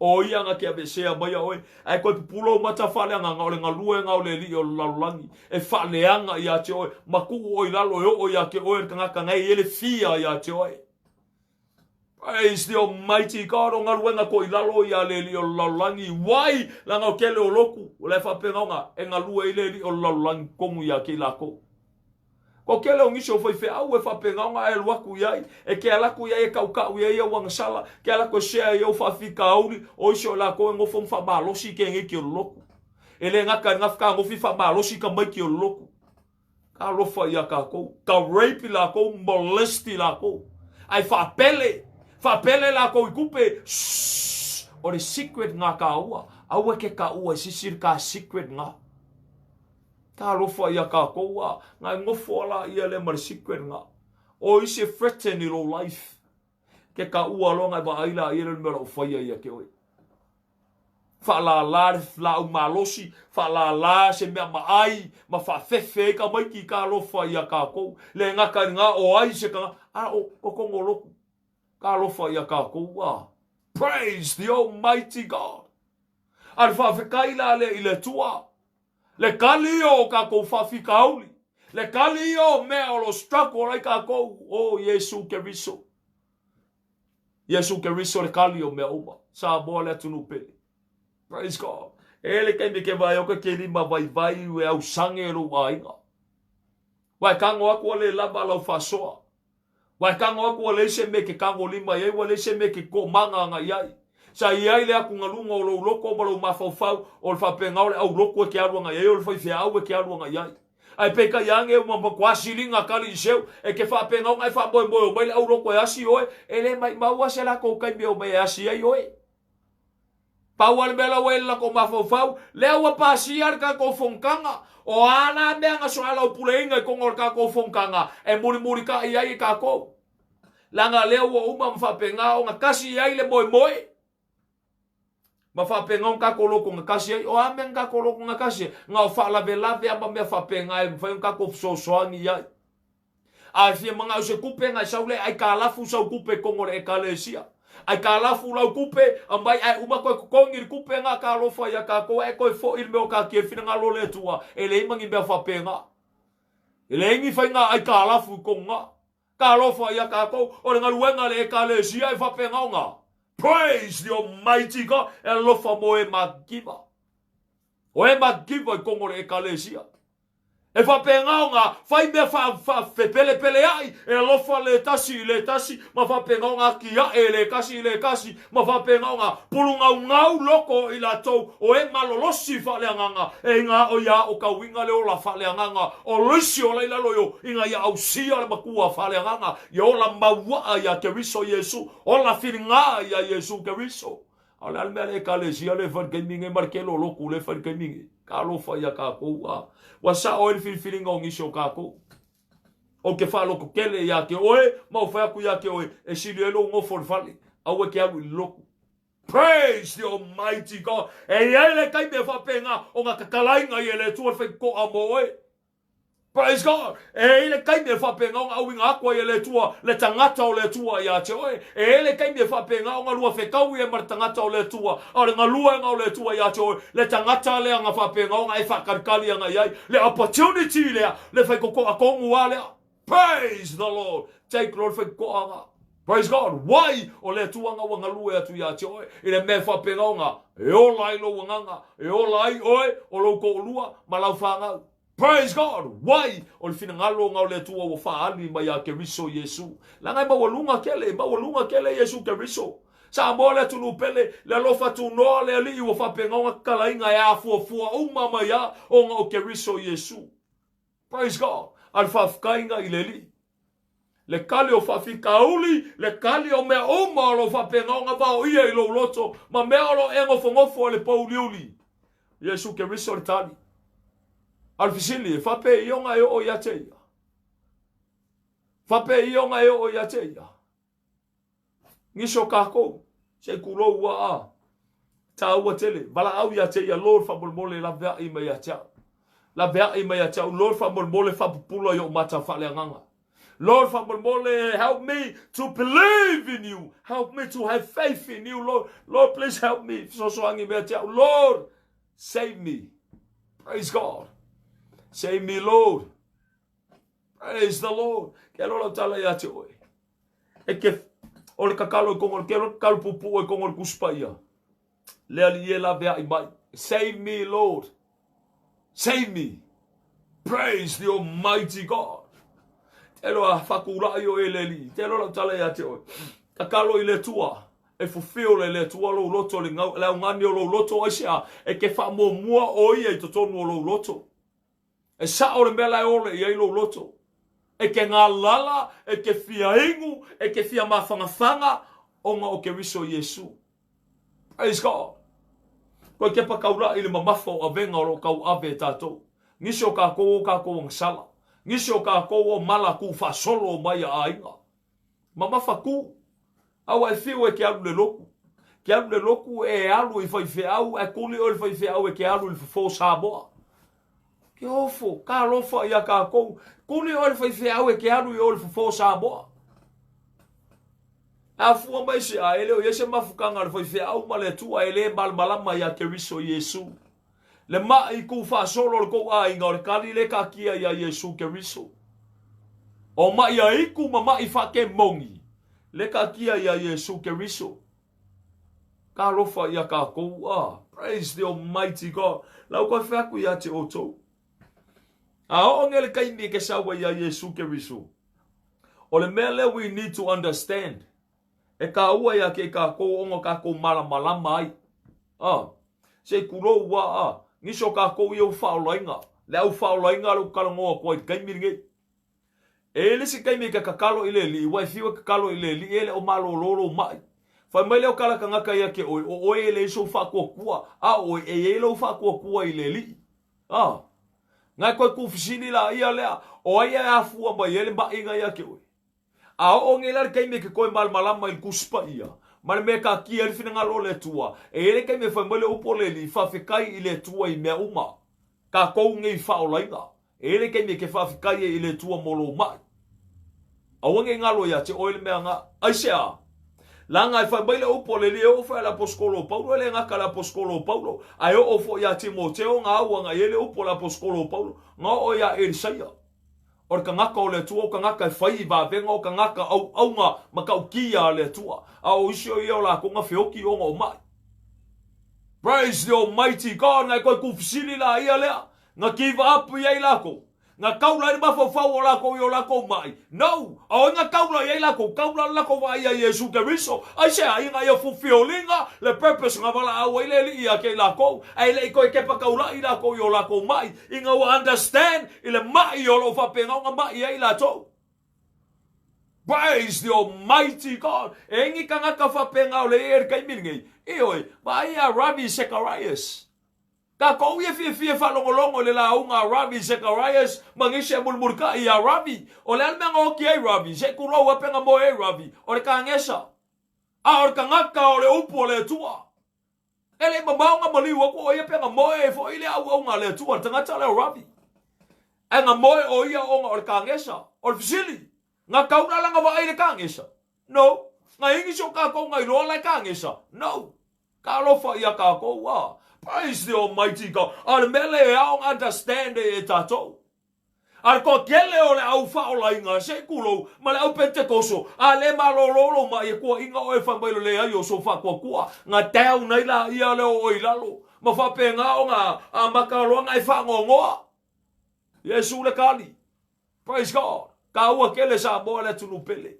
O ia na te aveesea maia oe, ae toe pupula ou mata faaleagaga, o le galuega o le Alii o le lalolagi, e faaleaga ia te oe, ma tuu oe i lalo e oo ia te oe le tagata na e i ai le fia ia te oe. Praise the Almighty God, o galuega koe i lalo ia le Alii o le lalolagi, why? Leaga o tele o lotu, o la e faapena ona e galue ai le Alii o le lalolagi tonu ia te i lakou. Ko kele o nisi o faifeau e faapena ona e alu atu i ai, e ke ala atu i ai e kaukau i ai au agasala, ke ala atu e share i au faafitauli, o isi o lakou e nofo ma faamalosi i keneiki o le lotu. E le gata i lena fetagofi faamalosi tamaiti o le lotu. Talofa ia tatou, ka rape i lakou, molest i lakou. Ae faapele, faapele lakou i tupe, shhh, o le secret nga taua, aua e ke taua i sisi le ta secret nga. Talofa ia tatou a, na e nofo ala ia lea ma le secret na. O isi e threaten i lou life. Ke ka ua loa na e vaai la ia le mea o lau faia ia te oe. Faalala le laau malosi, faalala se mea maai, ma faafefe ai tamaiti ka alofa ia tatou. Le gata i lena o ai se tagata, a o totonu o lotu. Ka alofa ia tatou a. Praise the Almighty God. A le faafetai la lea i le Atua. Le kali ia o tatou faafitauli. Le kali ia o mea o lo o struggle ai tatou. O Iesu Keriso. Iesu Keriso le kali o mea uma. Samoa le atunuu pele. Praise God. E le taimi ke vaai atu e ke lima vaivai e ausage e lou aiga. Ua e tago atu ua le lava lau faasoa. Ua e tago atu ua leai se mea e te tagolima i ai, ua leai se mea e te tomaga agai i ai. Sa i ai le atugaluga o lou loto ma lou mafaufau, o le faapena o le aulotu e te alu agai i ai, o le faifeau e te alu agai i ai. Ae peitai ane ua matua siliga tali i seu, e te faapena ona e faamoemoe omai le aulotu e asi oe, e le maimau lava se latou taimi e omai e asi ai oe. Pau lava le mea la ua i le latou mafaufau, lea ua pasia le tatou fonotaga. O a la mea na soalaupuleina i totonu o le tatou fonotaga e mulimulitai ai e tatou? Leaga lea ua uma ma faapena ona tasi ai le moemoe ma faapena ona tatou lotogatasi ai. O a mea na tatou lotogatasi ai? Na o faalavelave lava ma mea faapena e mafai ona tatou fesoasoani ai. A e fia manao i se tupe, ona e sau lea e aikalafu sau tupe i totonu o le Ekalesia. Aikalafu lau tupe, aumai ae uma toe totogi le tupe na, talofa ia tatou ae toe foi le mea o taatia i le finagalo o le Atua. E leai ma ni mea faapena. E leai ni faiga aikalafu i totonu na. Talofa ia tatou, o le galuega a le Ekalesia e faapena ona. Praise the Almighty God! E alofa mo e matitiva. O e matitiva i totonu o le Ekalesia. E faapena ona fai mea faapelepeleai, e alofa le tasi i le tasi, ma faapena ona atiae le tasi i le tasi, ma faapena ona pulugaugau loko o i latou o e malolosi faaleagaga, e inā o ia aotauina le ola faaleagaga o lisi o la i lalo i o, ina ia ausia le Matua faaleagaga, ia ola mauaa ia Keriso Iesu, ola filiga ia Iesu Keriso. A o le a le mea le Ekalesia lea e fai i le taimi nei ma le tele o lotu lea e fai i le taimi nei? Talofa ia tatou a. Ua sao ai le filifiliga o nisi o tatou. Ou te faalototele ia te oe ma ou fai atu ia te oe e sili ai lou nofo i le fale, aua e te alu i le lotu. Praise the Almighty God! E i ai le taimi e faapena ona tatalaina ai e le Atua le faitotoa mo oe. Praise God! E i ai le taimi e faapena ona auina atu ai e le Atua le tagata o le Atua ia te oe. E i ai le taimi e faapena ona lua fetaui ai ma le tagata o le Atua, a o le galuega o le Atua ia te oe, le tagata lea na faapena ona e faatalitali ana i ai, le opportunity lea, le faitotoa tonu lava lea. Praise the Lord! Take loa le faitotoa na. Praise God! Why? O le Atua na ua galue atu ia te oe i le mea e faapena ona e ola ai lou agaga, e ola ai oe, o lou toalua ma lau fanau. Praise God! Why? O le finagalo na o le Atua ua faaali mai ia Keriso Iesu. Leaga e maualuga tele, e maualuga tele Iesu Keriso. Samoa le atunuu pele, le alofa tunoa le Alii ua faapena ona tatalaina e afuafua uma mai a ona o Keriso Iesu. Praise God! A le faafetaiga i le Alii. Le kali o faafitauli, le kali o mea uma o lo o faapena ona vaoia i lou loto, ma mea o lo o e nofonofo ai le pouliuli. Iesu Keriso le tali. A o le fesili, e faapei ona e oo ia te ia? Faapei ona e oo ia te ia? Nisi o kākou, se i kulou ua a tāua tele, valaau ia te ia, Lord faamolemole laveai mai ia te au. Laveai mai ia te au, Lord faamolemole faapupula i ou mata faaleagaga. Lord faamolemole help me to believe in you. Help me to have faith in you, Lord. Lord please help me. Fesoasoani mai ia te au, Lord save me. Praise God. Save me, Lord. Praise the Lord. Ke aloha lau tala ia te oe. E ke, o le kakalo i kongo, ke aloha kakalo pupu i kongo le kuspa ia. Le ali e lawe ai mai. Save me, Lord. Save me. Praise the Almighty God. Te aloha whakura i o e le li. Te aloha lau tala ia te oe. Kakalo i le tua. E fulfill e le Atua lou loto, le, ngau, le augani o lou loto, aisea, e ke whaamuamua o ia i totonu o lou loto. E sao le mea la e ole i ai lou loto. E ke galala, e ke fia inu, e ke fia mafangafaga, ona o Keriso Iesu. Praise God. Koe kepa kaulaʻi i le mamafa o avega o lo o kauave e tatou. Nisi o kakou o kakou agasala. Nisi o kakou o mala ku faasolo mai a aiga. Mamafa ku. A ua e fiu e ke alu le lotu. Ke alu i le lotu e alu i faifeau ae tuli oe i le faifeau e te alu i le fofo Samoa. Ke ofo, talofa ia tatou. Tuli oe i le faifeau e te alu i o i le fofo Samoa. Afua mai se a, e le o i ai se mafutaga a le faifeau ma le Atua e le malamalama ia Keriso Iesu. Le ma'i tu faasolo o le tou aiga o le kali le taatia ia Iesu Keriso. O ma'i aitu ma ma'i faakemoni le taatia ia Iesu Keriso. Talofa ia tatou a. Praise the Almighty God. Lau koe fai atu ia te outou. A oo nei le taimi e ke sau ai ia Iesu Keriso. O le mea lea we need to understand. E kāua ia ke kākou ona kākou malamalama ai. A, se i kulou ua a, nisi o kākou ia u whaolainga. Le au whaolainga le u talanoa atu ai i le taimi lenei. E i ai le isi taimi e ke kakalo i le alii, ua e fiu e kakalo i le alii e le o malōlō lou maʻi. Fai mai lea o kala tagata ia ke ʻoe, o ʻoe e leai sou faatuatua, a ʻoe e i ai lou faatuatua i le alii. A, na e toe tuufesili laia lea, o ai e afua mai ai le maʻiga ia te oe? A oo nei la le taimi e ke toe malamalama i le Tusi Paia, ma le mea e taatia ai le finagalo o le Atua, e i ai le taimi e fai mai le upu a le Alii, Faafetai i le Atua i mea uma. Tatou nei faaolaina. E i ai le taimi e ke faafetai ai i le Atua mo lou maʻi. Aua nei galo ia te oe le mea na. Aisea? Leaga e fai mai le upu a le Alii e oo foi a le Aposetolo o Paulo, e le gata le Aposetolo o Paulo, ae oo foi ia Timoteo na au ana i ai le upu a le Aposetolo o Paulo, na oo ia Elisaia. O le tagata o le Atua, o tagata e fai i vavega, o tagata auauna matautia a le Atua, a o isi o ia o latou na feoti ona o maʻi. Praise the Almighty God, na e toe tuufesili laia lea, na give up i ai latou. Na taula ai le mafaufau o latou i o latou maʻi? No! A o ai na taula i ai latou? Taula le latou vaai ia Iesu Keriso. Aisea? Ina ia fulfillinga le purpose na valaau ai le Alii ia te i latou, ae le i toe kepa taulaʻi latou i o latou maʻi, ina ua understand i le maʻi o lo o faapena ona maʻi ai latou. Praise the Almighty God! E ai ni tagata faapena o le i ai i le taimi lenei? Ioe, vaai ia Ravi Zacharias. Tatou ia fiafia e faalogologo i le lauga a Ravi Zacharias ma nisi e mulimulitai iā Ravi. O le a le mea na oti ai Ravi? Se i tulou a pe na moe ai Ravi? O le kagesa. A o le tagata o le upu a le Atua. E le i mamao na maliu aku o ia pe na moe ai foi le auauna a le Atua, le tagata lea o Ravi. Ae na moe o ia ona o le kagesa. O le fesili, na taula lana vaai i le kagesa? No. Na ingi si o tatou na iloa la e kagesa? No. Talofa ia tatou a. Praise the Almighty God. A o le mea lea e ao ona understand e tatou. A le toatele o le au faaolaina, se i tulou, ma le au Pentekoso, a le malolo lou mai e tuuaiga oe e fai mai le leai o sou faatuatua, na down ai laia lea o oe i lalo, ma faapena ona amata loa ona e faanoanoa. Iesu le kali. Praise God. Taua tele Samoa le atunuu pele.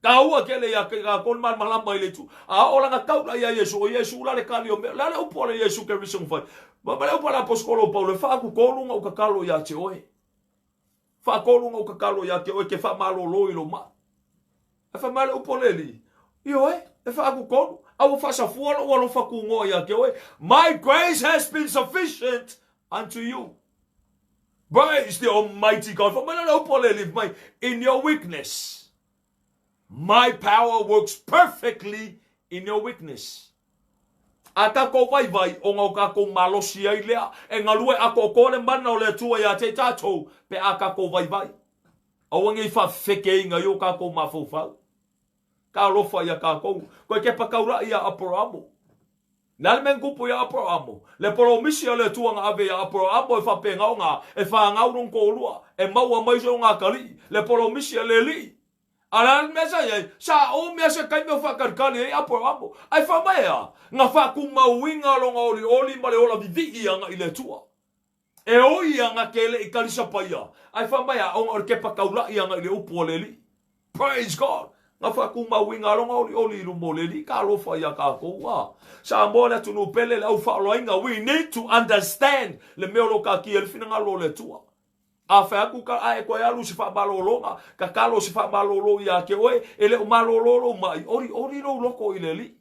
Taua tele ia te tatou le malamalama i le itu. A oo lana taula ia Iesu, o Iesu la le kali o mea. Le a le upu a le Iesu Keriso na fai? Ma le upu a le aposetolo o Paulo, e faatutolu ona ou tatalo ia te oe. Faatolu ona ou tatalo ia te oe ke faamalolo i lou mai. Ae fai mai le upu a le Alii, Ioe, e faatutolu, a ua faasafua lou alofa tunoa ia te oe. My grace has been sufficient unto you. Praise the Almighty God. Fai mai lea le upu a le Alii, fai mai, In your weakness, my power works perfectly in your weakness. A tatou vaivai, ona o tatou malosi ai lea, e galue atoatoa le mana o le Atua ia te tatou, pe a tatou vaivai. Aua nei faafefekeina i o tatou mafaufau. Talofa ia tatou. Koe kepa taulaʻi ia Aperamo. Le a le mea na tupu ia Aperamo? Le polomisi a le Atua na ave ia Aperamo e faapena ona e fanau lona toalua, e maua mai se ona atalii, le polomisi a le Alii. A le a le mea sa i ai? Sa umi a se taimi o faatalikali ai Aperamo. Ae fai mai a, na faatumauina lona olioli ma le ola vivii agaʻi le Atua. E ui a na ke le i kalisapaia, ae fai mai a ona o le kepa taulaʻi agaʻi le upu a le Alii. Praise God! Na faatumauina lona olioli i luma o le Alii, talofa ia tatou a. Samoa le atunuu pele le au faaolaina, we need to understand le mea o lo o taatia ai le finagalo o le Atua. A fai atu ka ae toe alu se faamalologa, tatalo se faamalolo ia te oe, e le o malolo lou mai, olioli lou loto i le Alii.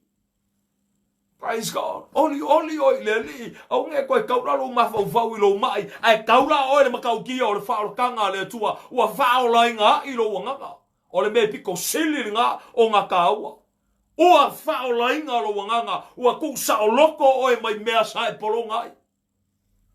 Praise God. Olioli oe i le Alii, aua ne i toe taula lou mafaufau i lou mai, ae taula oe i le matautia o le faaolataga a le Atua ua faaolaina ai lou agaga. O le mea e pito sili lena o na taua. Ua faaolaina lou agaga, ua tuusaoloko oe mai mea sa e pologa ai.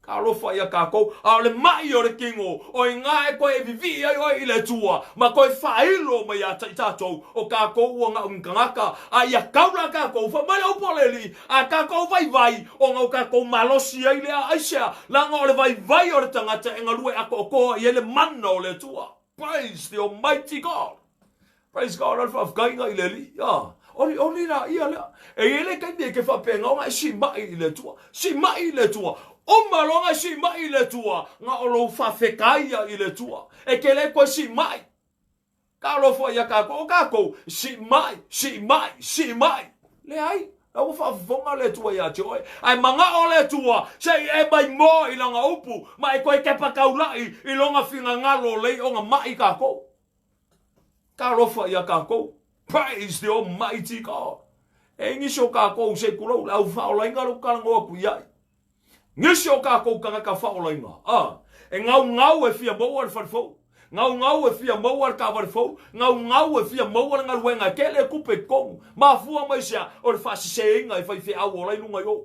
Talofa ia kākou, a o le maʻi o le kino, o i gā e toe e vivii ai oe i le Atua, ma toe faailo mai ia te i tātou, o kākou ua na o ni tagata, a ia kau la kākou, fai mai le upu a le Alii, a kākou vaivai, ona o kākou malosi ai lea, aisea, leaga o le vaivai o le tagata e galue atoatoa i ai le mana o le Atua. Praise the Almighty God! Praise God, o le faafetaiga i le Alii. Ah, olioli la ia lea. E i ai le taimi e ke faapena ona e siimai i le Atua. Siimai i le Atua. Uma loa ona e siimai i le Atua, na o lou faafetai ia i le Atua. E ke le toe siimai. Talofa ia kākou, o kākou, siimai, siimai, siimai. Leai, la ua faafofoga le Atua iā te oe. Ae manao le Atua, se i e maimoa i lana upu, ma e toe kepa taula'i i lona finagalo lei ona ma'i kākou. Talofa ia kākou. Praise the Almighty God. E nisi o kākou se kulou le au faaolaina le talanoa atu i ai. Nisi o kākou tagata faaolaina, a, e gaugau e fia maua le fale fou, gaugau e fia maua le taavale fou, gaugau e fia maua le galuega e tele tupe i totonu. Mafua mai se a? O le faaseseina e faifeau o la i luga i o.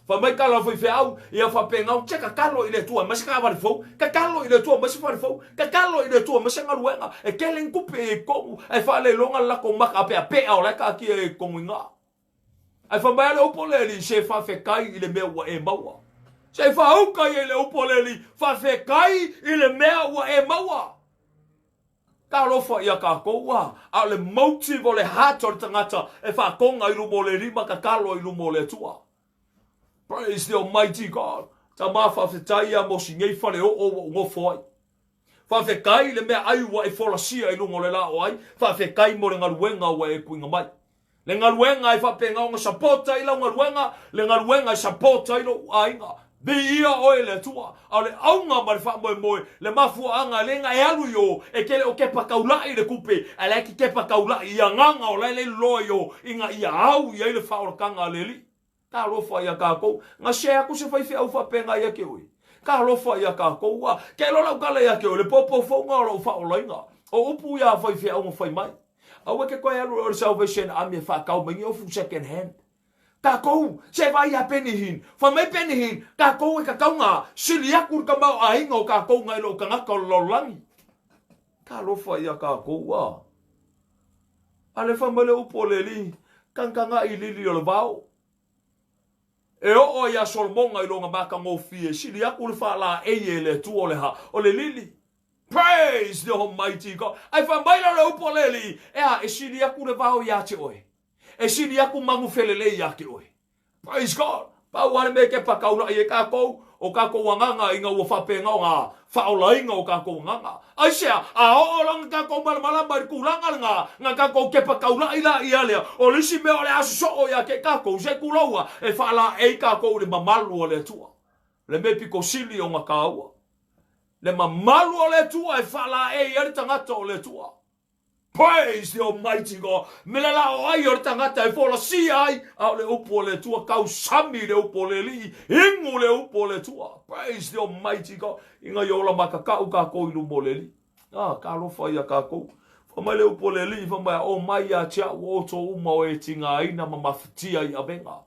Fai mai tala o faifeau, ia faapena, se tatalo i le Atua aumai se taavale fou, tatalo i le Atua aumai se fale fou, tatalo i le Atua aumai se galuega, e tele ni tupe i totonu, ae faaleiloga le latou maka peapea o la e taatia i totonu i ina. Ae fai mai a le upu a le Alii, se faafetai i le mea ua e maua. Se faauka ia i le upu a le Alii, faafetai i le mea ua e maua. Talofa ia kākou, a, a o le motive o le heart o le tagata e faatoga i luma o le Alii ma tatalo i luma o le Atua. Praise the Almighty God. Tama faafetai ia mo si nei fale oo ua ou nofo ai. Faafetai i le mea ai ua e folasia i luga o le la o ai. Faafetai mo le galuega ua e tuuina mai. Le galuega e faapena ona support ai lau galuega, le galuega e support ai lou aiga. Viia oe le Atua. A o le auga ma le faamoemoe, le mafuaaga lea na e alu i o, e te le o kepa taula'i i le tupe, ae la e te kepa taula'i i agaga o la e leiloa i o, ina ia au i ai le faaolataga a le Alii. Talofa ia kākou. Na share aku se faifeau faapena ia te oe. Talofa ia kākou. A, ke iloa lau tala ia te oe, le poupoufoga o lou faaolaina. O upu ia a faifeau na fai mai. Aua e te toe alu o le Salvation Army e faatau mai ni ofu second hand. Kākou, se vaai ia Benny Hinn. Fai mai Benny Hinn, kākou e tatau na sili aku le tamaoaiga o kākou nai lou tagata o le lalolagi. Talofa ia kākou, a. A le fai mai le upu o le Alii, Kagakagaʻi lili o le vao. E oo ai ia Solomona i lona matagofie, sili aku le faalaei e le Atua o le ha, o le lili. Praise the Almighty God. Ae fai mai la le upu a le Alii, E a, e sili aku le vao iā te oe. E sili aku manu felelei iā te oe. Praise God! Pau lava le mea e kepa taulaʻi ai kākou, o kākou agaga ina ua faapena ona faaolaina o kākou agaga. Aisea? A oo lana kākou malamalama i le tulaga lena, na kākou kepa taulaʻi la ia lea, o le isi mea o le a sosoo ia te kākou, se kuloua, e faalaei kākou i le mamalu o le Atua. Le mea pito sili ona kāua. Le mamalu o le Atua e faalaei ai le tagata o le Atua. Praise the Almighty God. Mele la o ai o le tagata e folasia ai, a o le upu o le Atua, tausami le upu o le Alii, inu le upu o le Atua. Praise the Almighty God. Ina ia ola makakau kākou i luma o le Alii. Ah, talofa ia kākou. Fai mai le upu o le Alii, fai mai, a o mai ia te a'u o outou uma o e tigaina ma mafatia i avega.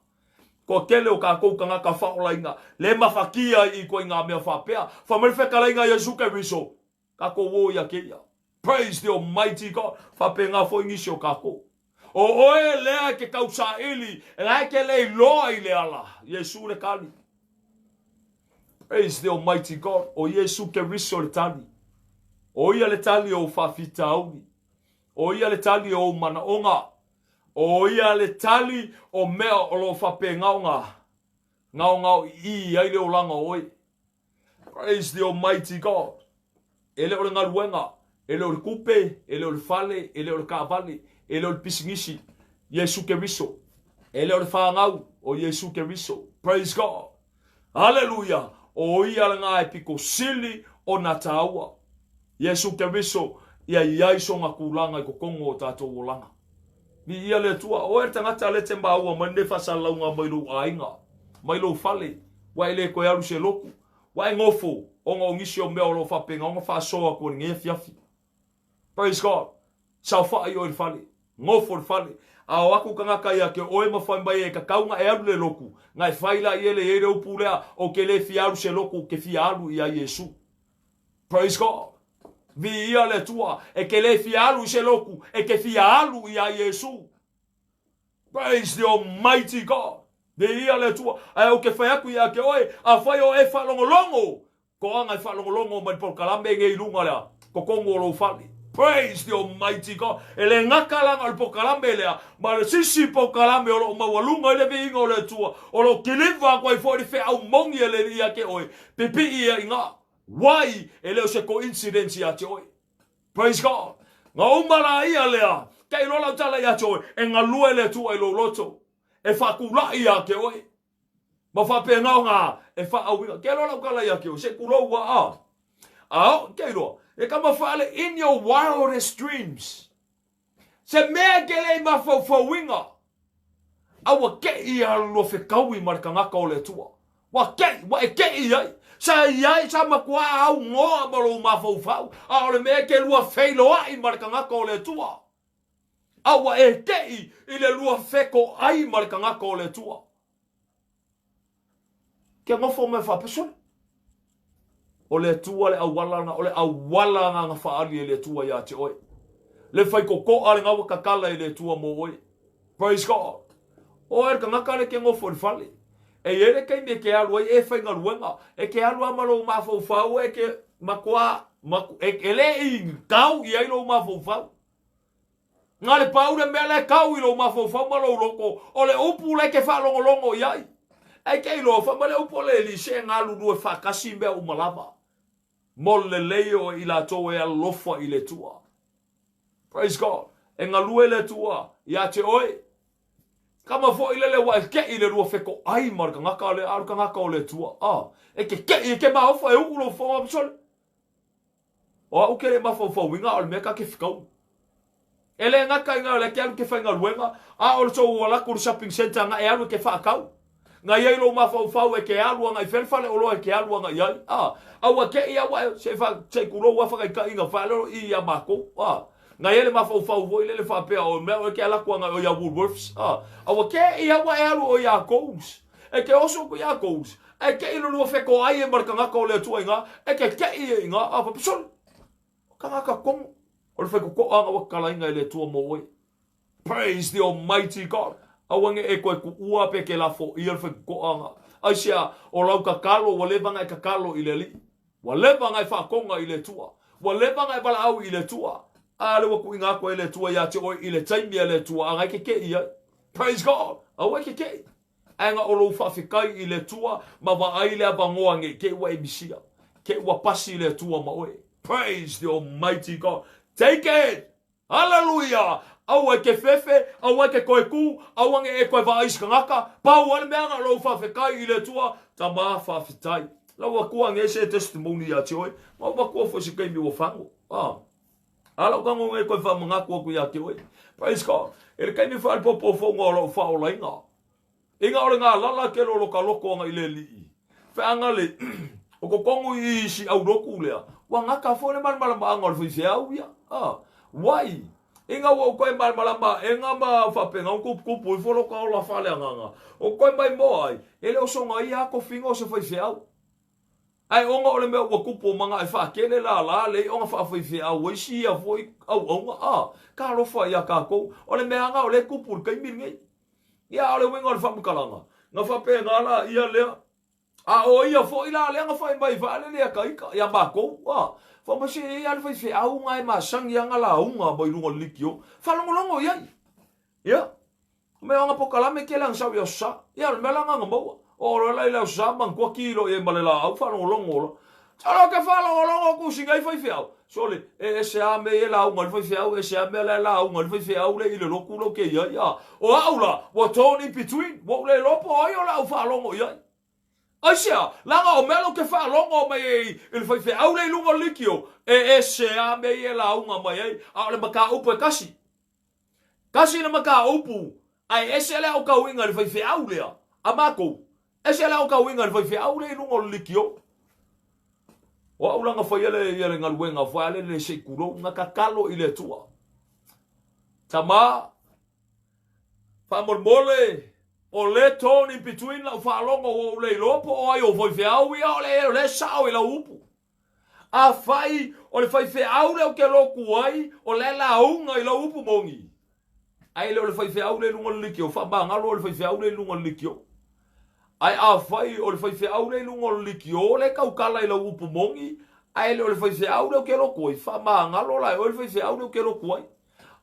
Kua tele o kākou tagata faaolaina, le mafatia i ituaiga mea faapea. Fai mai le fetalaiga a Iesu Keriso, Kākou o ia kēia. Praise the Almighty God. Faapena foi nisi o kākou. O oe lea e ke tausaili, la e ke le iloa i le ala. Iesu le tali. Praise the Almighty God. O Iesu Keriso le tali. O ia le tali o ou faafitauli. O ia le tali o ou manaoga. O ia le tali o mea o lo o faapena ona gaogaoiī ai le olaga o oe. Praise the Almighty God. E le o le galuega, e le o le tupe, e le o le fale, e le o le taavale, e le o le pisinisi, Iesu Keriso. E le o le fanau, o Iesu Keriso. Praise God. Haleluia. O ia lena e pito sili ona tāua. Iesu Keriso, ia i ai sona tulaga i totonu o tatou olaga. Viia le Atua, oe le tagata lea e te maua mai lenei faasalalauga mai lou aiga, mai lou fale, ua e le toe alu i se lotu, ua e nofo ona o nisi o mea o lo o faapena ona faasoa atu i lenei afiafi. Praise God. Saofai oe i le fale, nofo i le fale. A o aku kangaka ia ke oe ma fai mai e kakau nga e alu le loku, nga e fai la i ele i le upu lea, o ke le fia alu se loku, ke fia alu ia Iesu. Praise God. Viia le Atua, e ke le fia alu i se loku, e ke fia alu ia Iesu. Praise the Almighty God. Viia le Atua. Ae ou ke fai aku ia ke oe, a fai o e faalogologo, Toaga e faalogologo mai le polokalame nei i luga lea, totonu o lou fale. Praise the Almighty God. E le gata la na o le polokalame lea, ma le sisi polokalame o lo o maualuga i le viiga o le Atua, o lo o kiliva atu ai foi le feau moni a le Alii ia te oe, pipii ia i ina. Why? E le o se coincidence ia te oe. Praise God. Na uma la ia lea, te iloa lau tala ia te oe, e galue le Atua i lou loto, e faatulai ia te oe. Ma faapena ona e faauiga. Ke loa lau tala ia te oe, se kulou ua a. A o, ke iloa, e kama faale in your wildest dreams. Se mea e ke le i mafaufauina, a ua kei ia lua fekaui ma le kangaka o le Atua. Ua kei, ua e kei ai. Sa iai, sa matua au ngoa ma lou mafaufau, a o le mea e ke lua feiloai ma le kangaka o le Atua. A ua e kei i le lua fekoai ma le kangaka o le Atua. Kia nofo mai faapesole. O le Atua le auala na, o le auala na na whaali e le Atua ia te oe. Le whai kokoa le ngawa kakala e le Atua mō oe. Praise God. O e kangaka le ke ngofo le fale. E i ele kei me ke alu ai e whai ngaluenga. E ke alu ama lou mafaufau e ke makoa, maku, e, e le i kau i ai lou mafaufau. Na le pau le mea la e kau i lou mafaufau ma lou loko, o le upu la e ke faalogologo i ai. Ae ke iloa fai mai le upu a le Alii, se e galulue faatasi mea uma lava. Mo le lelei o i latou e alofa i le Atua. Praise God. E galue le Atua ia te oe. Kama foi lele ua e keʻi le lua fekoʻai ma le kangaka lea, a o le kangaka o le Atua. Ah, e ke keʻi, e ke maofa e uʻu lou fofoga sole. O au ke le mafaufauina a o le mea ka ke fekau. E le gata i nga o le ke alu ke faigaluega, a o le tou ala atu i le shopping centre nga e alu e ke faatau. Nga i ai lou mafaufau e ke alu agai fea le fale oloa e ke alu agai ai. A, a ua te i a ua e, se fa, se i kulou a whakaitaiga whaelelo i ia mākou. A, nga i ai le mafaufau foi lele faapea o mea o e ke ala atu agai o ia Woolworths. A, a ua te i a ua e alu o ia Coles. E ke oso ku ia Coles. E ke i lulua wheko ai e ma le kangaka o le Atua i nga, e ke ke i e i nga, a whapisoli. Kangaka kongo. O le whaikokoʻa anga ua kalainga e le Atua mō oe. Praise the Almighty God. Aua nge e koe kuʻua pe ke lafo ia le whaikokoʻa anga. Aisea, o lau kakalo, ua leva nga e kakalo i le Alii. Ua leva nga e whaakonga i le Atua. Ua leva nga e walaau i le Atua. A le ua kuinga aku e le Atua ia te oe i le taimi a le Atua, a ngai ke ke i ai. Praise God. Aua e ke ke i. Ae nga o lou faafetai i le Atua ma vaai le avanoa nei ke ua e misia, ke ua pasi le Atua ma oe. Praise the Almighty God. Take it! Hallelujah! Aua e ke fefe, aua e ke koe ku, aua nge e koe vaai se kangaka, pau a le mea nga o lou faafetai i le Atua, tama faafetai. Lau Atua nge se testimony ia te oe, ma ua matua foi se taimi ua fago. Ah. A lau tago nge koe whamangaku aku ia te oe. Praise God. E le taimi whaalipopo fonga o lau whaolainga. Inga o le galala ke lo ka loko anga i le alii. Feaga le, o kokongu i isi au loku lea, ua gata foi le malamalamaaga o le faifeau ia. Ah, wai, inga ua ou koe malamalama e nga ma faapena o kupukupu ifo lo ka ola faaleagaga. O koe mai moa ai, e le o soga ia a kofiga o se faifeau. Ae ona o le mea ua kupu o manga e faakele la la le ona faafaifeau ai si ia foi auaunga, ah, ka alofa ia kākou. O le mea anga o le kupu le taimi lenei. Ia, a o le uiga o le faamatalaga, na faapena la ia lea, a o ia foi la lea na fai mai faalele ia ka ika, ia makou, a, fai mai se e i a le faifeau na e masani a na lauga mai luga o le likio, faalogologo i ai. Ia, mea o na pokalame kele ana sau i aso sa. Ia, o le mea la na na maua. O loa la i le aso sa, manatua kilo i ai ma le laau, faalogologo loa. Solo ke faalogologo ku singa i faifeau. Sole, e ese a me e lauga i le faifeau, ese a mea la e lauga i le faifeau le i le loku lo ke iai. A, o au la, ua torn in between, ua ou le iloa po o ai o le au faalogo i ai. Aisea, leaga o mea lo ke faalogo mai ai i le faifeau le i luga o le likio, e ese a mea ia e lauga mai ai, a o le mataupu e kasi. Kasi le mataupu, ae ese le aotauiga i le faifeau lea a makou, ese le aotauiga i le faifeau lea i luga o le likio. O au la na faia le ia le galuega foi ale le se i kulou, na tatalo i le Atua. Tama, Faamolemole, o lea torn in between lau faalogo ua ou le iloa po o ai o faifeau ia o le o lea e sao i lau upu. Afai o le faifeau lea ou te lotu ai, o la e lauga i lau upu moni, ae le o le faifeau lea i luga o le leitio, faamagalo le faifeau lea i luga o le leitio. Ae afai o le faifeau lea i luga o le leitio lea e tautala i lau upu moni, ae le o le faifeau lea ou te lotu ai, faamagalo la e oe le faifeau lea ou te lotu ai.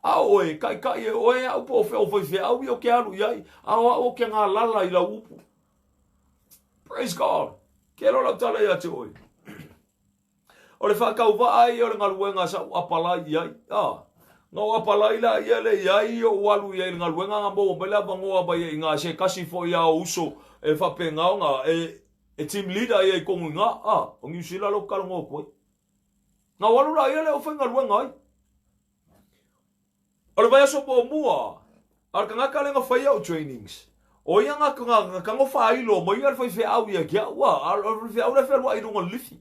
A o oe, taitai e oe au po o fea o faifeau ia ou te alu i ai, a o au ou te galala i lau upu. Praise God! Ke loa lau tala ia te oe. O le faatauvaa ia o le galuega sa ou apalai i ai. A, na ou apalai la ia le i ai ou alu i ai i le galuega na maua mai le avanoa mai ai i na se tasi foi a ou uso e faapena ona e, e team leader ia i tonu i na. A, o Niu Sila lea ou te talanoa atu ai. Na ou alu la ia lea ou faigaluega ai. O le vaiaso muamua, a o le tagata lea na faia au trainings, o ia na, na, na tago faailo mai ia le faifeau ia te au, a, a o le faifeau lea e fealuai i luga o le lifi.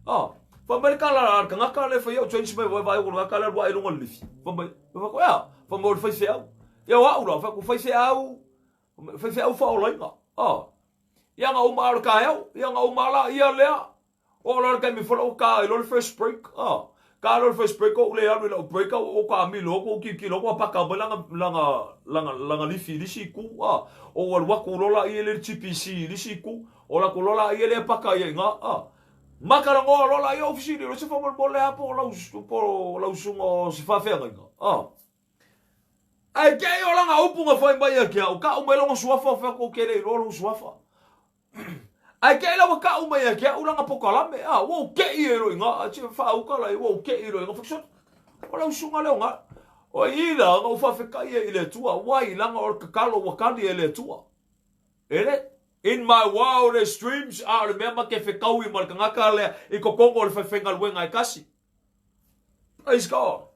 A, fai mai le tala a le tagata lea e faia au trainings mai, vaai o le tagata lea e aluai i luga o le lifi. Fai mai, fai atu, ea, fai mai o le faifeau. Ia o au la, fai atu, faifeau, faifeau faaolaina. A, ia na uma a o le taeao, ia na uma la ia lea, Oo loa le taimi foi lea ua ta ai loa le first break, ah. Ta loa le first break ou le alu i lau break a ua ou taamilo atu ou tilotilo atu ua paka mai lana, lana, lana, lana lifi i le isi itu, ah. Ou alu atu loa laia lea i le GPC i le isi itu, ola atu loa laia lea paka ai i ina, ah. Matalanoa loa laia ou fesili loa se faamolemole lava po o lau, po o lau susuga o se faafeagaiga, ah. Ae te i o lana upu na fai mai ia te au, tau mai lona suafa, ou fai atu ou te le iloa lou suafa. Ae te i la ua tau mai ia te au lana pokalame, a, ua ou te i ai loa i ina, a tsi faauka la ua ou te i loa i ina, fai atu, o lau susuga lea o na. O i la, na ou faafetai ai i le Atua, wai, leaga o le tatalo ua tali e le Atua. E le, in my wildest dreams, a o le mea ma te fetaui ma le tagata lea i totonu o le faifaigaluega e tasi. Praise God.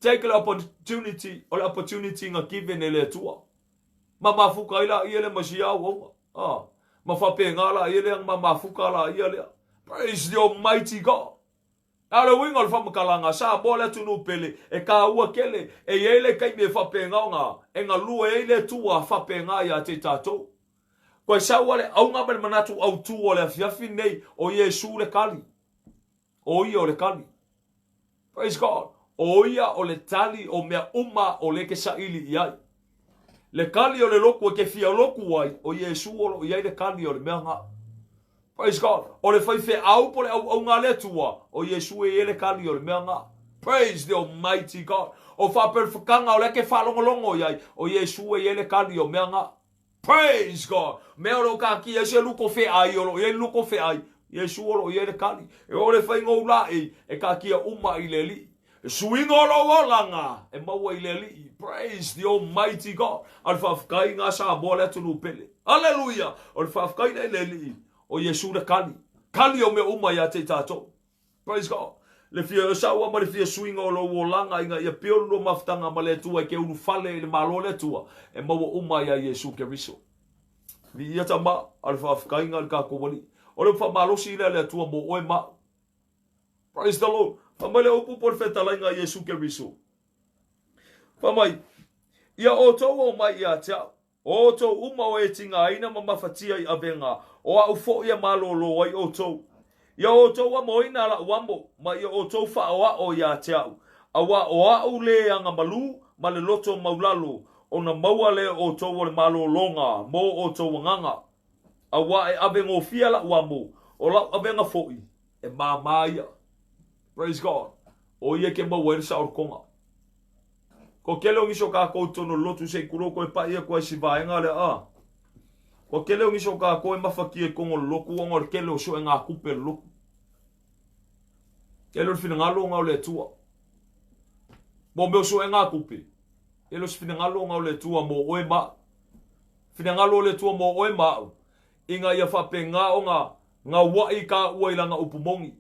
Take le opportunity, o le opportunity na given e le Atua. Ma mafuta ai laia lea ma sia auauna. Ah, ma faapena laia lea ma mafuta laia lea. Praise the Almighty God. A o le uiga o le faamatalaga, Samoa le atunuu pele, e taua tele, e i ai le taimi e faapena ona e galue ai le Atua faapena ia te tatou. Koe sau a le auga ma le manatu autu o le afiafi lenei, o Iesu le tali. O ia o le tali. Praise God. O ia o le tali o mea uma o lea e te saili i ai. Le tali o le lotu e te fia lotu ai, o Iesu o lo o i ai le tali o le mea na. Praise God. O le faifeau po o le auauna a le Atua, o Iesu e i ai le tali o le mea na. Praise the Almighty God. O faapelefakaga o lea e te faalogologo i ai, o Iesu e i ai le tali o mea na. Praise God! Mea o lo o taatia ai se luko feai, o lo o i ai le luko feai, Iesu o lo o i ai le tali. E oo le faiga o ulaei, e taatia uma i le Alii. Le suiga o lou olaga, e maua i le Alii. Praise the Almighty God! A o le faafetai na Samoa le atunuu pele. Aleluia! O le faafetai lea i le Alii, o Iesu le tali. Tali o mea uma ia te i tatou. Praise God. Le fia saua ma le fia suiga o lou olaga ina ia pio le lua mafutaga ma le Atua e ke ulufale i le Malo o le Atua e maua uma ia Iesu Keriso. Viia tama a le faafetaiga i le tatou Alii. O le upu faamalosi lea a le Atua mo oe ma au. Praise the Lord. Fai mai le upu po o le fetalaiga a Iesu Keriso. Fai mai, Ia outou o mai ia te au. O outou uma o e tigaina ma mafatia i avega, o aʻu foʻi e malōlō ai ʻoutou. Ia outou amoina laʻu amo, ma ia outou faaʻoaʻo iā te aʻu, auā o aʻu lē agamalū ma le loto maulalo, ona maua lea o ʻoutou o le malōlōga mō ʻoutou agaga. Auā e avegofie laʻu amo, o laʻu avega foʻi, e māmā ia. Praise God. ʻO ia ke maua ai le saolotoga. Ko kele o nisi o kākou i totonu o le lotu se i kulou koe paʻi aku ai si vaega lea a. Ko kele o nisi o kākou e mafatia i totonu o le lotu ona o le kele o suegākupe o le lotu. E le o le finagalo ona o le Atua. Mo mea o suegākupe, e le o se finagalo ona o le Atua mo oe ma au. Finagalo o le Atua mo oe ma au, ina ia faapena ona gauaʻi kāua i lana upu moni.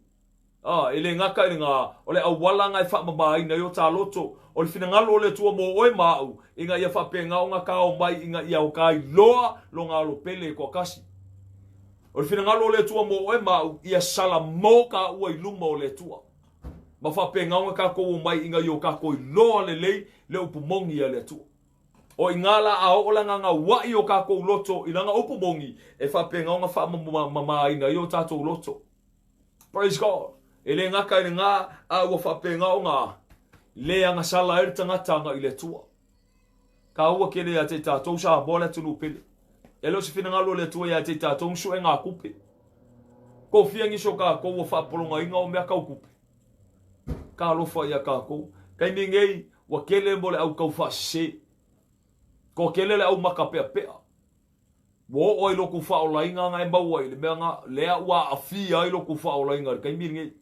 Ā, e le gata i lena, o le auala na e faamamāina ai o tā loto, o le finagalo o le Atua mō oe ma aʻu, ina ia faapena ona kāo mai ina ia o kā iloa lona alo pele e toatasi. O le finagalo o le Atua mō oe ma aʻu, ia salamō kāua i luma o le Atua. Ma faapena ona kākou omai ina ia o kākou iloa lelei le upu moni a le Atua. O iga la a oo le agaga uaʻi o kākou loto i lana upu moni, e faapena ona faamamāina ai o tātou loto. Praise God. E le gata i lena, a ua faapena ona le agasala ai le tagata agai i le Atua. Taua tele ia te i tātou Samoa le atunuu pele. E le o se finagalo o le Atua ia te i tātou ni suegatupe. Kofia nisi o kākou ua faapologaina o mea tau tupe. Talofa ia kākou. Taimi nei, ua tele mo le au tau faasese. Kua tele le au makapeapea. Ua oo ai lokou faaolaina na e maua i le mea na, lea ua aafia ai lokou faaolaina i le taimi lenei.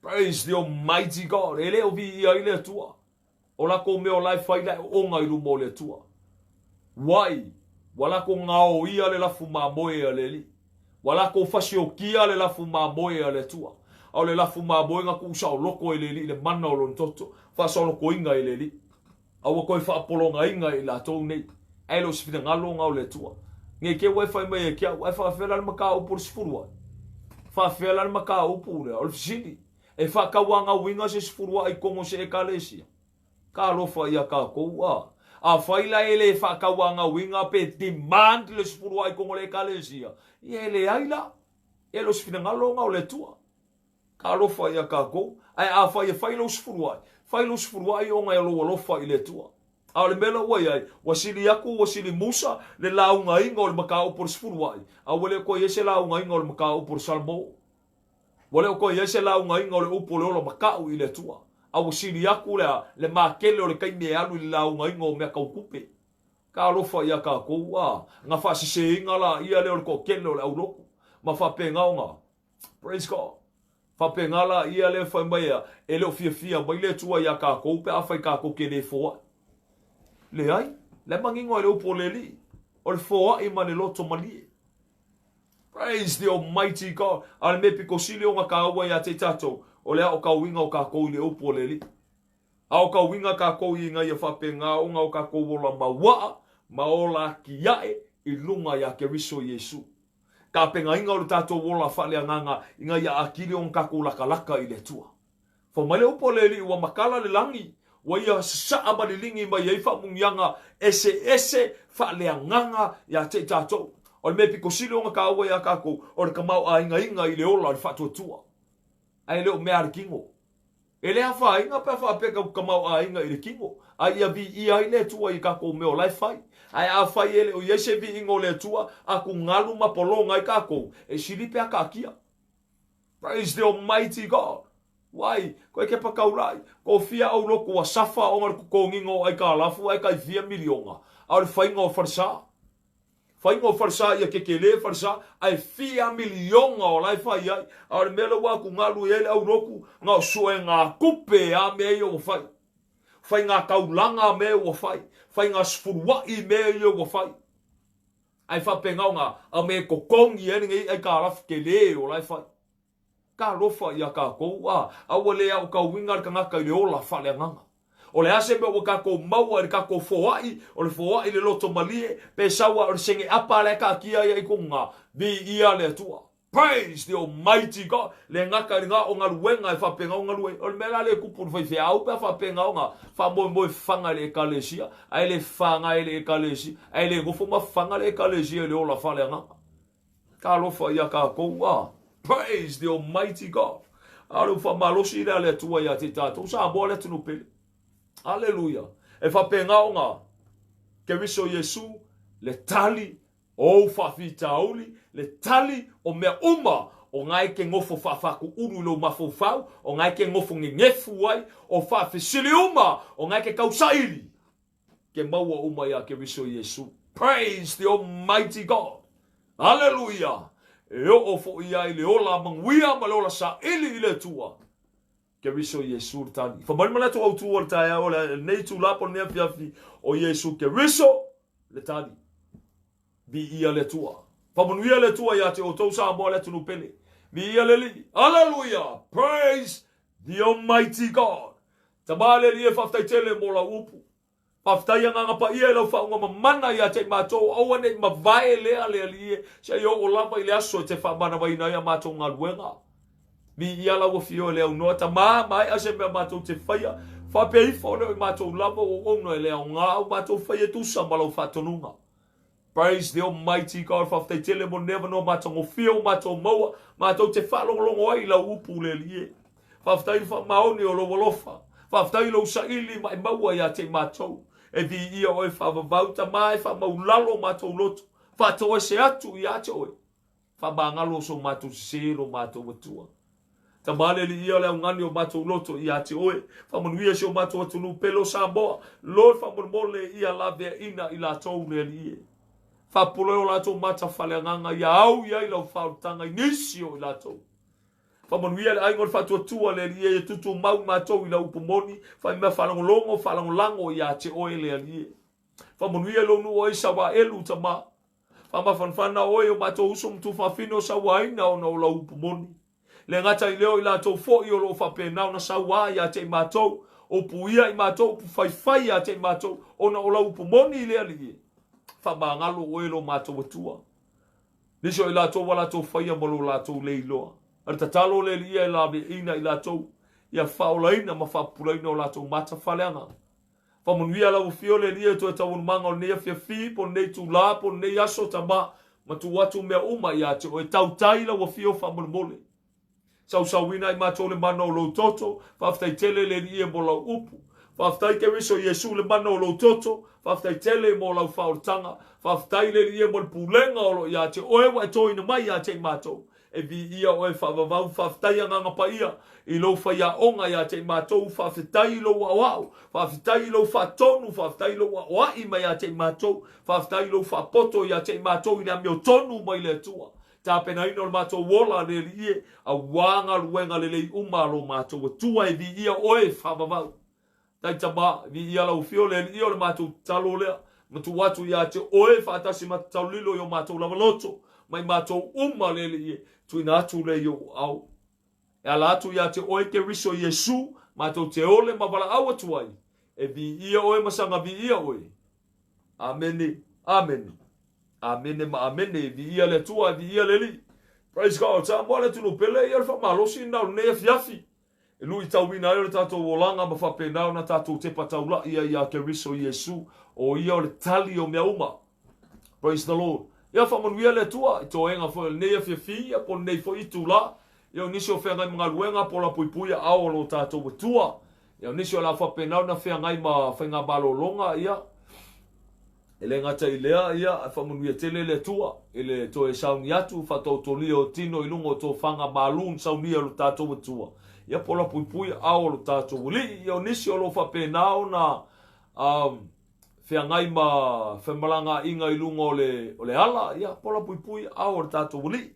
Praise the Almighty God. E le o viia ai le Atua. O lakou mea o la e fai la e oona i luma o le Atua. Wai, ua lakou gaoia le lafu mamoe a le Alii. Ua lakou fasiokia le lafu mamoe a le Atua. A o le lafu mamoe na tuusaoloko e le Alii i le mana o lona toto, faasaolokoina e le Alii. A ua toe faapologaina e i latou nei. Ae le o se finagalo na o le Atua. Nei te ua e fai mai e ke au, ae faafefea la le mataupu o le 10 ai? Faafefea la le mataupu lea? O le fesili. E faatauagauina se sefuluaʻi i totonu o se Ekalesia? Talofa ia kākou, a. Afai la e le faatauagauina pe demand le sefuluaʻi i totonu o le Ekalesia, ia e leai la. E le o se finagalo na o le Atua. Talofa ia kākou. Ae afai e fai lou sefuluaʻi, fai lou sefuluaʻi ona e lou alofa i le Atua. A o le mea la ua i ai, ua sili aku ua sili musa le laugaina o le mataupu o le sefuluaʻi, a ua le toe i ai se laugaina o le mataupu o le Salamo. Ua le o toe i ai se laugaina o le upu o le ola makaʻu i le Atua, a ua sili aku le a le makele o le taimi e alu i le laugaina o mea tau tupe. Talofa ia kākou, a, na faasesēina la ia lea o le toatele o le aulotu, ma faapena ona, praise God, faapena la ia lea fai mai a, e le o fiafia mai le Atua iā kākou pe afai kākou ke le foai. Leai, la e manino ai le upu o le Alii, o le foai ma le loto malie. Praise the Almighty God. A o le mea pito sili ona kāua iā te i tātou, o le aotauina o kākou i le upu o le Alii. Aotauina kākou i ina ia faapena ona o kākou ola mauaʻa ma ola akiaʻe i luga iā Keriso Iesū. Tapenaina o le tātou ola faaleagaga ina ia akili ona kākou lakalaka i le Atua. Fai mai le upu a le Alii, ua makala le lagi, ua ia sasaa ma liligi mai ai faamuniaga eseese faaleagaga iā te i tātou. O le mea pito sili ona kāua iā kākou, o le kamaoʻāinaina i le ola o le faatuatua. Ae le o mea a le kino. E le afaina pe a faapea ka kamaoʻāina i le kino, a ia viia ai le Atua i kākou mea o la e fai. Ae afai e le o i ai se viiga o le Atua, atugalu ma pologa ai kākou, e sili pe a kaatia. Praise the Almighty God. Wai, koe ke pakaulai, ko fia au loku ua safa ona le totogiga o aikalafu ae tai fia miliona, a o le faiga o falesa. Faiga o falesa ia kekele falesa, ae fia miliona o la e fai ai. A o le mea lea ua atugalu i ai le au loku, na o suegatupe a mea ia ua fai. Faiga taulaga mea ua fai. Faiga sefuluaʻi mea ia ua fai. Ae faapena ona a me totogi ai lenei aikalafu tele o la e fai. Talofa ia kākou, a, a ua le aotauina le tagata i le ola faaleagaga. O le a se mea ua kākou maua i le kākou foai, o le foai i le loto malie, pe sau a o le sege apa la e kaatia ai i koga, viia le Atua. Praise the Almighty God. Le gata i lena o galuega e faapena ona galue. O le mea la lea e tupu i le faifeau pe a faapena ona faamoemoe faga i le Ekalesia, ae le faga e le Ekalesia, ae le nofo ma faga le Ekalesia i le ola faaleagaga. Talofa ia kākou, a. Praise the Almighty God. A o le faamalosi lea a le Atua ia te i tātou, Samoa le atunuu pele. Aleluia. E faapena ona Keriso Iesu le tali o ou faafitauli, le tali o mea uma o na e ke nofo faafatuulu i lou mafaufau, o na e ke nofo gegefu ai, o faafesili uma o na e ke tausaili, ke maua uma iā Keriso Iesu. Praise the Almighty God! Aleluia! E oo foʻi ai le ola manuia ma le ola saili i le Atua. Keriso Iesu le tali. Fai mai le manatu autū o le taeao o lenei itulā po o lenei afiafi, o Iesu Keriso le tali. Viia le Atua. Faamanuia le Atua iā te outou Samoa le atunuu pele. Viia le Alii. Aleluia! Praise the Almighty God. Tama le Alii e faafetai tele mo lau upu. Faafetai Agaga Paia i lau faauga mamana ia te i matou, aua ne i mavae lea le Alii e, seia oo lava i le aso e te faamanavaina ai a matou galuega. Viia lau Afio e le aunoa, Tama, maea se mea matou te faia, Faapea ifo o le o i matou lava auauna e le aoga au matou fai e tusa ma lau faatonuga. Praise the Almighty God. Faafetai tele mo lenei avanoa matagofie ua matou maua, matou te faalogologo ai i lau upu le Alii e. Faafetai i le faamaoni o lou alofa. Faafetai i lou saili maʻimaua ia te i matou. E viia oe faavavau, Tama, e faamaulalo matou loto, faatoese atu ia te oe. Faamagalo so matou sesē lo matou Atua. Tama le Alii ia le augani o matou loto ia te oe. Faamanuia si o matou atunuu pele o Samoa. Lord, faamolemole ia laveaina i latou le Alii e. Faapolo ai o latou mata faaleagaga ia au i ai lau faaolataga i nisi o i latou. Faamanuia le aiga o le faatuatua le Alii e ia tutumau matou i lau upu moni, faimea faalogologo faalagolago ia te oe le Alii e. Faamanuia i lou nuu o Isaraelu, Tama. Faamafanafana oe i o matou uso ma tuafafine o sauaina ona o lau upu moni. Le gata i lea o i latou foi o lo o faapena ona saua ia te i matou, upu ia i matou, upu faifai ia te i matou, ona o lau upu moni i le Alii e. Faamagalo oe lo matou Atua. Nisi o i latou ua latou faia ma lo latou le iloa. A le tatalo le Alii e laveina i latou, ia faaolaina ma faapupulaina o latou mata faaleaga. Faamanuia lau afio le Alii e toe taualumaga o lenei afiafi, po o lenei itula, po o lenei aso, Tama, ma tuu atu mea uma ia te oe. Tautai lau afio faamolemole. Sausauina ai matou le mana o lou toto. Faafetai tele le Alii e mo lau upu. Faafetai Keriso Iesu le mana o lou toto. Faafetai tele mo lau faaolataga. Faafetai le Alii e mo le pulega o lo o ia te oe ua e toina mai ia te i matou. E viia oe faavavau, faafetai Agaga Paia i lou faiaoga ia te i matou, faafetai i lou aoao, faafetai i lou faatonu, faafetai i lou aoai mai ia te i matou, faafetai i lou faapoto ia te i matou i le amiotonu mai le Atua. Tapenaina o le matou ola le Alii e, auā galuega lelei uma a lo matou Atua e viia oe faavavau. Tai Tama, viia lau afio le Alii o le matou tatalo lea, ma tuu atu ia te oe faatasi ma tatalo lilo i o matou lava loto, ma i matou uma le Alii e, tuuina atu lea i ou aao. E ala atu ia te oe Keriso Iesu, matou te ole ma valaau atu ai, e viia oe ma saga viia oe. Amene, amene, amene ma amene, viia le Atua, viia le Alii. Praise God, Samoa le atunuu pele, ia o le faamalosi lena o lenei afiafi. E luitauina ai o le tatou olaga ma faapena ona tatou tepa taula'i ai iā Keriso Iesu, o Ia o le tali o mea uma. Praise the Lord. Ia faamanuia le Atua i toega foi o lenei afiafi ia po o lenei foi itulā. Ia o nisi o feagai ma galuega po o lapuipui aao o lo tatou Atua. Ia o nisi o le a faapena ona feagai ma faigamalologa ia E le gata i lea, ia, e faamanuia tele le Atua i le toe sauni atu, faataotolia o tino i luga o tofaga malu na saunia e lo tatou Atua, ia pola puipui aao o lo tatou Alii. Ia o nisi o lo o faapena ona um, feagai ma femalagaaiga i luga o le, o le ala, ia pola puipui aao o le tatou Alii.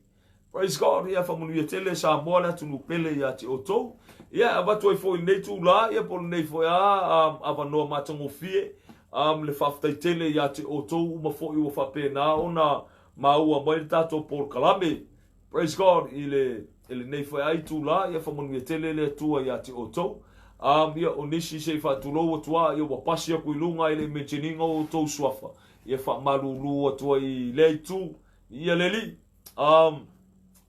Praise God, ia faamanuia tele Samoa le atunuu pele ia te outou. Ia e avatu ai foi i lenei itulā, ia po o lenei foi a um, avanoa matagofie, um, le faafetai tele ia te outou uma foi ua faapena ona maua mai le tatou polokalame. Praise God i le i lenei foi a itulā, ia faamanuia tele le Atua ia te outou. Um, ia o nisi se i faatulou atu a, ia ua pasi aku i luga e le i mention ina o outou suafa. Ia faamalulu atu ai i lea itu, ia le Alii. Um,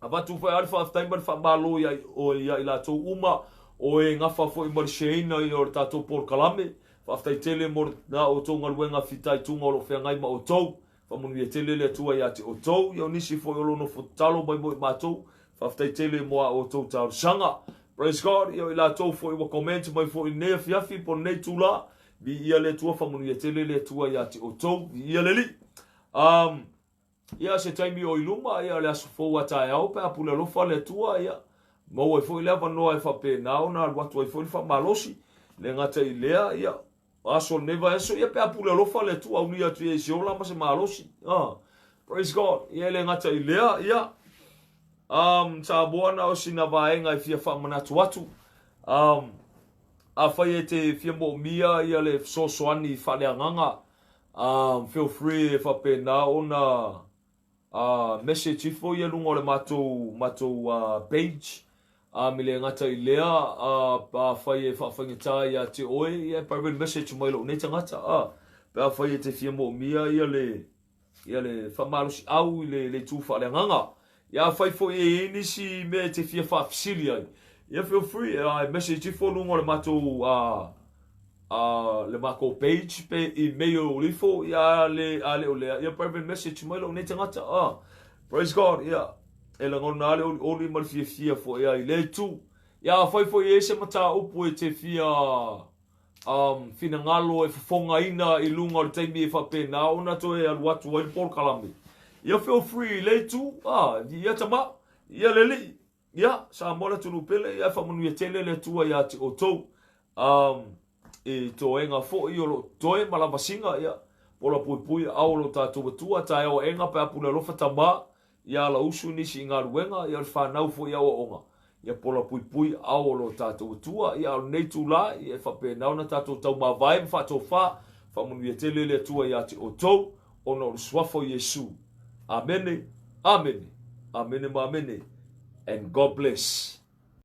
avatu foi a le faafetai ma le faamalo ia, o, ia i latou uma o e gafa foi ma le shareina ia o le tatou polokalame. Faafetai tele mo la outou galuega fitaituga o lo o feagai ma outou. Faamanuia tele le Atua ia te outou. Ia o nisi foi o lo o nofo tatalo mai mo i matou. Faafetai tele mo a outou talosaga. Praise God. Ia o i latou foi ua comment mai foi i lenei afiafi po o lenei itula. Viia le Atua, faamanuia tele le Atua ia te outou. Viia le Alii. Um, Ia, se taimi o i luma, ia, le aso fou a taeao pe a pule alofa le Atua, ia, maua ai foi le avanoa e faapena ona alu atu ai foi le faamalosi. Le gata i lea, ia, aso o lenei vaiaso, ia, pe a pule alofa le Atua, aulia atu ia i se ola ma se malosi. Ah, praise God. Ia, e le gata i lea, ia, um, Samoa na o sina vaega e fia faamanatu atu. Um, afai e te fia moomia ia le fesoasoani faaleagaga, Um, feel free e faapena ona uh, message ifo ia luga o le matou, matou uh, page. Um, i le gata i lea, uh, afai e faafaigata ia te oe, ia e private message mai lou nei tagata. Uh, pe afai e te fia moomia ia le, ia le faamalosiau i le, le itu faaleagaga. Ia afai foi e i ai nisi mea e te fia faafesili ai, ia feel free, uh, message ifo luga o le matou uh, le makou page pe email ifo, ia a le a le o lea, ia private message mai lou nei tagata. Praise God. Ia e lagona lava le olioli ma le fiafia foi ai le itu. Ia afai foi e i ai se mataupu e te fia finagalo e fofogaina i luga o le taimi e faapena ona toe alu atu ai le polokalame, ia feel free i le itu. Ia tama, ia le alii. Ia, Samoa le atunuu pele, ia faamanuia tele le Atua ia te outou. I toega foi o lo o toe ma lavasiga, ia, pola puipui ao o lo tatou Atua, taeao aega pe a pule alofa tama, ia ala usu nisi i galuega, ia o le fanau foi i aoaoga, ia pola puipui ao o lo tatou Atua. Ia, a o lenei itula, ia e faapena ona tatou taumavae ma faatofa, faamanuia tele le Atua ia te outou, ona o le suafa o Iesu. Amene, amene, amene ma amene. And God bless.